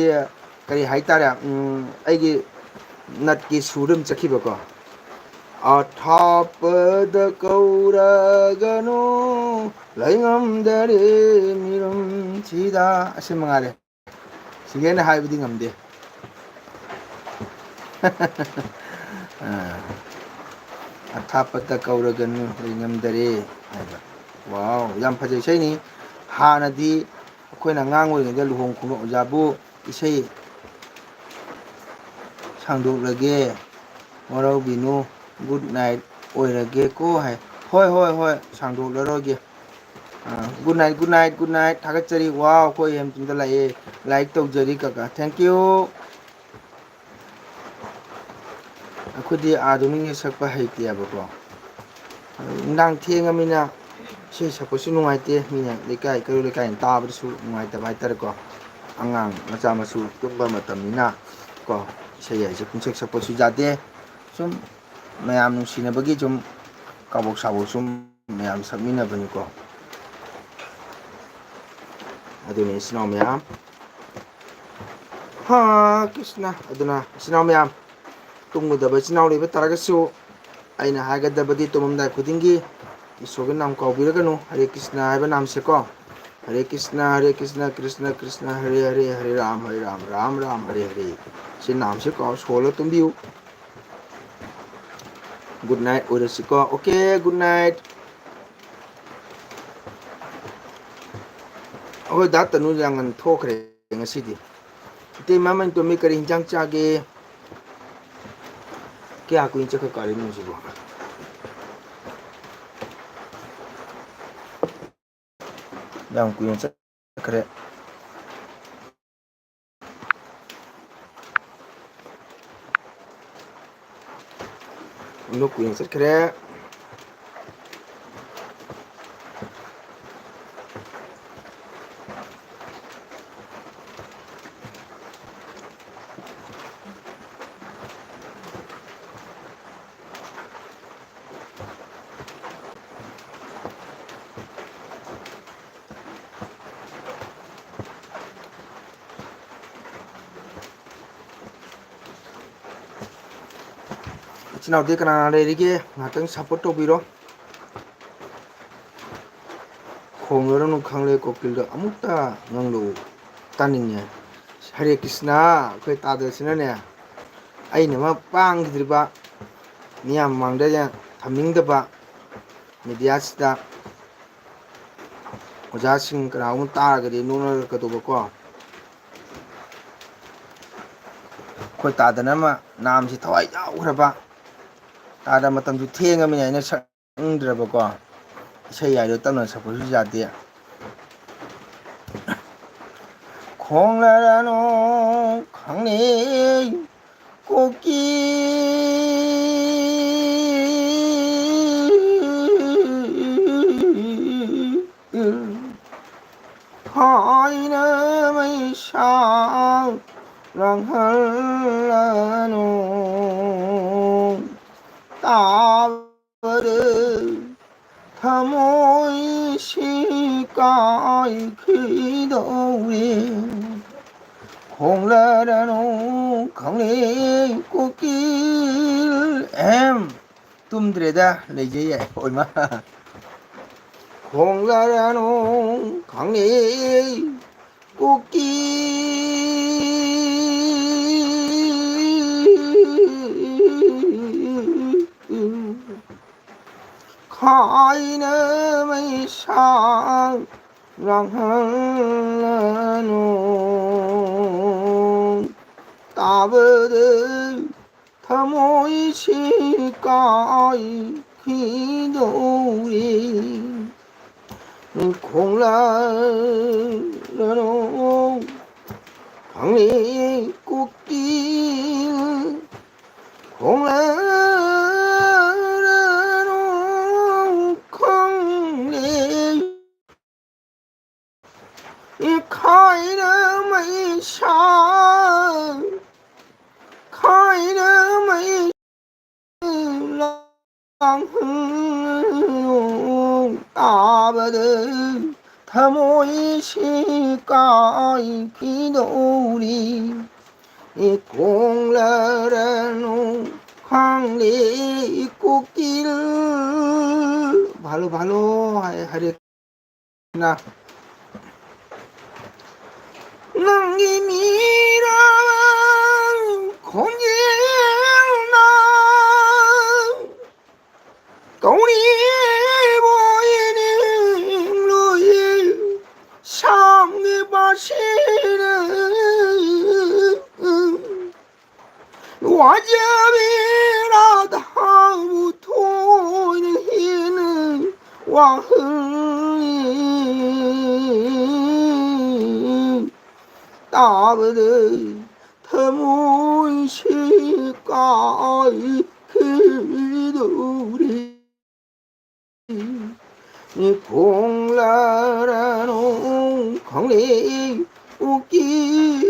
ꯀꯔꯤ ꯍꯥꯏꯇꯥꯔꯦ, ꯎꯝ, ꯑꯩꯒꯤ ꯅꯠꯀꯤ ꯁꯨꯔꯗ ꯑꯗꯨꯝ ꯆꯠꯈꯤꯕꯀꯣ꯫ ꯑꯊꯥꯞꯄꯗ ꯀꯧꯔꯒꯅꯨ, ꯂꯩꯉꯝꯗꯔꯦ ꯃꯤꯔꯝꯁꯤꯗ꯫ ꯑꯁꯤ ꯃꯉꯥꯏꯔꯦ꯫ ꯁꯤꯒꯤ ꯍꯦꯟꯅ ꯍꯥꯏꯕꯗꯤ ꯉꯝꯗꯦ꯫ ꯑꯥ, ꯑꯊꯥꯞꯄꯗ ꯀꯧꯔꯒꯅꯨ, ꯂꯩꯉꯝꯗꯔꯦ ꯍꯥꯏꯕ꯫ Wow, ꯌꯥꯝ ꯐꯖꯩ ꯏꯁꯩꯅꯤ꯫ ꯍꯥꯟꯅꯗꯤ ꯑꯩꯈꯣꯏꯅ ꯑꯉꯥꯡ ꯑꯣꯏꯔꯤꯉꯩꯗ ꯂꯨꯍꯣꯡ ꯈꯣꯡꯗꯣꯡ ꯑꯣꯖꯥꯕꯨ ꯏꯁꯩ ꯁꯥꯡꯗꯣꯛꯂꯒꯦ, ꯋꯥꯔꯧꯕꯤꯅꯨ, good night ꯑꯣꯏꯔꯒꯦꯀꯣ ꯍꯥꯏ꯫ ꯍꯣꯏ, ꯍꯣꯏ, ꯍꯣꯏ, ꯁꯥꯡꯗꯣꯛꯂꯔꯣꯏꯒꯦ꯫ ꯑꯥ, good night, good night, good night꯫ ꯊꯥꯒꯠꯆꯔꯤ꯫ Wow, ꯑꯩꯈꯣꯏ ꯍꯦꯝ ꯇꯨꯝꯗ ꯂꯥꯛꯑꯦ꯫ Like ꯇꯧꯖꯔꯤ ꯀꯀꯥ꯫ Thank you꯫ ꯑꯩꯈꯣꯏꯗꯤ ꯑꯥꯗꯨꯅꯤꯡꯒꯤ ꯁꯛꯄ ꯍꯩꯇꯦꯕꯀꯣ꯫ ꯑꯗꯨ ꯅꯨꯡꯗꯥꯡ ꯊꯦꯡꯉꯃꯤꯅ ꯏꯁꯩ ꯁꯛꯄꯁꯨ ꯅꯨꯡꯉꯥꯏꯇꯦ, ꯃꯤꯅ ꯂꯩꯀꯥꯏ ꯀꯩꯔꯣꯏ ꯂꯩꯀꯥꯏꯅ ꯇꯥꯕꯗꯁꯨ ꯅꯨꯡꯉꯥꯏꯇꯕ ꯍꯥꯏꯇꯥꯔꯦꯀꯣ꯫ ꯑꯉꯥꯡ ꯃꯆꯥ ꯃꯁꯨ ꯇꯨꯝꯕ ꯃꯇꯝꯅꯤꯅ ꯀꯣ, ꯏꯁꯩ ꯍꯥꯏꯁꯦ ꯄꯨꯡꯁꯛ ꯁꯛꯄꯁꯨ ꯌꯥꯗꯦ꯫ ꯁꯨꯝ ꯃꯌꯥꯝ ꯅꯨꯡꯁꯤꯅꯕꯒꯤ ꯁꯨꯝ ꯀꯥꯕꯣꯛ ꯁꯥꯕꯣꯛ ꯁꯨꯝ ꯃꯌꯥꯝ ꯁꯛꯃꯤꯟꯅꯕꯅꯤꯀꯣ꯫ ꯑꯗꯨꯅꯤ ꯏꯆꯤꯟ ꯏꯅꯥꯎ ꯃꯌꯥꯝ꯫ ꯍꯥ, ꯀ꯭ꯔꯤꯁꯅ꯫ ꯑꯗꯨꯅ ꯏꯆꯤꯟ ꯏꯅꯥꯎ ꯃꯌꯥꯝ, ꯇꯨꯝꯒꯗꯕ ꯏꯆꯤꯟ ꯏꯅꯥꯎ ꯂꯩꯕ ꯇꯥꯔꯒꯁꯨ, ꯑꯩꯅ ꯍꯥꯏꯒꯗꯕꯗꯤ ꯇꯨꯝꯃꯝꯗꯥꯏ ꯈꯨꯗꯤꯡꯒꯤ ꯏꯁꯣꯔꯒꯤ ꯅꯥꯝ ꯀꯥꯎꯕꯤꯔꯒꯅꯨ꯫ ꯍꯔꯦ ꯀ꯭ꯔꯤꯁꯅ ꯍꯥꯏꯕ ꯅꯥꯝꯁꯦꯀꯣ꯫ ꯍꯔꯦ ꯀ꯭ꯔꯤꯁꯅ, ꯍꯔꯦ ꯀ꯭ꯔꯤꯁꯅ, ꯀ꯭ꯔꯤꯁꯅ ꯀ꯭ꯔꯤꯁꯅ, ꯍꯔꯦ ꯍꯔꯦ, ꯍꯔꯦ ꯔꯥꯝ, ꯍꯔꯦ ꯔꯥꯝ, ꯔꯥꯝ ꯔꯥꯝ, ꯍꯔꯦ ꯍꯔꯦ꯫ ꯁꯤ ꯅꯥꯝꯁꯦ ꯀꯥꯎ, ꯁꯣꯜꯂ ꯇꯨꯝꯕꯤꯌꯨ꯫ Good night ꯑꯣꯏꯔꯁꯤꯀꯣ꯫ Okay, good night꯫ ꯑꯩꯈꯣꯏ ꯗꯥ ꯇꯅꯨ ꯌꯥꯝ ꯉꯟꯅ ꯊꯣꯛꯈ꯭ꯔꯦ ꯉꯁꯤꯗꯤ꯫ ꯏꯇꯩꯃ ꯃꯅꯤꯇꯣꯝꯕꯤ, ꯀꯔꯤ ꯍꯤꯟꯖꯥꯡ ꯆꯥꯒꯦ? ꯀꯌꯥ ꯀꯨꯏꯅ ꯆꯠꯈ꯭ꯔ ꯀꯥꯔꯤꯅꯣ ꯁꯤꯕꯣ? ꯌꯥꯝ ꯀꯨꯏꯅ ꯆꯠꯈ꯭ꯔꯦ꯫ ꯑꯣꯟꯊꯣꯛ ꯀꯨꯏꯅ ꯆꯠꯈ꯭ꯔꯦ꯫ ꯏꯆꯤꯟ ꯏꯅꯥꯎꯗꯤ ꯀꯅꯥ ꯀꯅꯥ ꯂꯩꯔꯤꯒꯦ? ꯉꯥꯛꯇꯪ support ꯇꯧꯕꯤꯔꯣ꯫ ꯈꯣꯡꯂꯔꯅꯨ ꯈꯪꯂꯦ ꯀꯣꯀꯤꯜꯗꯣ ꯑꯃꯨꯛꯇ ꯉꯪꯂꯛꯎ, ꯇꯥꯅꯤꯡꯉꯦ꯫ ꯍꯔꯦ ꯀ꯭ꯔꯤꯁꯅ, ꯑꯩꯈꯣꯏ ꯇꯥꯗꯕꯁꯤꯅꯅꯦ, ꯑꯩꯅ ꯑꯃ ꯄꯥꯡꯈꯤꯗ꯭ꯔꯤꯕ, ꯃꯤꯌꯥꯝ ꯃꯃꯥꯡꯗ ꯊꯝꯅꯤꯡꯗꯕ, ꯃꯦꯗꯤꯌꯥꯁꯤꯗ ꯑꯣꯖꯥꯁꯤꯡ ꯀꯅꯥꯒꯨꯝꯕ ꯇꯥꯔꯒꯗꯤ ꯅꯣꯛꯅꯔꯛꯀꯗꯧꯕꯀꯣ꯫ ꯑꯩꯈꯣꯏ ꯇꯥꯗꯅ ꯑꯃ ꯅꯥꯝꯁꯤ ꯊꯋꯥꯏ ꯌꯥꯎꯈ꯭ꯔꯕ, ꯇꯥꯗ ꯃꯇꯝꯁꯨ ꯊꯦꯡꯉꯃꯤꯅ ꯑꯩꯅ ꯁꯛꯅꯤꯡꯗ꯭ꯔꯕꯀꯣ꯫ ꯏꯁꯩ ꯍꯥꯏꯗꯣ ꯇꯞꯅ ꯁꯛꯄꯁꯨ ꯌꯥꯗꯦ꯫ ꯈꯣꯡꯂꯔꯅꯨ ꯈꯪꯂꯦ ꯀꯣꯀꯤ ꯃꯥꯡꯍꯜꯂꯅꯨ꯫ ꯇꯥꯕꯗ ꯊꯃꯣꯏꯁꯤ ꯀꯥꯏꯈꯤꯗꯧꯔꯦ꯫ ꯈꯣꯡꯂꯔꯅꯨ ꯈꯪꯂꯦ ꯀꯣꯀꯤꯜ꯫ ꯑꯦꯝ꯫ ꯇꯨꯝꯗ꯭ꯔꯦꯗ, ꯂꯩꯖꯩ ꯌꯥꯏ꯫ ꯑꯣꯏꯃ꯫ ꯈꯣꯡꯂꯔꯅꯨ ꯈꯪꯂꯦ ꯀꯣꯀꯤꯜ꯫ ꯈꯥꯏꯅ ꯃꯩꯁꯥ ꯂꯥꯡꯍꯜꯂꯅꯨ꯫ ꯇꯥꯕꯗ ꯊꯃꯣꯏꯁꯤ ꯀꯥꯏꯈꯤꯗꯧꯔꯦ꯫ ꯈꯣꯡꯂꯔꯅꯨ ꯈꯪꯂꯦ ꯀꯣꯀꯤꯜ꯫ ꯈꯣꯡꯂꯔꯅꯨ ꯈꯪꯂꯦ ꯈꯥꯏꯅ ꯃꯩꯁꯥ, ꯈꯥꯏꯅ ꯃꯩꯁꯥ ꯂꯥꯡꯍꯜꯂꯣ꯫ ꯇꯥꯕꯗ ꯊꯃꯣꯏꯁꯤ ꯀꯥꯏꯈꯤꯗꯧꯔꯤ꯫ ꯈꯣꯡꯂꯔꯅꯨ ꯈꯪꯂꯦ ꯀꯣꯀꯤꯜ꯫ ভালো, ভালো, ꯍꯥꯏ, ꯍꯥꯏꯔꯦ꯫ ꯅꯪꯒꯤ ꯃꯤꯔꯥ ꯈꯣꯟꯖꯦꯜꯅ ꯀꯧꯔꯤꯕ ꯑꯣꯏꯅꯤꯡꯂꯨꯏ ꯁꯥꯝꯒꯤ ꯄꯥꯁꯤꯅ꯫ ꯋꯥꯖꯕꯤ ꯔꯥꯙꯥꯕꯨ ꯊꯣꯏꯅ ꯍꯦꯟꯅ ꯋꯥꯍꯜꯂꯤ꯫ ꯇꯥꯕꯗ ꯊꯃꯣꯏꯁꯤ ꯀꯥꯏꯈꯤꯗꯧꯔꯦ꯫ ꯈꯣꯡꯂꯔꯅꯨ ꯈꯪꯂꯦ ꯎꯀꯤꯜ꯫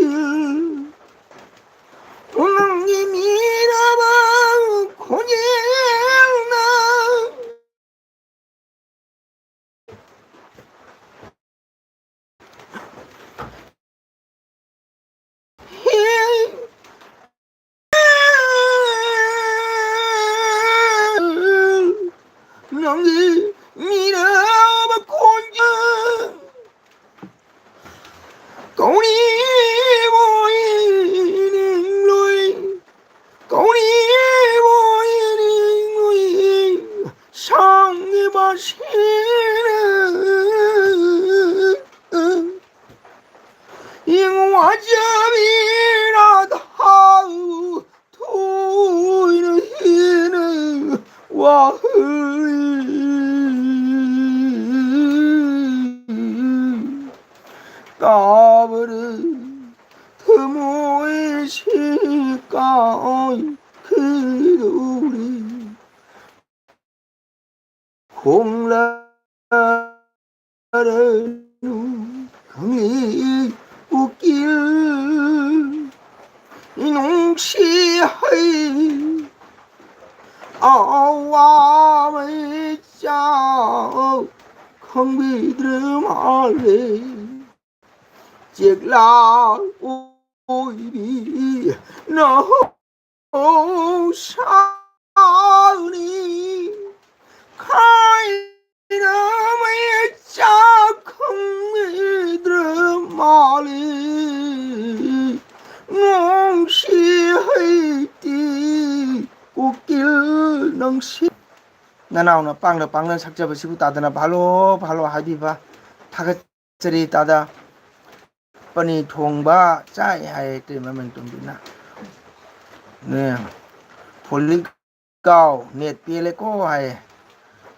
ꯊꯃꯣꯏꯁꯤ ꯀꯥꯏꯈꯤꯗꯧꯔꯤ꯫ ꯈꯣꯡꯂꯔꯅꯨ ꯈꯪꯂꯤ ꯎꯀꯤꯜ ꯅꯨꯡꯁꯤ ꯍꯩ ꯑꯋꯥ ꯃꯩꯆꯥꯛ ꯈꯪꯕꯤꯗ꯭ꯔ ꯃꯥꯜꯂꯦ꯫ ꯆꯦꯛꯂꯥ ꯑꯣꯏꯕꯤ ꯅꯍꯧꯁꯥꯅꯤ ꯈꯥꯏꯅ ꯃꯩꯆꯥꯛ ꯈꯪꯕꯤꯗ꯭ꯔ ꯃꯥꯜꯂꯤ꯫ ꯅꯨꯡꯁꯤ ꯍꯩꯇꯤ ꯎꯀꯤꯜ ꯅꯪꯁꯤ꯫ ꯅꯅꯥꯎꯅ ꯄꯥꯡꯅ ꯄꯥꯡꯅ ꯁꯛꯆꯕꯁꯤꯕꯨ ꯇꯥꯗꯅ ꯚꯥꯂꯣ ꯚꯥꯂꯣ ꯍꯥꯏꯕꯤꯕ ꯊꯥꯒꯠꯆꯔꯤ ꯇꯥꯗ꯫ ꯄꯅꯤ ꯊꯣꯡꯕ ꯆꯥꯏ ꯍꯥꯏ ꯏꯇꯩꯃ ꯃꯦꯟꯇꯣꯟꯕꯤꯅ꯫ ꯅꯦ, ꯐꯣꯂꯤꯛ ꯀꯥꯎ ꯅꯦꯠ ꯄꯦꯜꯂꯦꯀꯣ ꯍꯥꯏ꯫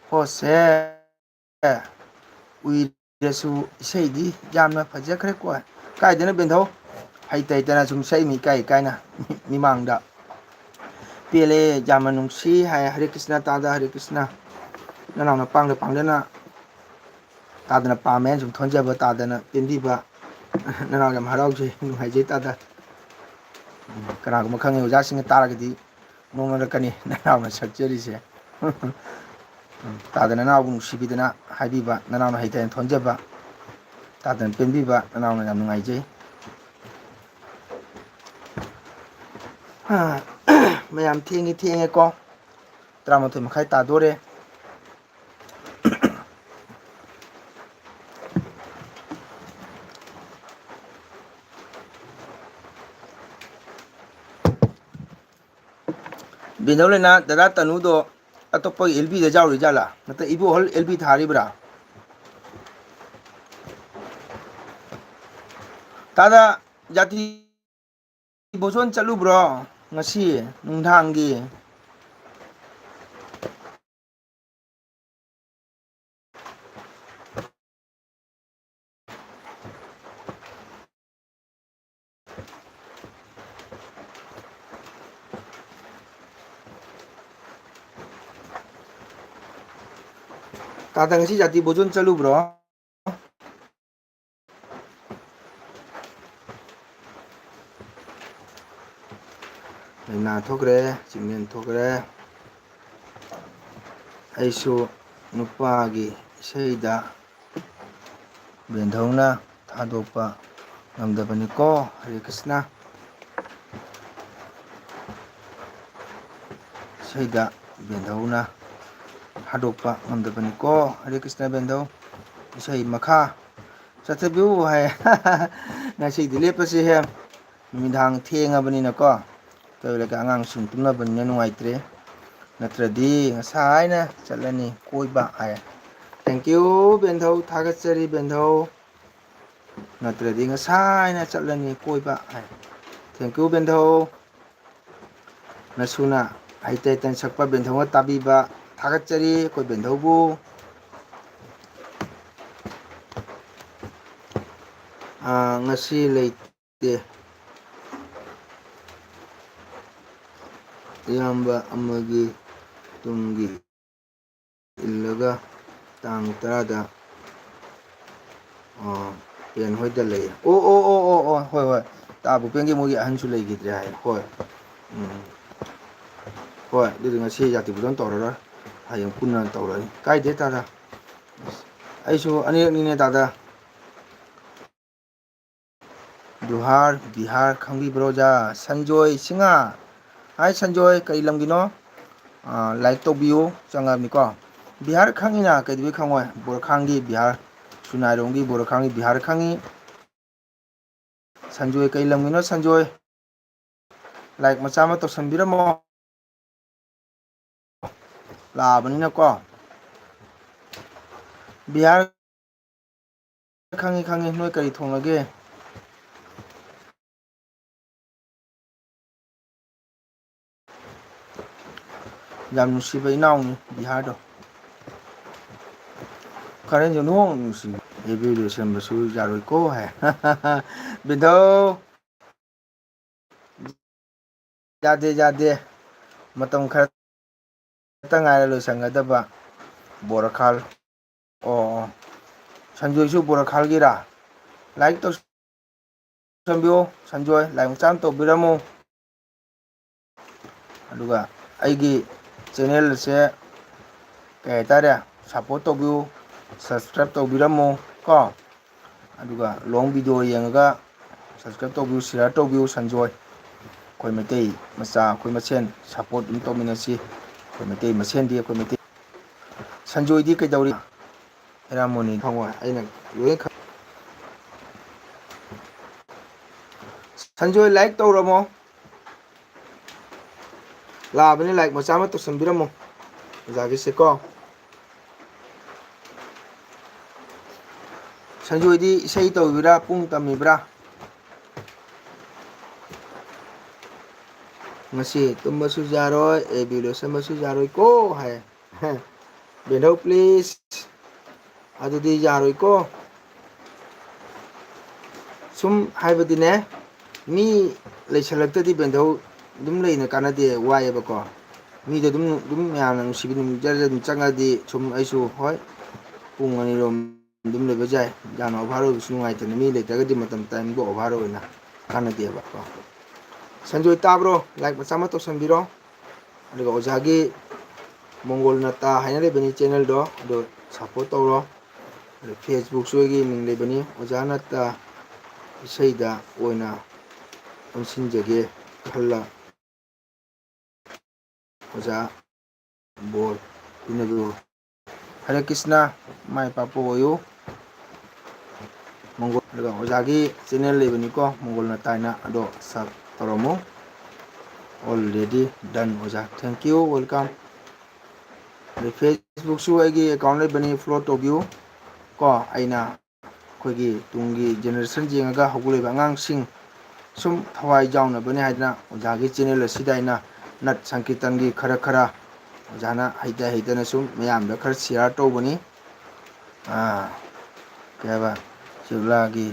ꯍꯣꯁꯦ꯫ ꯎꯏꯔꯁꯨ ꯏꯁꯩꯗꯤ ꯌꯥꯝꯅ ꯐꯖꯈ꯭ꯔꯦꯀꯣ꯫ ꯀꯥꯏꯗꯅ ꯕꯦꯟꯙꯧ? ꯍꯩꯇ ꯍꯩꯇꯅ ꯁꯨꯝ ꯁꯛꯏꯃꯤ ꯏꯀꯥꯏ ꯏꯀꯥꯏꯅ ꯃꯤꯃꯥꯡꯗ꯫ ꯄꯦꯜꯂꯦ, ꯌꯥꯝꯅ ꯅꯨꯡꯁꯤ ꯍꯥꯏ꯫ ꯍꯔꯦ ꯀ꯭ꯔꯤꯁꯅ ꯇꯥꯗ, ꯍꯔꯦ ꯀ꯭ꯔꯤꯁꯅ꯫ ꯅꯅꯥꯎꯅ ꯄꯥꯡꯗ ꯄꯥꯡꯗꯅ ꯇꯥꯗꯅ ꯄꯥꯝꯃꯦ ꯍꯥꯏꯅ ꯁꯨꯝ ꯊꯣꯟꯖꯕ ꯇꯥꯗꯅ ꯄꯦꯟꯕꯤꯕ꯫ ꯅꯅꯥꯎ ꯌꯥꯝ ꯍꯔꯥꯎꯖꯩ, ꯅꯨꯡꯉꯥꯏꯖꯩ ꯇꯥꯗ꯫ ꯎꯝ, ꯀꯅꯥꯒꯨꯝꯕ ꯈꯪꯉꯤ ꯑꯣꯖꯥꯁꯤꯡꯅ ꯇꯥꯔꯒꯗꯤ ꯅꯣꯡꯅꯔꯛꯀꯅꯤ ꯅꯅꯥꯎꯅ ꯁꯛꯆꯔꯤꯁꯦ꯫ ꯎꯝ, ꯇꯥꯗ ꯅꯅꯥꯎꯕꯨ ꯅꯨꯡꯁꯤꯕꯤꯗꯅ ꯍꯥꯏꯕꯤꯕ, ꯅꯅꯥꯎꯅ ꯍꯩꯇꯅ ꯊꯣꯟꯖꯕ, ꯇꯥꯗꯅ ꯄꯦꯟꯕꯤꯕ, ꯅꯅꯥꯎꯅ ꯌꯥꯝ ꯅꯨꯡꯉꯥꯏꯖꯩ꯫ ꯃꯌꯥꯝ ꯊꯦꯡꯉꯤ, ꯊꯦꯡꯉꯦꯀꯣ꯫ ꯇꯔꯥꯃꯥꯊꯣꯏ ꯃꯈꯥꯏ ꯇꯥꯗꯣꯔꯦ꯫ ꯕꯤꯅꯧꯂꯩꯅ ꯗꯗꯥ ꯇꯅꯨꯗꯣ ꯑꯇꯣꯞꯄꯒꯤ ꯑꯦꯜ ꯕꯤꯗ ꯌꯥꯎꯔꯤ ꯖꯥꯠꯂꯥ? ꯅꯠꯇ꯭ꯔ ꯏꯕꯣꯍꯜ ꯑꯦꯜ ꯕꯤ ꯊꯥꯔꯤꯕ꯭ꯔꯥ? ꯇꯥꯗ, ꯖꯥꯇꯤ ꯚꯣꯖꯟ ꯆꯠꯂꯨꯕ꯭ꯔꯣ ꯉꯁꯤ ꯅꯨꯡꯗꯥꯡꯒꯤ? ꯇꯥꯗ ꯉꯁꯤ ꯖꯥꯇꯤ ꯕꯣꯖꯣꯟ ꯆꯠꯂꯨꯕ꯭ꯔꯣ? ꯂꯥꯏꯅꯥ ꯊꯣꯛꯈ꯭ꯔꯦ, ꯆꯤꯡꯂꯦꯟ ꯊꯣꯛꯈ꯭ꯔꯦ꯫ ꯑꯩꯁꯨ ꯅꯨꯄꯥꯒꯤ ꯏꯁꯩꯗ ꯕꯦꯟꯙꯧꯅ ꯊꯥꯗꯣꯛꯄ ꯉꯝꯗꯕꯅꯤꯀꯣ꯫ ꯍꯔꯦ ꯀ꯭ꯔꯤꯁꯅ꯫ ꯏꯁꯩꯗ ꯕꯦꯟꯙꯧꯅ ꯊꯥꯗꯣꯛꯄ ꯉꯝꯗꯕꯅꯤꯀꯣ꯫ ꯍꯔꯦ ꯀ꯭ꯔꯤꯁꯅ ꯕꯦꯟꯙꯧ꯫ ꯏꯁꯩ ꯃꯈꯥ ꯆꯠꯊꯕꯤꯌꯨ ꯍꯥꯏ꯫ ꯉꯁꯤꯗꯤ ꯂꯦꯞꯄꯁꯤꯍꯦ꯫ ꯅꯨꯃꯤꯗꯥꯡ ꯊꯦꯡꯉꯕꯅꯤꯅꯀꯣ꯫ ꯇꯧꯔꯒ ꯑꯉꯥꯡꯁꯤꯡ ꯇꯨꯝꯅꯕꯅꯤꯅ ꯅꯨꯡꯉꯥꯏꯇ꯭ꯔꯦ꯫ ꯅꯠꯇ꯭ꯔꯗꯤ ꯉꯁꯥꯏꯅ ꯆꯠꯂꯅꯤ ꯀꯣꯏꯕ ꯍꯥꯏ꯫ Thank you ꯕꯦꯟꯙꯧ, ꯊꯥꯒꯠꯆꯔꯤ ꯕꯦꯟꯙꯧ꯫ ꯅꯠꯇ꯭ꯔꯗꯤ ꯉꯁꯥꯏꯅ ꯆꯠꯂꯅꯤ ꯀꯣꯏꯕ ꯍꯥꯏ꯫ Thank you ꯕꯦꯟꯙꯧ꯫ ꯅꯁꯨꯅ ꯍꯩꯇ ꯍꯩꯇꯅ ꯁꯛꯄ ꯕꯦꯟꯙꯧꯅ ꯇꯥꯕꯤꯕ ꯊꯥꯒꯠꯆꯔꯤ ꯑꯩꯈꯣꯏ ꯕꯦꯟꯙꯧꯕꯨ꯫ ꯑꯥ, ꯉꯁꯤ ꯂꯩꯇꯦ꯫ ꯏꯌꯥꯝꯕ ꯑꯃꯒꯤ ꯇꯨꯡꯒꯤ ꯏꯜꯂꯒ ꯇꯥꯡ ꯇꯔꯥꯗ, ꯑ, ꯄꯦꯟ ꯍꯣꯏꯗ ꯂꯩ꯫ ꯑꯣ, ꯑꯣ, ꯑꯣ, ꯑꯣ, ꯑꯣ, ꯍꯣꯏ, ꯍꯣꯏ꯫ ꯇꯥ ꯚꯨꯄꯦꯟꯒꯤ ꯃꯣꯏꯒꯤ ꯑꯍꯟꯁꯨ ꯂꯩꯈꯤꯗ꯭ꯔꯦ ꯍꯥꯏ꯫ ꯍꯣꯏ꯫ ꯎꯝ꯫ ꯍꯣꯏ, ꯑꯗꯨꯗꯤ ꯉꯁꯤ ꯖꯥꯇꯤ ꯄꯨꯖꯟ ꯇꯧꯔꯔꯣꯏ꯫ ꯍꯌꯦꯡ ꯄꯨꯟꯅ ꯇꯧꯔꯅꯤ꯫ ꯀꯥꯏꯗꯦ, ꯇꯥꯗ꯫ ꯑꯩꯁꯨ ꯑꯅꯤꯔꯛꯅꯤꯅꯦ, ꯇꯥꯗ꯫ ꯖꯨꯍꯥꯔ, ꯕꯤꯍꯥꯔ ꯈꯪꯕꯤꯕ꯭ꯔꯣ, ꯑꯣꯖꯥ? ꯁꯟꯖꯣꯏ ꯁꯤꯡꯍ꯫ ꯍꯥꯏ ꯁꯟꯖꯣꯏ, ꯀꯔꯤ ꯂꯝꯒꯤꯅꯣ? ꯑꯥ, like ꯇꯧꯕꯤꯌꯨ, ꯆꯪꯉꯕꯅꯤꯀꯣ꯫ ꯕꯤꯍꯥꯔ ꯈꯪꯉꯤꯅ, ꯀꯩꯗꯧꯕꯩ ꯈꯪꯉꯣꯏ? ꯕꯣꯔꯈꯥꯡꯒꯤ ꯕꯤꯍꯥꯔ, ꯁꯨꯅꯥꯏꯔꯣꯝꯒꯤ ꯕꯣꯔꯈꯥꯡꯒꯤ ꯕꯤꯍꯥꯔ ꯈꯪꯉꯤ꯫ ꯁꯟꯖꯣꯏ, ꯀꯩ ꯂꯝꯒꯤꯅꯣ ꯁꯟꯖꯣꯏ? Like ꯃꯆꯥ ꯑꯃ ꯇꯧꯁꯟꯕꯤꯔꯝꯃꯣ꯫ ꯂꯥꯛꯑꯕꯅꯤꯅꯀꯣ꯫ ꯕꯤꯍꯥꯔ ꯈꯪꯉꯤ, ꯈꯪꯉꯤ꯫ ꯅꯣꯏ ꯀꯔꯤ ꯊꯣꯡꯉꯒꯦ? ꯌꯥꯝ ꯅꯨꯡꯁꯤꯕ ꯏꯅꯥꯎꯅꯤ ꯕꯤꯍꯥꯔꯗꯣ꯫ ꯀꯔꯦꯟꯁꯨ ꯅꯣꯡ ꯅꯨꯡꯁꯤ꯫ ꯑꯦ ꯕꯤ ꯂꯣꯏꯁꯟꯕꯁꯨ ꯌꯥꯔꯣꯏꯀꯣ ꯍꯥꯏ꯫ ꯕꯤꯗꯧ꯫ ꯌꯥꯗꯦ, ꯌꯥꯗꯦ꯫ ꯃꯇꯝ ꯈꯔ ꯈꯛꯇ ꯉꯥꯏꯔꯦ ꯂꯣꯏꯁꯟꯒꯗꯕ꯫ ꯕꯣꯔꯈꯥꯜ꯫ ꯑꯣ, ꯑꯣ꯫ ꯁꯟꯖꯣꯏꯁꯨ ꯕꯣꯔꯈꯥꯜꯒꯤꯔꯥ? Like ꯇꯧꯁꯟꯕꯤꯌꯨ꯫ ꯁꯟꯖꯣꯏ, like ꯃꯆꯥ ꯑꯃ ꯇꯧꯕꯤꯔꯝꯃꯨ꯫ ꯑꯗꯨꯒ ꯑꯩꯒꯤ channel ꯑꯁꯦ, ꯀꯩ ꯍꯥꯏꯇꯥꯔꯦ, support ꯇꯧꯕꯤꯌꯨ, subscribe ꯇꯧꯕꯤꯔꯝꯃꯨ ꯀꯣ꯫ ꯑꯗꯨꯒ long video ꯌꯦꯡꯉꯒ subscribe ꯇꯧꯕꯤꯌꯨ, share ꯇꯧꯕꯤꯌꯨ꯫ ꯁꯟꯖꯣꯏ, ꯑꯩꯈꯣꯏ ꯃꯩꯇꯩ ꯃꯆꯥ, ꯑꯩꯈꯣꯏ ꯃꯁꯦꯟ support ꯑꯗꯨꯝ ꯇꯧꯃꯤꯟꯅꯁꯤ꯫ ꯑꯩꯈꯣꯏ ꯃꯩꯇꯩ ꯃꯁꯦꯟꯗꯤ ꯑꯩꯈꯣꯏ ꯃꯩꯇꯩ꯫ ꯁꯟꯖꯣꯏꯗꯤ ꯀꯩꯗꯧꯔꯤ? ꯍꯦꯔꯥꯃꯣꯅꯤ ꯈꯪꯉꯣꯏ, ꯑꯩꯅ ꯂꯣꯏ ꯈꯪ-, ꯁꯟꯖꯣꯏ, like ꯇꯧꯔꯝꯃꯣ꯫ ꯂꯥꯛꯑꯕꯅꯤ, like ꯃꯆꯥ ꯑꯃ ꯇꯧꯁꯟꯕꯤꯔꯝꯃꯣ ꯑꯣꯖꯥꯒꯤꯁꯦꯀꯣ꯫ ꯁꯟꯖꯣꯏꯗꯤ ꯏꯁꯩ ꯇꯧꯕꯤꯕ꯭ꯔꯥ, ꯄꯨꯡ ꯇꯝꯃꯤꯕ꯭ꯔꯥ? ꯉꯁꯤ ꯇꯨꯝꯕꯁꯨ ꯌꯥꯔꯣꯏ, ꯑꯦ ꯕꯤ ꯂꯣꯏꯁꯟꯕꯁꯨ ꯌꯥꯔꯣꯏꯀꯣ ꯍꯥꯏ꯫ ꯕꯦꯟꯙꯧ, please꯫ ꯑꯗꯨꯗꯤ ꯌꯥꯔꯣꯏꯀꯣ꯫ ꯁꯨꯝ ꯍꯥꯏꯕꯗꯤꯅꯦ, ꯃꯤ ꯂꯩꯁꯜꯂꯛꯇꯗꯤ ꯕꯦꯟꯙꯧ ꯑꯗꯨꯝ ꯂꯩꯅ ꯀꯥꯟꯅꯗꯦ, ꯋꯥꯏꯑꯦꯕꯀꯣ꯫ ꯃꯤꯗꯣ ꯑꯗꯨꯝ, ꯑꯗꯨꯝ ꯃꯌꯥꯝꯅ ꯅꯨꯡꯁꯤꯕꯤ ꯅꯨꯡꯁꯤꯖꯔ ꯑꯗꯨꯝ ꯆꯪꯉꯗꯤ ꯁꯨꯝ ꯑꯩꯁꯨ, ꯍꯣꯏ, ꯄꯨꯡ ꯑꯅꯤꯔꯣꯝ ꯑꯗꯨꯝ ꯂꯩꯕ ꯌꯥꯏ꯫ ꯌꯥꯝꯅ over ꯑꯣꯏꯕꯁꯨ ꯅꯨꯡꯉꯥꯏꯇꯅ, ꯃꯤ ꯂꯩꯇ꯭ꯔꯒꯗꯤ ꯃꯇꯝ timeꯗꯣ over ꯑꯣꯏꯅ ꯀꯥꯟꯅꯗꯦꯕꯀꯣ꯫ ꯁꯟꯖꯣꯏ ꯇꯥꯕ꯭ꯔꯣ? Like ꯃꯆꯥ ꯑꯃ ꯇꯧꯁꯟꯕꯤꯔꯣ꯫ ꯑꯗꯨꯒ ꯑꯣꯖꯥꯒꯤ ꯃꯣꯡꯒꯣꯜ ꯅꯠꯇ ꯍꯥꯏꯅ ꯂꯩꯕꯅꯤ channelꯗꯣ, ꯑꯗꯨ support ꯇꯧꯔꯣ꯫ ꯑꯗꯨ Facebookꯁꯨ ꯑꯩꯒꯤ ꯃꯤꯡ ꯂꯩꯕꯅꯤ, ꯑꯣꯖꯥ ꯅꯠꯇ ꯏꯁꯩꯗ ꯑꯣꯏꯅ ꯑꯣꯟꯁꯤꯟꯖꯒꯦ ꯈꯜꯂ ꯑꯣꯖꯥ ꯕꯣꯔ ꯄꯤꯅꯕꯤꯌꯨ꯫ ꯍꯔꯦ ꯀ꯭ꯔꯤꯁꯅ, ꯃꯥꯏ ꯄꯥꯛꯄ ꯑꯣꯏꯌꯨ꯫ ꯃꯣꯡꯒꯣꯜ, ꯑꯗꯨꯒ ꯑꯣꯖꯥꯒꯤ channel ꯂꯩꯕꯅꯤꯀꯣ, ꯃꯣꯡꯒꯣꯜ ꯅꯠꯇ ꯍꯥꯏꯅ, ꯑꯗꯣ sub ꯇꯧꯔꯝꯃꯨ꯫ Already done ꯑꯣꯖꯥ, thank you, welcome꯫ ꯑꯗꯩ Facebookꯁꯨ ꯑꯩꯒꯤ account ꯂꯩꯕꯅꯤ, follow ꯇꯧꯕꯤꯌꯨ ꯀꯣ꯫ ꯑꯩꯅ ꯑꯩꯈꯣꯏꯒꯤ ꯇꯨꯡꯒꯤ generation ꯌꯦꯡꯉꯒ ꯍꯧꯒꯠꯂꯛꯏꯕ ꯑꯉꯥꯡꯁꯤꯡ ꯁꯨꯝ ꯊꯋꯥꯏ ꯌꯥꯎꯅꯕꯅꯤ ꯍꯥꯏꯗꯅ ꯑꯣꯖꯥꯒꯤ channel ꯑꯁꯤꯗ ꯑꯩꯅ ꯅꯠ ꯁꯪꯀꯤꯔꯇꯟꯒꯤ ꯈꯔ ꯈꯔ ꯑꯣꯖꯥꯅ ꯍꯩꯇ ꯍꯩꯇꯅ ꯁꯨꯝ ꯃꯌꯥꯝꯗ ꯈꯔ share ꯇꯧꯕꯅꯤ꯫ ꯑꯥ, ꯀꯩ ꯍꯥꯏꯕ, ꯆꯦꯛꯂꯥꯒꯤ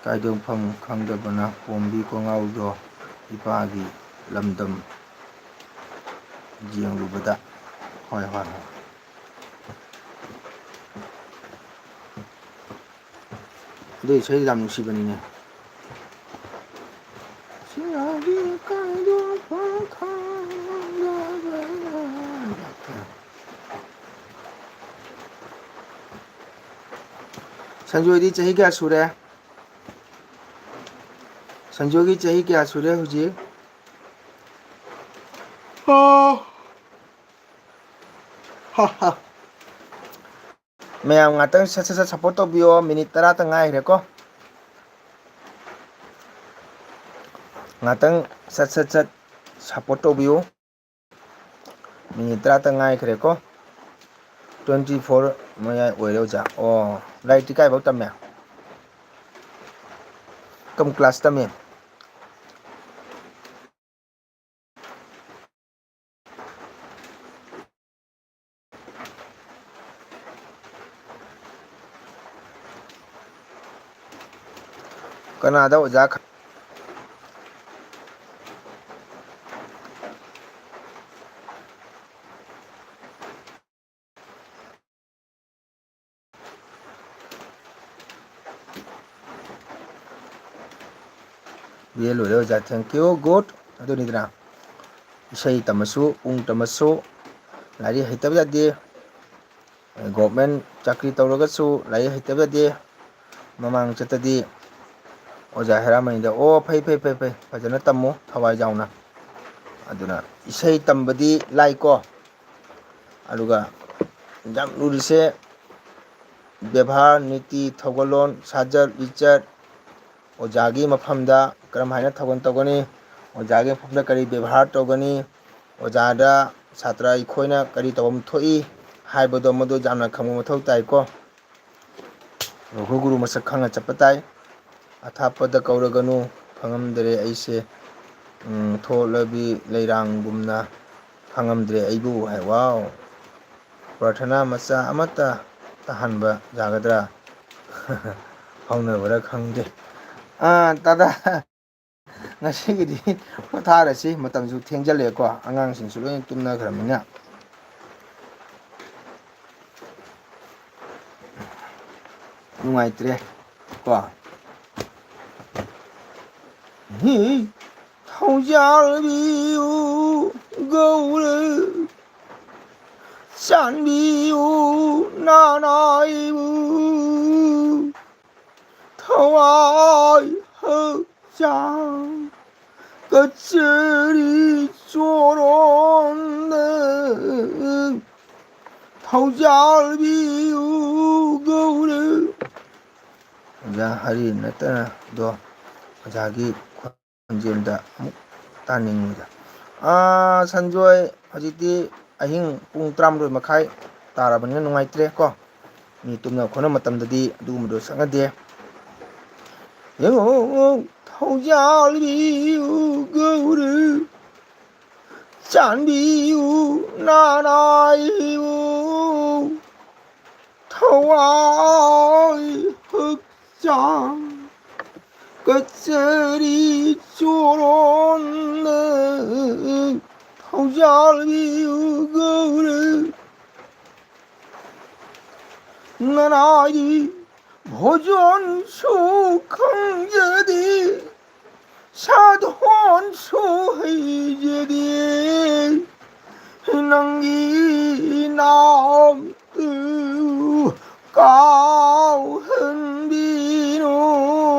ꯀꯥꯏꯗꯣꯛꯐꯝ ꯈꯪꯗꯕꯅ ꯄꯣꯝꯕꯤ ꯀꯣꯡꯉꯥꯎꯗꯣ ꯏꯄꯥꯒꯤ ꯂꯝꯗꯝ ꯌꯦꯡꯂꯨꯕꯗ꯫ ꯍꯣꯏ, ꯍꯣꯏ, ꯍꯣꯏ꯫ ꯑꯗꯨ ꯏꯁꯩꯗꯨ ꯌꯥꯝ ꯅꯨꯡꯁꯤꯕꯅꯤꯅꯦ꯫ ꯁꯤꯔꯥꯒꯤ ꯀꯥꯏꯗꯣꯛꯄ ꯈꯪꯗꯕ꯫ ꯁꯟꯖꯣꯏꯗꯤ ꯆꯍꯤ ꯀꯌꯥ ꯁꯨꯔꯦ? ꯁꯟꯖꯣꯏꯒꯤ ꯆꯍꯤ ꯀꯌꯥ ꯁꯨꯔꯦ ꯍꯧꯖꯤꯛ? ꯑꯣ꯫ ꯍꯥ, ꯍꯥ꯫ ꯃꯌꯥꯝ ꯉꯥꯛꯇꯪ ꯁꯠ ꯁꯠ ꯁꯠ support ꯇꯧꯕꯤꯌꯣ꯫ ꯃꯤꯅꯤꯠ ꯇꯔꯥꯇ ꯉꯥꯏꯈ꯭ꯔꯦꯀꯣ꯫ ꯉꯥꯛꯇꯪ ꯁꯠ ꯁꯠ ꯁꯠ support ꯇꯧꯕꯤꯌꯨ꯫ ꯃꯤꯅꯤꯠ ꯇꯔꯥꯇ ꯉꯥꯏꯈ꯭ꯔꯦꯀꯣ꯫ Twenty four ꯃꯌꯥꯏ ꯑꯣꯏꯔꯦ ꯑꯣꯖꯥ꯫ ꯑꯣ, ꯂꯥꯏꯔꯤꯛꯇꯤ ꯀꯥꯏꯐꯥꯎ ꯇꯝꯃꯦ? ꯀꯔꯝ class ꯇꯝꯃꯤ? ꯀꯅꯥꯗ ꯑꯣꯖꯥ ꯈ-, B A ꯂꯣꯏꯔꯦ ꯑꯣꯖꯥ, thank you, good꯫ ꯑꯗꯨꯅꯤꯗꯅ, ꯏꯁꯩ ꯇꯝꯃꯁꯨ, ꯄꯨꯡ ꯇꯝꯃꯁꯨ, ꯂꯥꯏꯔꯤꯛ ꯍꯩꯇꯕ ꯌꯥꯗꯦ꯫ Government ꯆꯥꯀ꯭ꯔꯤ ꯇꯧꯔꯒꯁꯨ ꯂꯥꯏꯔꯤꯛ ꯍꯩꯇꯕ ꯌꯥꯗꯦ꯫ ꯃꯃꯥꯡ ꯆꯠꯇꯗꯤ ꯑꯣꯖꯥ ꯍꯦꯔꯥꯃꯅꯤꯗ, "ꯑꯣ, ꯐꯩ, ꯐꯩ, ꯐꯩ, ꯐꯩ, ꯐꯖꯅ ꯇꯝꯃꯨ, ꯊꯋꯥꯏ ꯌꯥꯎꯅ"꯫ ꯑꯗꯨꯅ ꯏꯁꯩ ꯇꯝꯕꯗꯤ ꯂꯥꯏꯀꯣ, ꯑꯗꯨꯒ ꯌꯥꯝ ꯂꯨꯔꯤꯁꯦ ꯕꯦꯕꯥꯔ, ꯅꯤꯇꯤ, ꯊꯧꯒꯜꯂꯣꯟ, ꯁꯥꯖꯠ, ꯂꯤꯆꯠ, ꯑꯣꯖꯥꯒꯤ ꯃꯐꯝꯗ ꯀꯔꯝ ꯍꯥꯏꯅ ꯊꯧꯒꯜ ꯇꯧꯒꯅꯤ, ꯑꯣꯖꯥꯒꯤ ꯃꯐꯝꯗ ꯀꯔꯤ ꯕꯦꯕꯥꯔ ꯇꯧꯒꯅꯤ, ꯑꯣꯖꯥꯗ ꯁꯥꯇ꯭ꯔ ꯑꯩꯈꯣꯏꯅ ꯀꯔꯤ ꯇꯧꯐꯝ ꯊꯣꯛꯏ ꯍꯥꯏꯕꯗꯣ, ꯃꯗꯨ ꯌꯥꯝꯅ ꯈꯪꯕ ꯃꯊꯧ ꯇꯥꯏꯀꯣ꯫ ꯔꯘꯨ ꯒꯨꯔꯨ ꯃꯁꯛ ꯈꯪꯅ ꯆꯠꯄ ꯇꯥꯏ꯫ "ꯑꯊꯥꯞꯄꯗ ꯀꯧꯔꯒꯅꯨ, ꯈꯪꯉꯝꯗꯔꯦ ꯑꯩꯁꯦ, ꯎꯝ, ꯊꯣꯛꯂꯕꯤ ꯂꯩꯔꯥꯡꯒꯨꯝꯅ ꯈꯪꯉꯝꯗ꯭ꯔꯦ ꯑꯩꯕꯨ" ꯍꯥꯏ꯫ ꯋꯥꯎ! ꯄ꯭ꯔꯥꯊꯅꯥ ꯃꯆꯥ ꯑꯃꯠꯇ ꯇꯥꯍꯟꯕ ꯌꯥꯒꯗ꯭ꯔꯥ? ꯐꯥꯎꯅꯕ꯭ꯔꯥ ꯈꯪꯗꯦ꯫ ꯑꯥ, ꯇꯥꯗꯥ, ꯉꯁꯤꯒꯤꯗꯤ ꯄꯣꯊꯥꯔꯁꯤ, ꯃꯇꯝꯁꯨ ꯊꯦꯡꯖꯜꯂꯛꯑꯦꯀꯣ, ꯑꯉꯥꯡꯁꯤꯡꯁꯨ ꯂꯣꯏꯅ ꯇꯨꯝꯅꯈ꯭ꯔꯕꯅꯤꯅ꯫ ꯅꯨꯡꯉꯥꯏꯇ꯭ꯔꯦ꯫ ꯀꯣ꯫ ꯍꯤ, ꯊꯧꯖꯥꯜꯕꯤꯌꯨ ꯒꯧꯔ, ꯆꯥꯟꯕꯤꯌꯨ ꯅꯅꯥꯏꯕꯨ, ꯊꯋꯥꯏ ꯍꯛꯆꯥꯡ ꯀꯆꯔꯤ ꯆꯣꯔꯣꯟꯗ ꯊꯧꯖꯥꯜꯕꯤꯌꯨ ꯒꯧꯔ꯫ ꯑꯣꯖꯥ ꯍꯔꯤ ꯅꯠꯇꯅ ꯑꯗꯣ ꯑꯣꯖꯥꯒꯤ ꯈꯣꯟꯖꯦꯜꯗ ꯑꯃꯨꯛ ꯇꯥꯅꯤꯡꯉꯤꯗ꯫ ꯑꯥ, ꯁꯟꯖꯣꯏ, ꯍꯧꯖꯤꯛꯇꯤ ꯑꯍꯤꯡ ꯄꯨꯡ ꯇꯔꯥꯃꯥꯊꯣꯏ ꯃꯈꯥꯏ ꯇꯥꯔꯕꯅꯤꯅ ꯅꯨꯡꯉꯥꯏꯇ꯭ꯔꯦ ꯀꯣ꯫ ꯃꯤ ꯇꯨꯝꯅ ꯈꯣꯠꯅ ꯃꯇꯝꯗꯗꯤ ꯑꯗꯨꯒꯨꯝꯕꯗꯣ ꯆꯠꯅꯗꯦ꯫ ꯌꯦꯡꯉꯨ, ꯊꯧꯖꯥꯜꯕꯤꯌꯨ ꯒꯧꯔ, ꯆꯥꯟꯕꯤꯌꯨ ꯅꯅꯥꯏꯕꯨ, ꯊꯋꯥꯏ ꯍꯛꯆꯥꯡ ꯀꯆꯔꯤ ꯆꯣꯔꯣꯟꯗ ꯊꯧꯖꯥꯜꯕꯤꯌꯨ ꯒꯧꯔ꯫ ꯅꯅꯥꯏꯗꯤ ꯚꯣꯖꯣꯟꯁꯨ ꯈꯪꯖꯗꯦ, ꯁꯥꯙꯣꯟꯁꯨ ꯍꯩꯖꯗꯦ, ꯅꯪꯒꯤ ꯅꯥꯝꯇꯨ ꯀꯥꯎꯍꯟꯕꯤꯅꯨ,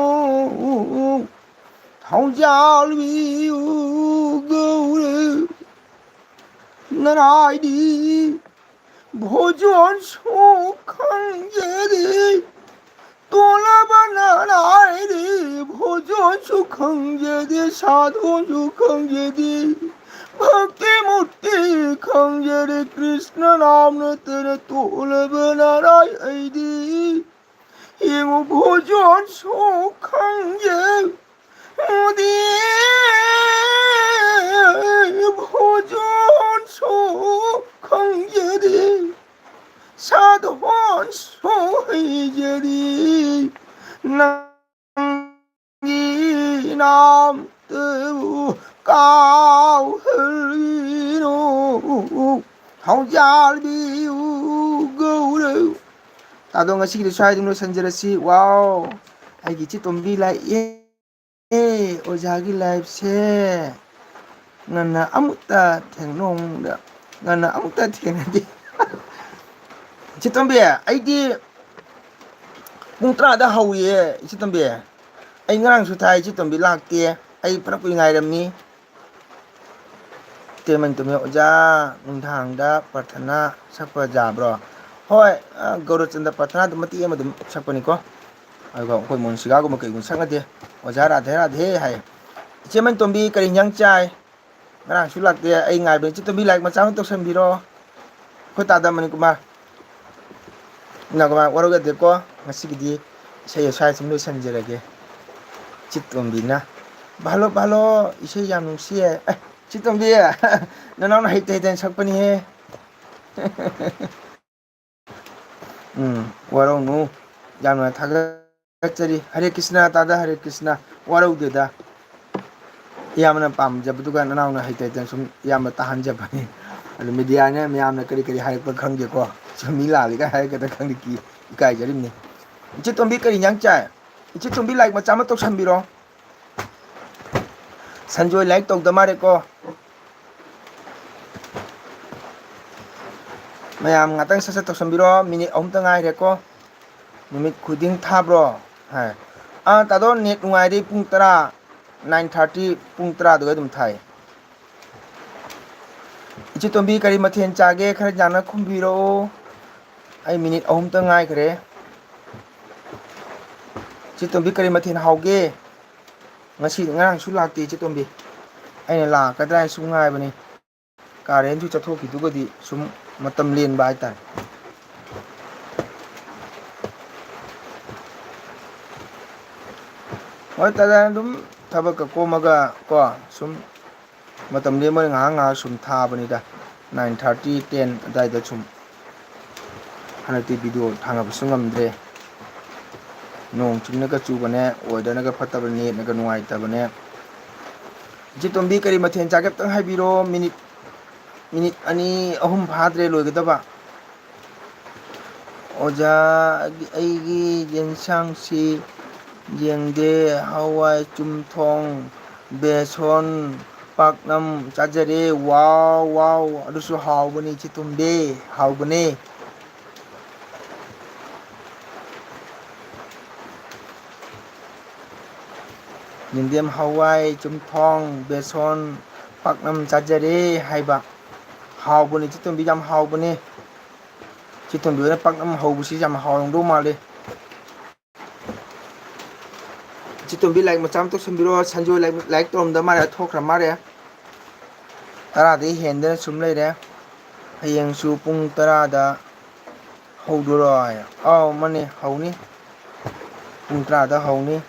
ꯊꯧꯖꯥꯜꯕꯤꯌꯨ ꯒꯧꯔ꯫ ꯅꯅꯥꯏꯗꯤ ꯚꯣꯖꯣꯟꯁꯨ ꯈꯪꯖꯗꯦ, ꯇꯣꯜꯂꯕ ꯅꯅꯥꯏꯗꯤ ꯚꯣꯖꯣꯟꯁꯨ ꯈꯪꯖꯗꯦ, ꯁꯥꯙꯣꯟꯁꯨ ꯈꯪꯖꯗꯦ, ꯚꯛꯇꯤ ꯃꯨꯔꯇꯤ ꯈꯪꯖꯗꯦ, ꯀ꯭ꯔꯤꯁꯅ ꯅꯥꯝ ꯅꯠꯇꯅ ꯇꯣꯜꯂꯕ ꯅꯅꯥꯏ ꯑꯩꯗꯤ꯫ ꯌꯦꯡꯉꯨ ꯚꯣꯖꯣꯟꯁꯨ ꯈꯪꯖꯗꯦ, ꯚꯣꯖꯣꯟꯁꯨ ꯈꯪꯖꯗꯦ, ꯁꯥꯙꯣꯟꯁꯨ ꯍꯩꯖꯗꯦ, ꯅꯪꯒꯤ ꯅꯥꯝꯇꯕꯨ ꯀꯥꯎꯍꯜꯂꯤꯅꯣ, ꯊꯧꯖꯥꯜꯕꯤꯌꯨ ꯒꯧꯔ꯫ ꯑꯗꯣ ꯉꯁꯤꯒꯤꯗꯤ ꯁ꯭ꯋꯥꯏꯗ ꯂꯣꯏꯁꯤꯟꯖꯔꯁꯤ꯫ ꯋꯥꯎ! ꯑꯩꯒꯤ ꯏꯆꯦ ꯇꯣꯝꯕꯤ ꯂꯥꯛꯑꯦ꯫ ꯑꯣꯖꯥꯒꯤ ꯂꯥꯏꯐꯁꯦ ꯉꯟꯅ ꯑꯃꯨꯛꯇ ꯊꯦꯡꯅꯣꯡꯗ ꯉꯟꯅ ꯑꯃꯨꯛꯇ ꯊꯦꯡꯅꯗꯦ꯫ ꯏꯆꯦ ꯇꯣꯝꯕꯤ, ꯑꯩꯗꯤ ꯄꯨꯡ ꯇꯔꯥꯗ ꯍꯧꯏꯌꯦ ꯏꯆꯦ ꯇꯣꯝꯕꯤ꯫ ꯑꯩ ꯉꯔꯥꯡꯁꯨ ꯊꯥꯏ, ꯏꯆꯦ ꯇꯣꯝꯕꯤ ꯂꯥꯛꯇꯦ꯫ ꯑꯩ ꯐꯅ ꯀꯨꯏ ꯉꯥꯏꯔꯝꯃꯤ꯫ ꯇꯦꯃꯟ ꯇꯨꯃꯤ ꯑꯣꯖꯥ, ꯅꯨꯡꯗꯥꯡꯗ ꯄ꯭ꯔꯊꯅꯥ ꯁꯛꯄ ꯌꯥꯕ꯭ꯔꯣ? ꯍꯣꯏ, ꯑ, ꯒꯧꯔꯆꯟꯗ ꯄ꯭ꯔꯊꯅꯥꯗꯨ ꯃꯇꯦꯛ ꯑꯃ ꯑꯗꯨꯝ ꯁꯛꯄꯅꯤꯀꯣ꯫ ꯑꯗꯨꯒ ꯑꯩꯈꯣꯏ ꯃꯣꯟꯁꯤꯒꯥꯒꯨꯝꯕ ꯀꯩꯒꯨꯝꯕ ꯁꯛꯅꯗꯦ꯫ "ꯑꯣꯖꯥ ꯔꯥꯙꯦ ꯔꯥꯙꯦ" ꯍꯥꯏ꯫ ꯏꯆꯦꯃꯟ ꯇꯣꯝꯕꯤ ꯀꯔꯤ ꯏꯟꯖꯥꯡ ꯆꯥꯏ? ꯉꯔꯥꯡꯁꯨ ꯂꯥꯛꯇꯦ, ꯑꯩ ꯉꯥꯏꯕꯅꯤ꯫ ꯏꯆꯦ ꯇꯣꯝꯕꯤ ꯂꯥꯏꯛ ꯃꯆꯥ ꯑꯃ ꯇꯧꯁꯟꯕꯤꯔꯣ꯫ ꯑꯩꯈꯣꯏ ꯇꯥꯗ ꯃꯅꯤꯀꯨꯃꯥꯔ꯫ ꯅꯥꯒꯣꯃꯥ ꯋꯥꯔꯧ ꯌꯥꯗꯦꯀꯣ꯫ ꯉꯁꯤꯒꯤꯗꯤ ꯏꯁꯩ ꯑꯁ꯭ꯋꯥꯏ ꯁꯨꯝ ꯂꯣꯏꯁꯤꯟꯖꯔꯒꯦ꯫ ꯆꯤꯠ ꯇꯣꯝꯕꯤꯅ, "ꯚꯥꯂꯣ, ꯚꯥꯂꯣ, ꯏꯁꯩ ꯌꯥꯝ ꯅꯨꯡꯁꯤꯌꯦ"꯫ ꯑꯦ, ꯆꯤꯠ ꯇꯣꯝꯕꯤ, ꯅꯅꯥꯎꯅ ꯍꯩꯇ ꯍꯩꯇꯅ ꯁꯛꯄꯅꯤꯍꯦ꯫ ꯎꯝ, ꯋꯥꯔꯧꯅꯨ꯫ ꯌꯥꯝꯅ ꯊꯥꯒꯠ-, ꯊꯥꯒꯠꯆꯔꯤ꯫ ꯍꯔꯦ ꯀ꯭ꯔꯤꯁꯅ, ꯇꯥꯗ ꯍꯔꯦ ꯀ꯭ꯔꯤꯁꯅ꯫ ꯋꯥꯔꯧꯗꯦꯗ꯫ ꯏꯌꯥꯝꯕꯅ ꯄꯥꯝꯖꯕꯗꯨꯒ ꯅꯅꯥꯎꯅ ꯍꯩꯇ ꯍꯩꯇꯅ ꯁꯨꯝ ꯏꯌꯥꯝꯕ ꯇꯥꯍꯟꯖꯕꯅꯤ꯫ ꯑꯗꯨ ꯃꯦꯗꯤꯌꯥꯅ ꯃꯌꯥꯝꯅ ꯀꯔꯤ ꯀꯔꯤ ꯍꯥꯏꯔꯛꯄ ꯈꯪꯗꯦꯀꯣ꯫ ꯆꯨꯝꯃꯤ ꯂꯥꯜꯂꯤꯒ ꯍꯥꯏꯔꯛꯀꯗ꯭ꯔꯥ ꯈꯪꯗꯦ, ꯀꯤ-, ꯏꯀꯥꯏꯖꯔꯤꯕꯅꯤ꯫ ꯏꯆꯦ ꯇꯣꯝꯕꯤ ꯀꯔꯤ ꯏꯟꯖꯥꯡ ꯆꯥꯏ? ꯏꯆꯦ ꯇꯣꯝꯕꯤ ꯂꯥꯏꯛ ꯃꯆꯥ ꯑꯃ ꯇꯧꯁꯟꯕꯤꯔꯣ꯫ ꯁꯟꯖꯣꯏ ꯂꯥꯏꯛ ꯇꯧꯗ ꯃꯥꯜꯂꯦꯀꯣ꯫ ꯃꯌꯥꯝ ꯉꯥꯛꯇꯪ ꯁꯠ ꯁꯠ ꯇꯧꯁꯟꯕꯤꯔꯣ, ꯃꯤꯅꯤꯠ ꯑꯍꯨꯝꯇ ꯉꯥꯏꯔꯦꯀꯣ꯫ ꯅꯨꯃꯤꯠ ꯈꯨꯗꯤꯡ ꯊꯥꯕ꯭ꯔꯣ? ꯍꯥꯏ꯫ ꯑꯥ, ꯇꯥꯗꯣ, ꯅꯦꯠ ꯅꯨꯡꯉꯥꯏꯔꯗꯤ ꯄꯨꯡ ꯇꯔꯥ, nine thirty, ꯄꯨꯡ ꯇꯔꯥꯗꯨꯒ ꯑꯗꯨꯝ ꯊꯥꯏ꯫ ꯏꯆꯦ ꯇꯣꯝꯕꯤ, ꯀꯔꯤ ꯃꯊꯦꯜ ꯆꯥꯒꯦ? ꯈꯔ ꯌꯥꯝꯅ ꯈꯨꯝꯕꯤꯔꯛꯑꯣ꯫ ꯑꯩ ꯃꯤꯅꯤꯠ ꯑꯍꯨꯝꯇ ꯉꯥꯏꯈ꯭ꯔꯦ꯫ ꯏꯆꯦ ꯇꯣꯝꯕꯤ, ꯀꯔꯤ ꯃꯊꯦꯜ ꯍꯥꯎꯒꯦ? ꯉꯁꯤ, ꯉꯔꯥꯡꯁꯨ ꯂꯥꯛꯇꯦ ꯏꯆꯦ ꯇꯣꯝꯕꯤ꯫ ꯑꯩꯅ ꯂꯥꯛꯀꯗ꯭ꯔꯥ ꯍꯥꯏꯅ ꯁꯨꯝ ꯉꯥꯏꯕꯅꯤ꯫ ꯀꯥꯔꯦꯟꯁꯨ ꯆꯠꯊꯣꯛꯈꯤꯗꯨꯒꯗꯤ ꯁꯨꯝ ꯃꯇꯝ ꯂꯦꯟꯕ ꯍꯥꯏꯇꯥꯔꯦ꯫ ꯍꯣꯏ, ꯇꯥꯗ, ꯑꯗꯨꯝ ꯊꯕꯛꯀ ꯀꯣꯝꯃꯒ ꯀꯣ, ꯁꯨꯝ ꯃꯇꯝ ꯂꯦꯟꯕ ꯑꯣꯏꯅ ꯉꯥꯏꯍꯥꯛ ꯉꯥꯏꯍꯥꯛ ꯁꯨꯝ ꯊꯥꯕꯅꯤꯗ꯫ Nine thirty, ten ꯑꯗꯥꯏꯗ ꯁꯨꯝ ꯍꯟꯗꯛꯇꯤ ꯚꯤꯗꯤꯑꯣ ꯊꯥꯅꯕꯁꯨ ꯉꯝꯗ꯭ꯔꯦ꯫ ꯅꯣꯡ ꯆꯤꯡꯅꯒ ꯆꯨꯕꯅꯦ, ꯋꯦꯗꯔꯅꯒ ꯐꯠꯇꯕ, ꯅꯦꯠꯅꯒ ꯅꯨꯡꯉꯥꯏꯇꯕꯅꯦ꯫ ꯏꯆꯦ ꯇꯣꯝꯕꯤ, ꯀꯔꯤ ꯃꯊꯦꯜ ꯆꯥꯒꯦ? ꯑꯝꯇꯪ ꯍꯥꯏꯕꯤꯔꯣ꯫ ꯃꯤꯅꯤꯠ, ꯃꯤꯅꯤꯠ ꯑꯅꯤ, ꯑꯍꯨꯝ ꯐꯥꯗ꯭ꯔꯦ ꯂꯣꯏꯒꯗꯕ꯫ ꯑꯣꯖꯥ, ꯑꯩꯒꯤ ꯌꯦꯟꯁꯥꯡꯁꯤ ꯌꯦꯡꯗꯦ꯫ ꯍꯋꯥꯏ ꯆꯨꯝꯊꯣꯡ, ꯕꯦꯁꯣꯟ, ꯄꯥꯛꯅꯝ ꯆꯥꯖꯔꯦ꯫ ꯋꯥꯎ, ꯋꯥꯎ, ꯑꯗꯨꯁꯨ ꯍꯥꯎꯕꯅꯤ, ꯏꯆꯦ ꯇꯣꯝꯕꯤ, ꯍꯥꯎꯕꯅꯤ꯫ ꯌꯦꯟꯗꯦꯝ, ꯍꯋꯥꯏ, ꯆꯨꯝꯊꯣꯡ, ꯕꯦꯁꯣꯟ, ꯄꯥꯛꯅꯝ ꯆꯥꯖꯔꯦ ꯍꯥꯏꯕ꯫ ꯍꯥꯎꯕꯅꯤ, ꯏꯆꯦ ꯇꯣꯝꯕꯤ, ꯌꯥꯝ ꯍꯥꯎꯕꯅꯤ꯫ ꯏꯆꯦ ꯇꯣꯝꯕꯤ ꯍꯣꯏꯅ ꯄꯥꯛꯅꯝ ꯍꯧꯕꯁꯤ ꯌꯥꯝ ꯍꯥꯎꯔꯝꯗꯧ ꯃꯥꯜꯂꯤ꯫ ꯏꯆꯦ ꯇꯣꯝꯕꯤ, like ꯃꯆꯥ ꯑꯃ ꯇꯧꯁꯟꯕꯤꯔꯣ꯫ ꯁꯟꯖꯣꯏ like, like ꯇꯧꯔꯝꯗ ꯃꯥꯜꯂꯦ, ꯊꯣꯛꯈ꯭ꯔ ꯃꯥꯜꯂꯦ꯫ ꯇꯔꯥꯗꯒꯤ ꯍꯦꯟꯗꯅ ꯁꯨꯝ ꯂꯩꯔꯦ꯫ ꯍꯌꯦꯡꯁꯨ ꯄꯨꯡ ꯇꯔꯥꯗ ꯍꯧꯗꯣꯏꯔꯣ ꯍꯥꯏ꯫ ꯑꯥꯎ, ꯃꯥꯅꯦ, ꯍꯧꯅꯤ꯫ ꯄꯨꯡ ꯇꯔꯥꯗ ꯍꯧꯅꯤ꯫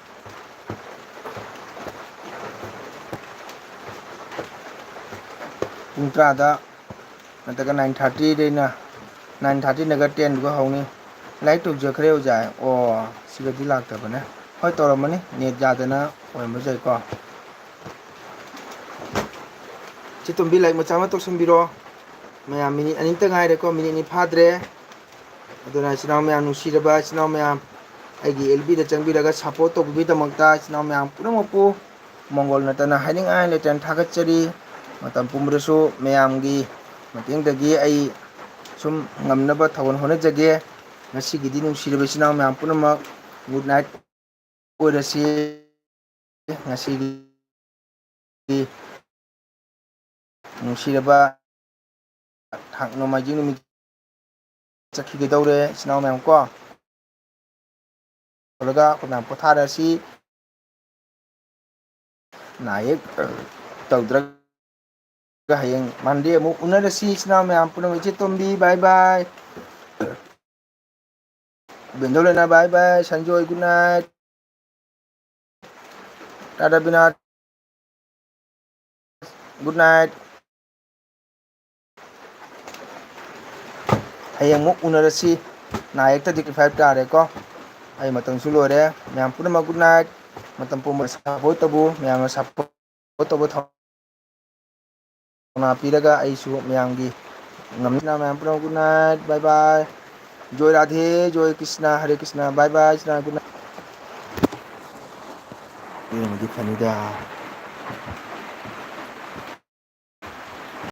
ꯄꯨꯡ ꯇꯔꯥꯗ ꯅꯠꯇ꯭ꯔꯒ nine thirty ꯗꯩꯅ, nine thirty ꯅꯠꯇ꯭ꯔꯒ ten ꯗꯨꯒ ꯍꯧꯅꯤ꯫ Like ꯇꯧꯖꯈ꯭ꯔꯦ ꯑꯣꯖꯥ꯫ ꯑꯣ, ꯁꯤꯒꯗꯤ ꯂꯥꯛꯇꯕꯅꯦ꯫ ꯍꯣꯏ, ꯇꯧꯔꯝꯃꯅꯤ, net ꯌꯥꯗꯅ ꯑꯣꯏꯔꯝꯕꯁꯨ ꯌꯥꯏꯀꯣ꯫ ꯏꯆꯦ ꯇꯣꯝꯕꯤ, like ꯃꯆꯥ ꯑꯃ ꯇꯧꯁꯟꯕꯤꯔꯣ꯫ ꯃꯌꯥꯝ, minute ꯑꯅꯤꯇ ꯉꯥꯏꯔꯦꯀꯣ, minute ꯑꯅꯤ ꯐꯥꯗ꯭ꯔꯦ꯫ ꯑꯗꯨꯅ ꯏꯆꯤꯟ ꯏꯅꯥꯎ ꯃꯌꯥꯝ, ꯅꯨꯡꯁꯤꯔꯕ ꯏꯆꯤꯟ ꯏꯅꯥꯎ ꯃꯌꯥꯝ, ꯑꯩꯒꯤ L B ꯗ ꯆꯪꯕꯤꯔꯒ support ꯇꯧꯕꯤꯕꯒꯤꯗꯃꯛꯇ ꯏꯆꯤꯟ ꯏꯅꯥꯎ ꯃꯌꯥꯝ ꯄꯨꯝꯅꯃꯛꯄꯨ ꯃꯪꯒꯣꯜ ꯅꯠꯇꯅ ꯍꯥꯏꯅꯤꯡꯉꯥꯏ ꯂꯩꯇꯅ ꯊꯥꯒꯠꯆꯔꯤ꯫ ꯃꯇꯝ ꯄꯨꯝꯕꯗꯁꯨ ꯃꯌꯥꯝꯒꯤ ꯃꯇꯦꯡꯗꯒꯤ ꯑꯩ ꯁꯨꯝ ꯉꯝꯅꯕ ꯊꯧꯒꯜ ꯍꯣꯠꯅꯖꯒꯦ꯫ ꯉꯁꯤꯒꯤꯗꯤ ꯅꯨꯡꯁꯤꯔꯕ ꯏꯆꯤꯟ ꯏꯅꯥꯎ ꯃꯌꯥꯝ ꯄꯨꯝꯅꯃꯛ good night ꯑꯣꯏꯔꯁꯤ꯫ ꯉꯁꯤꯒꯤ ꯅꯨꯡꯁꯤꯔꯕ ꯊꯥꯡ ꯅꯣꯡꯃꯥꯏꯖꯤꯡ ꯅꯨꯃꯤꯠ ꯆꯠꯈꯤꯒꯗꯧꯔꯦ, ꯏꯆꯤꯟ ꯏꯅꯥꯎ ꯃꯌꯥꯝ ꯀꯣ꯫ ꯇꯧꯔꯒ ꯑꯩꯈꯣꯏ ꯃꯌꯥꯝ ꯄꯣꯊꯥꯔꯁꯤ꯫ ꯅꯥ ꯌꯦꯛ ꯇꯧꯗ꯭ꯔꯒ ꯍꯌꯦꯡ Monday ꯑꯃꯨꯛ ꯎꯅꯔꯁꯤ, ꯏꯆꯤꯟ ꯏꯅꯥꯎ ꯃꯌꯥꯝ ꯄꯨꯝꯅꯃꯛ꯫ ꯏꯆꯦ ꯇꯣꯝꯕꯤ, bye bye꯫ ꯕꯦꯟꯗꯣꯂꯦꯅꯥ, bye bye꯫ Sanjoy, good night꯫ ꯇꯥꯗ ꯕꯤꯅꯥꯠ, good night꯫ ꯍꯌꯦꯡ ꯑꯃꯨꯛ ꯎꯅꯔꯁꯤ꯫ ꯅꯥ ꯌꯦꯛꯇ date five ꯇꯥꯔꯦꯀꯣ꯫ ꯑꯩ ꯃꯇꯝꯁꯨ ꯂꯣꯏꯔꯦ꯫ ꯃꯌꯥꯝ ꯄꯨꯝꯅꯃꯛ good night꯫ ꯃꯇꯝ ꯄꯨꯝꯕ support ꯇꯧꯕ, ꯃꯌꯥꯝꯅ support ꯇꯧꯕ ꯊꯧ-, ꯊꯧꯅꯥ ꯄꯤꯔꯒ ꯑꯩꯁꯨ ꯃꯌꯥꯝꯒꯤ ꯉꯝꯅ ꯃꯌꯥꯝ ꯄꯨꯝꯅꯃꯛ good night, bye bye꯫ ꯖꯣꯏ ꯔꯥꯙꯦ, ꯖꯣꯏ ꯀ꯭ꯔꯤꯁꯅ, ꯍꯔꯦ ꯀ꯭ꯔꯤꯁꯅ, bye bye, ꯏꯆꯤꯟ ꯏꯅꯥꯎ, good night꯫ ꯑꯗꯨꯅꯗꯤ ꯐꯅꯤꯗ꯫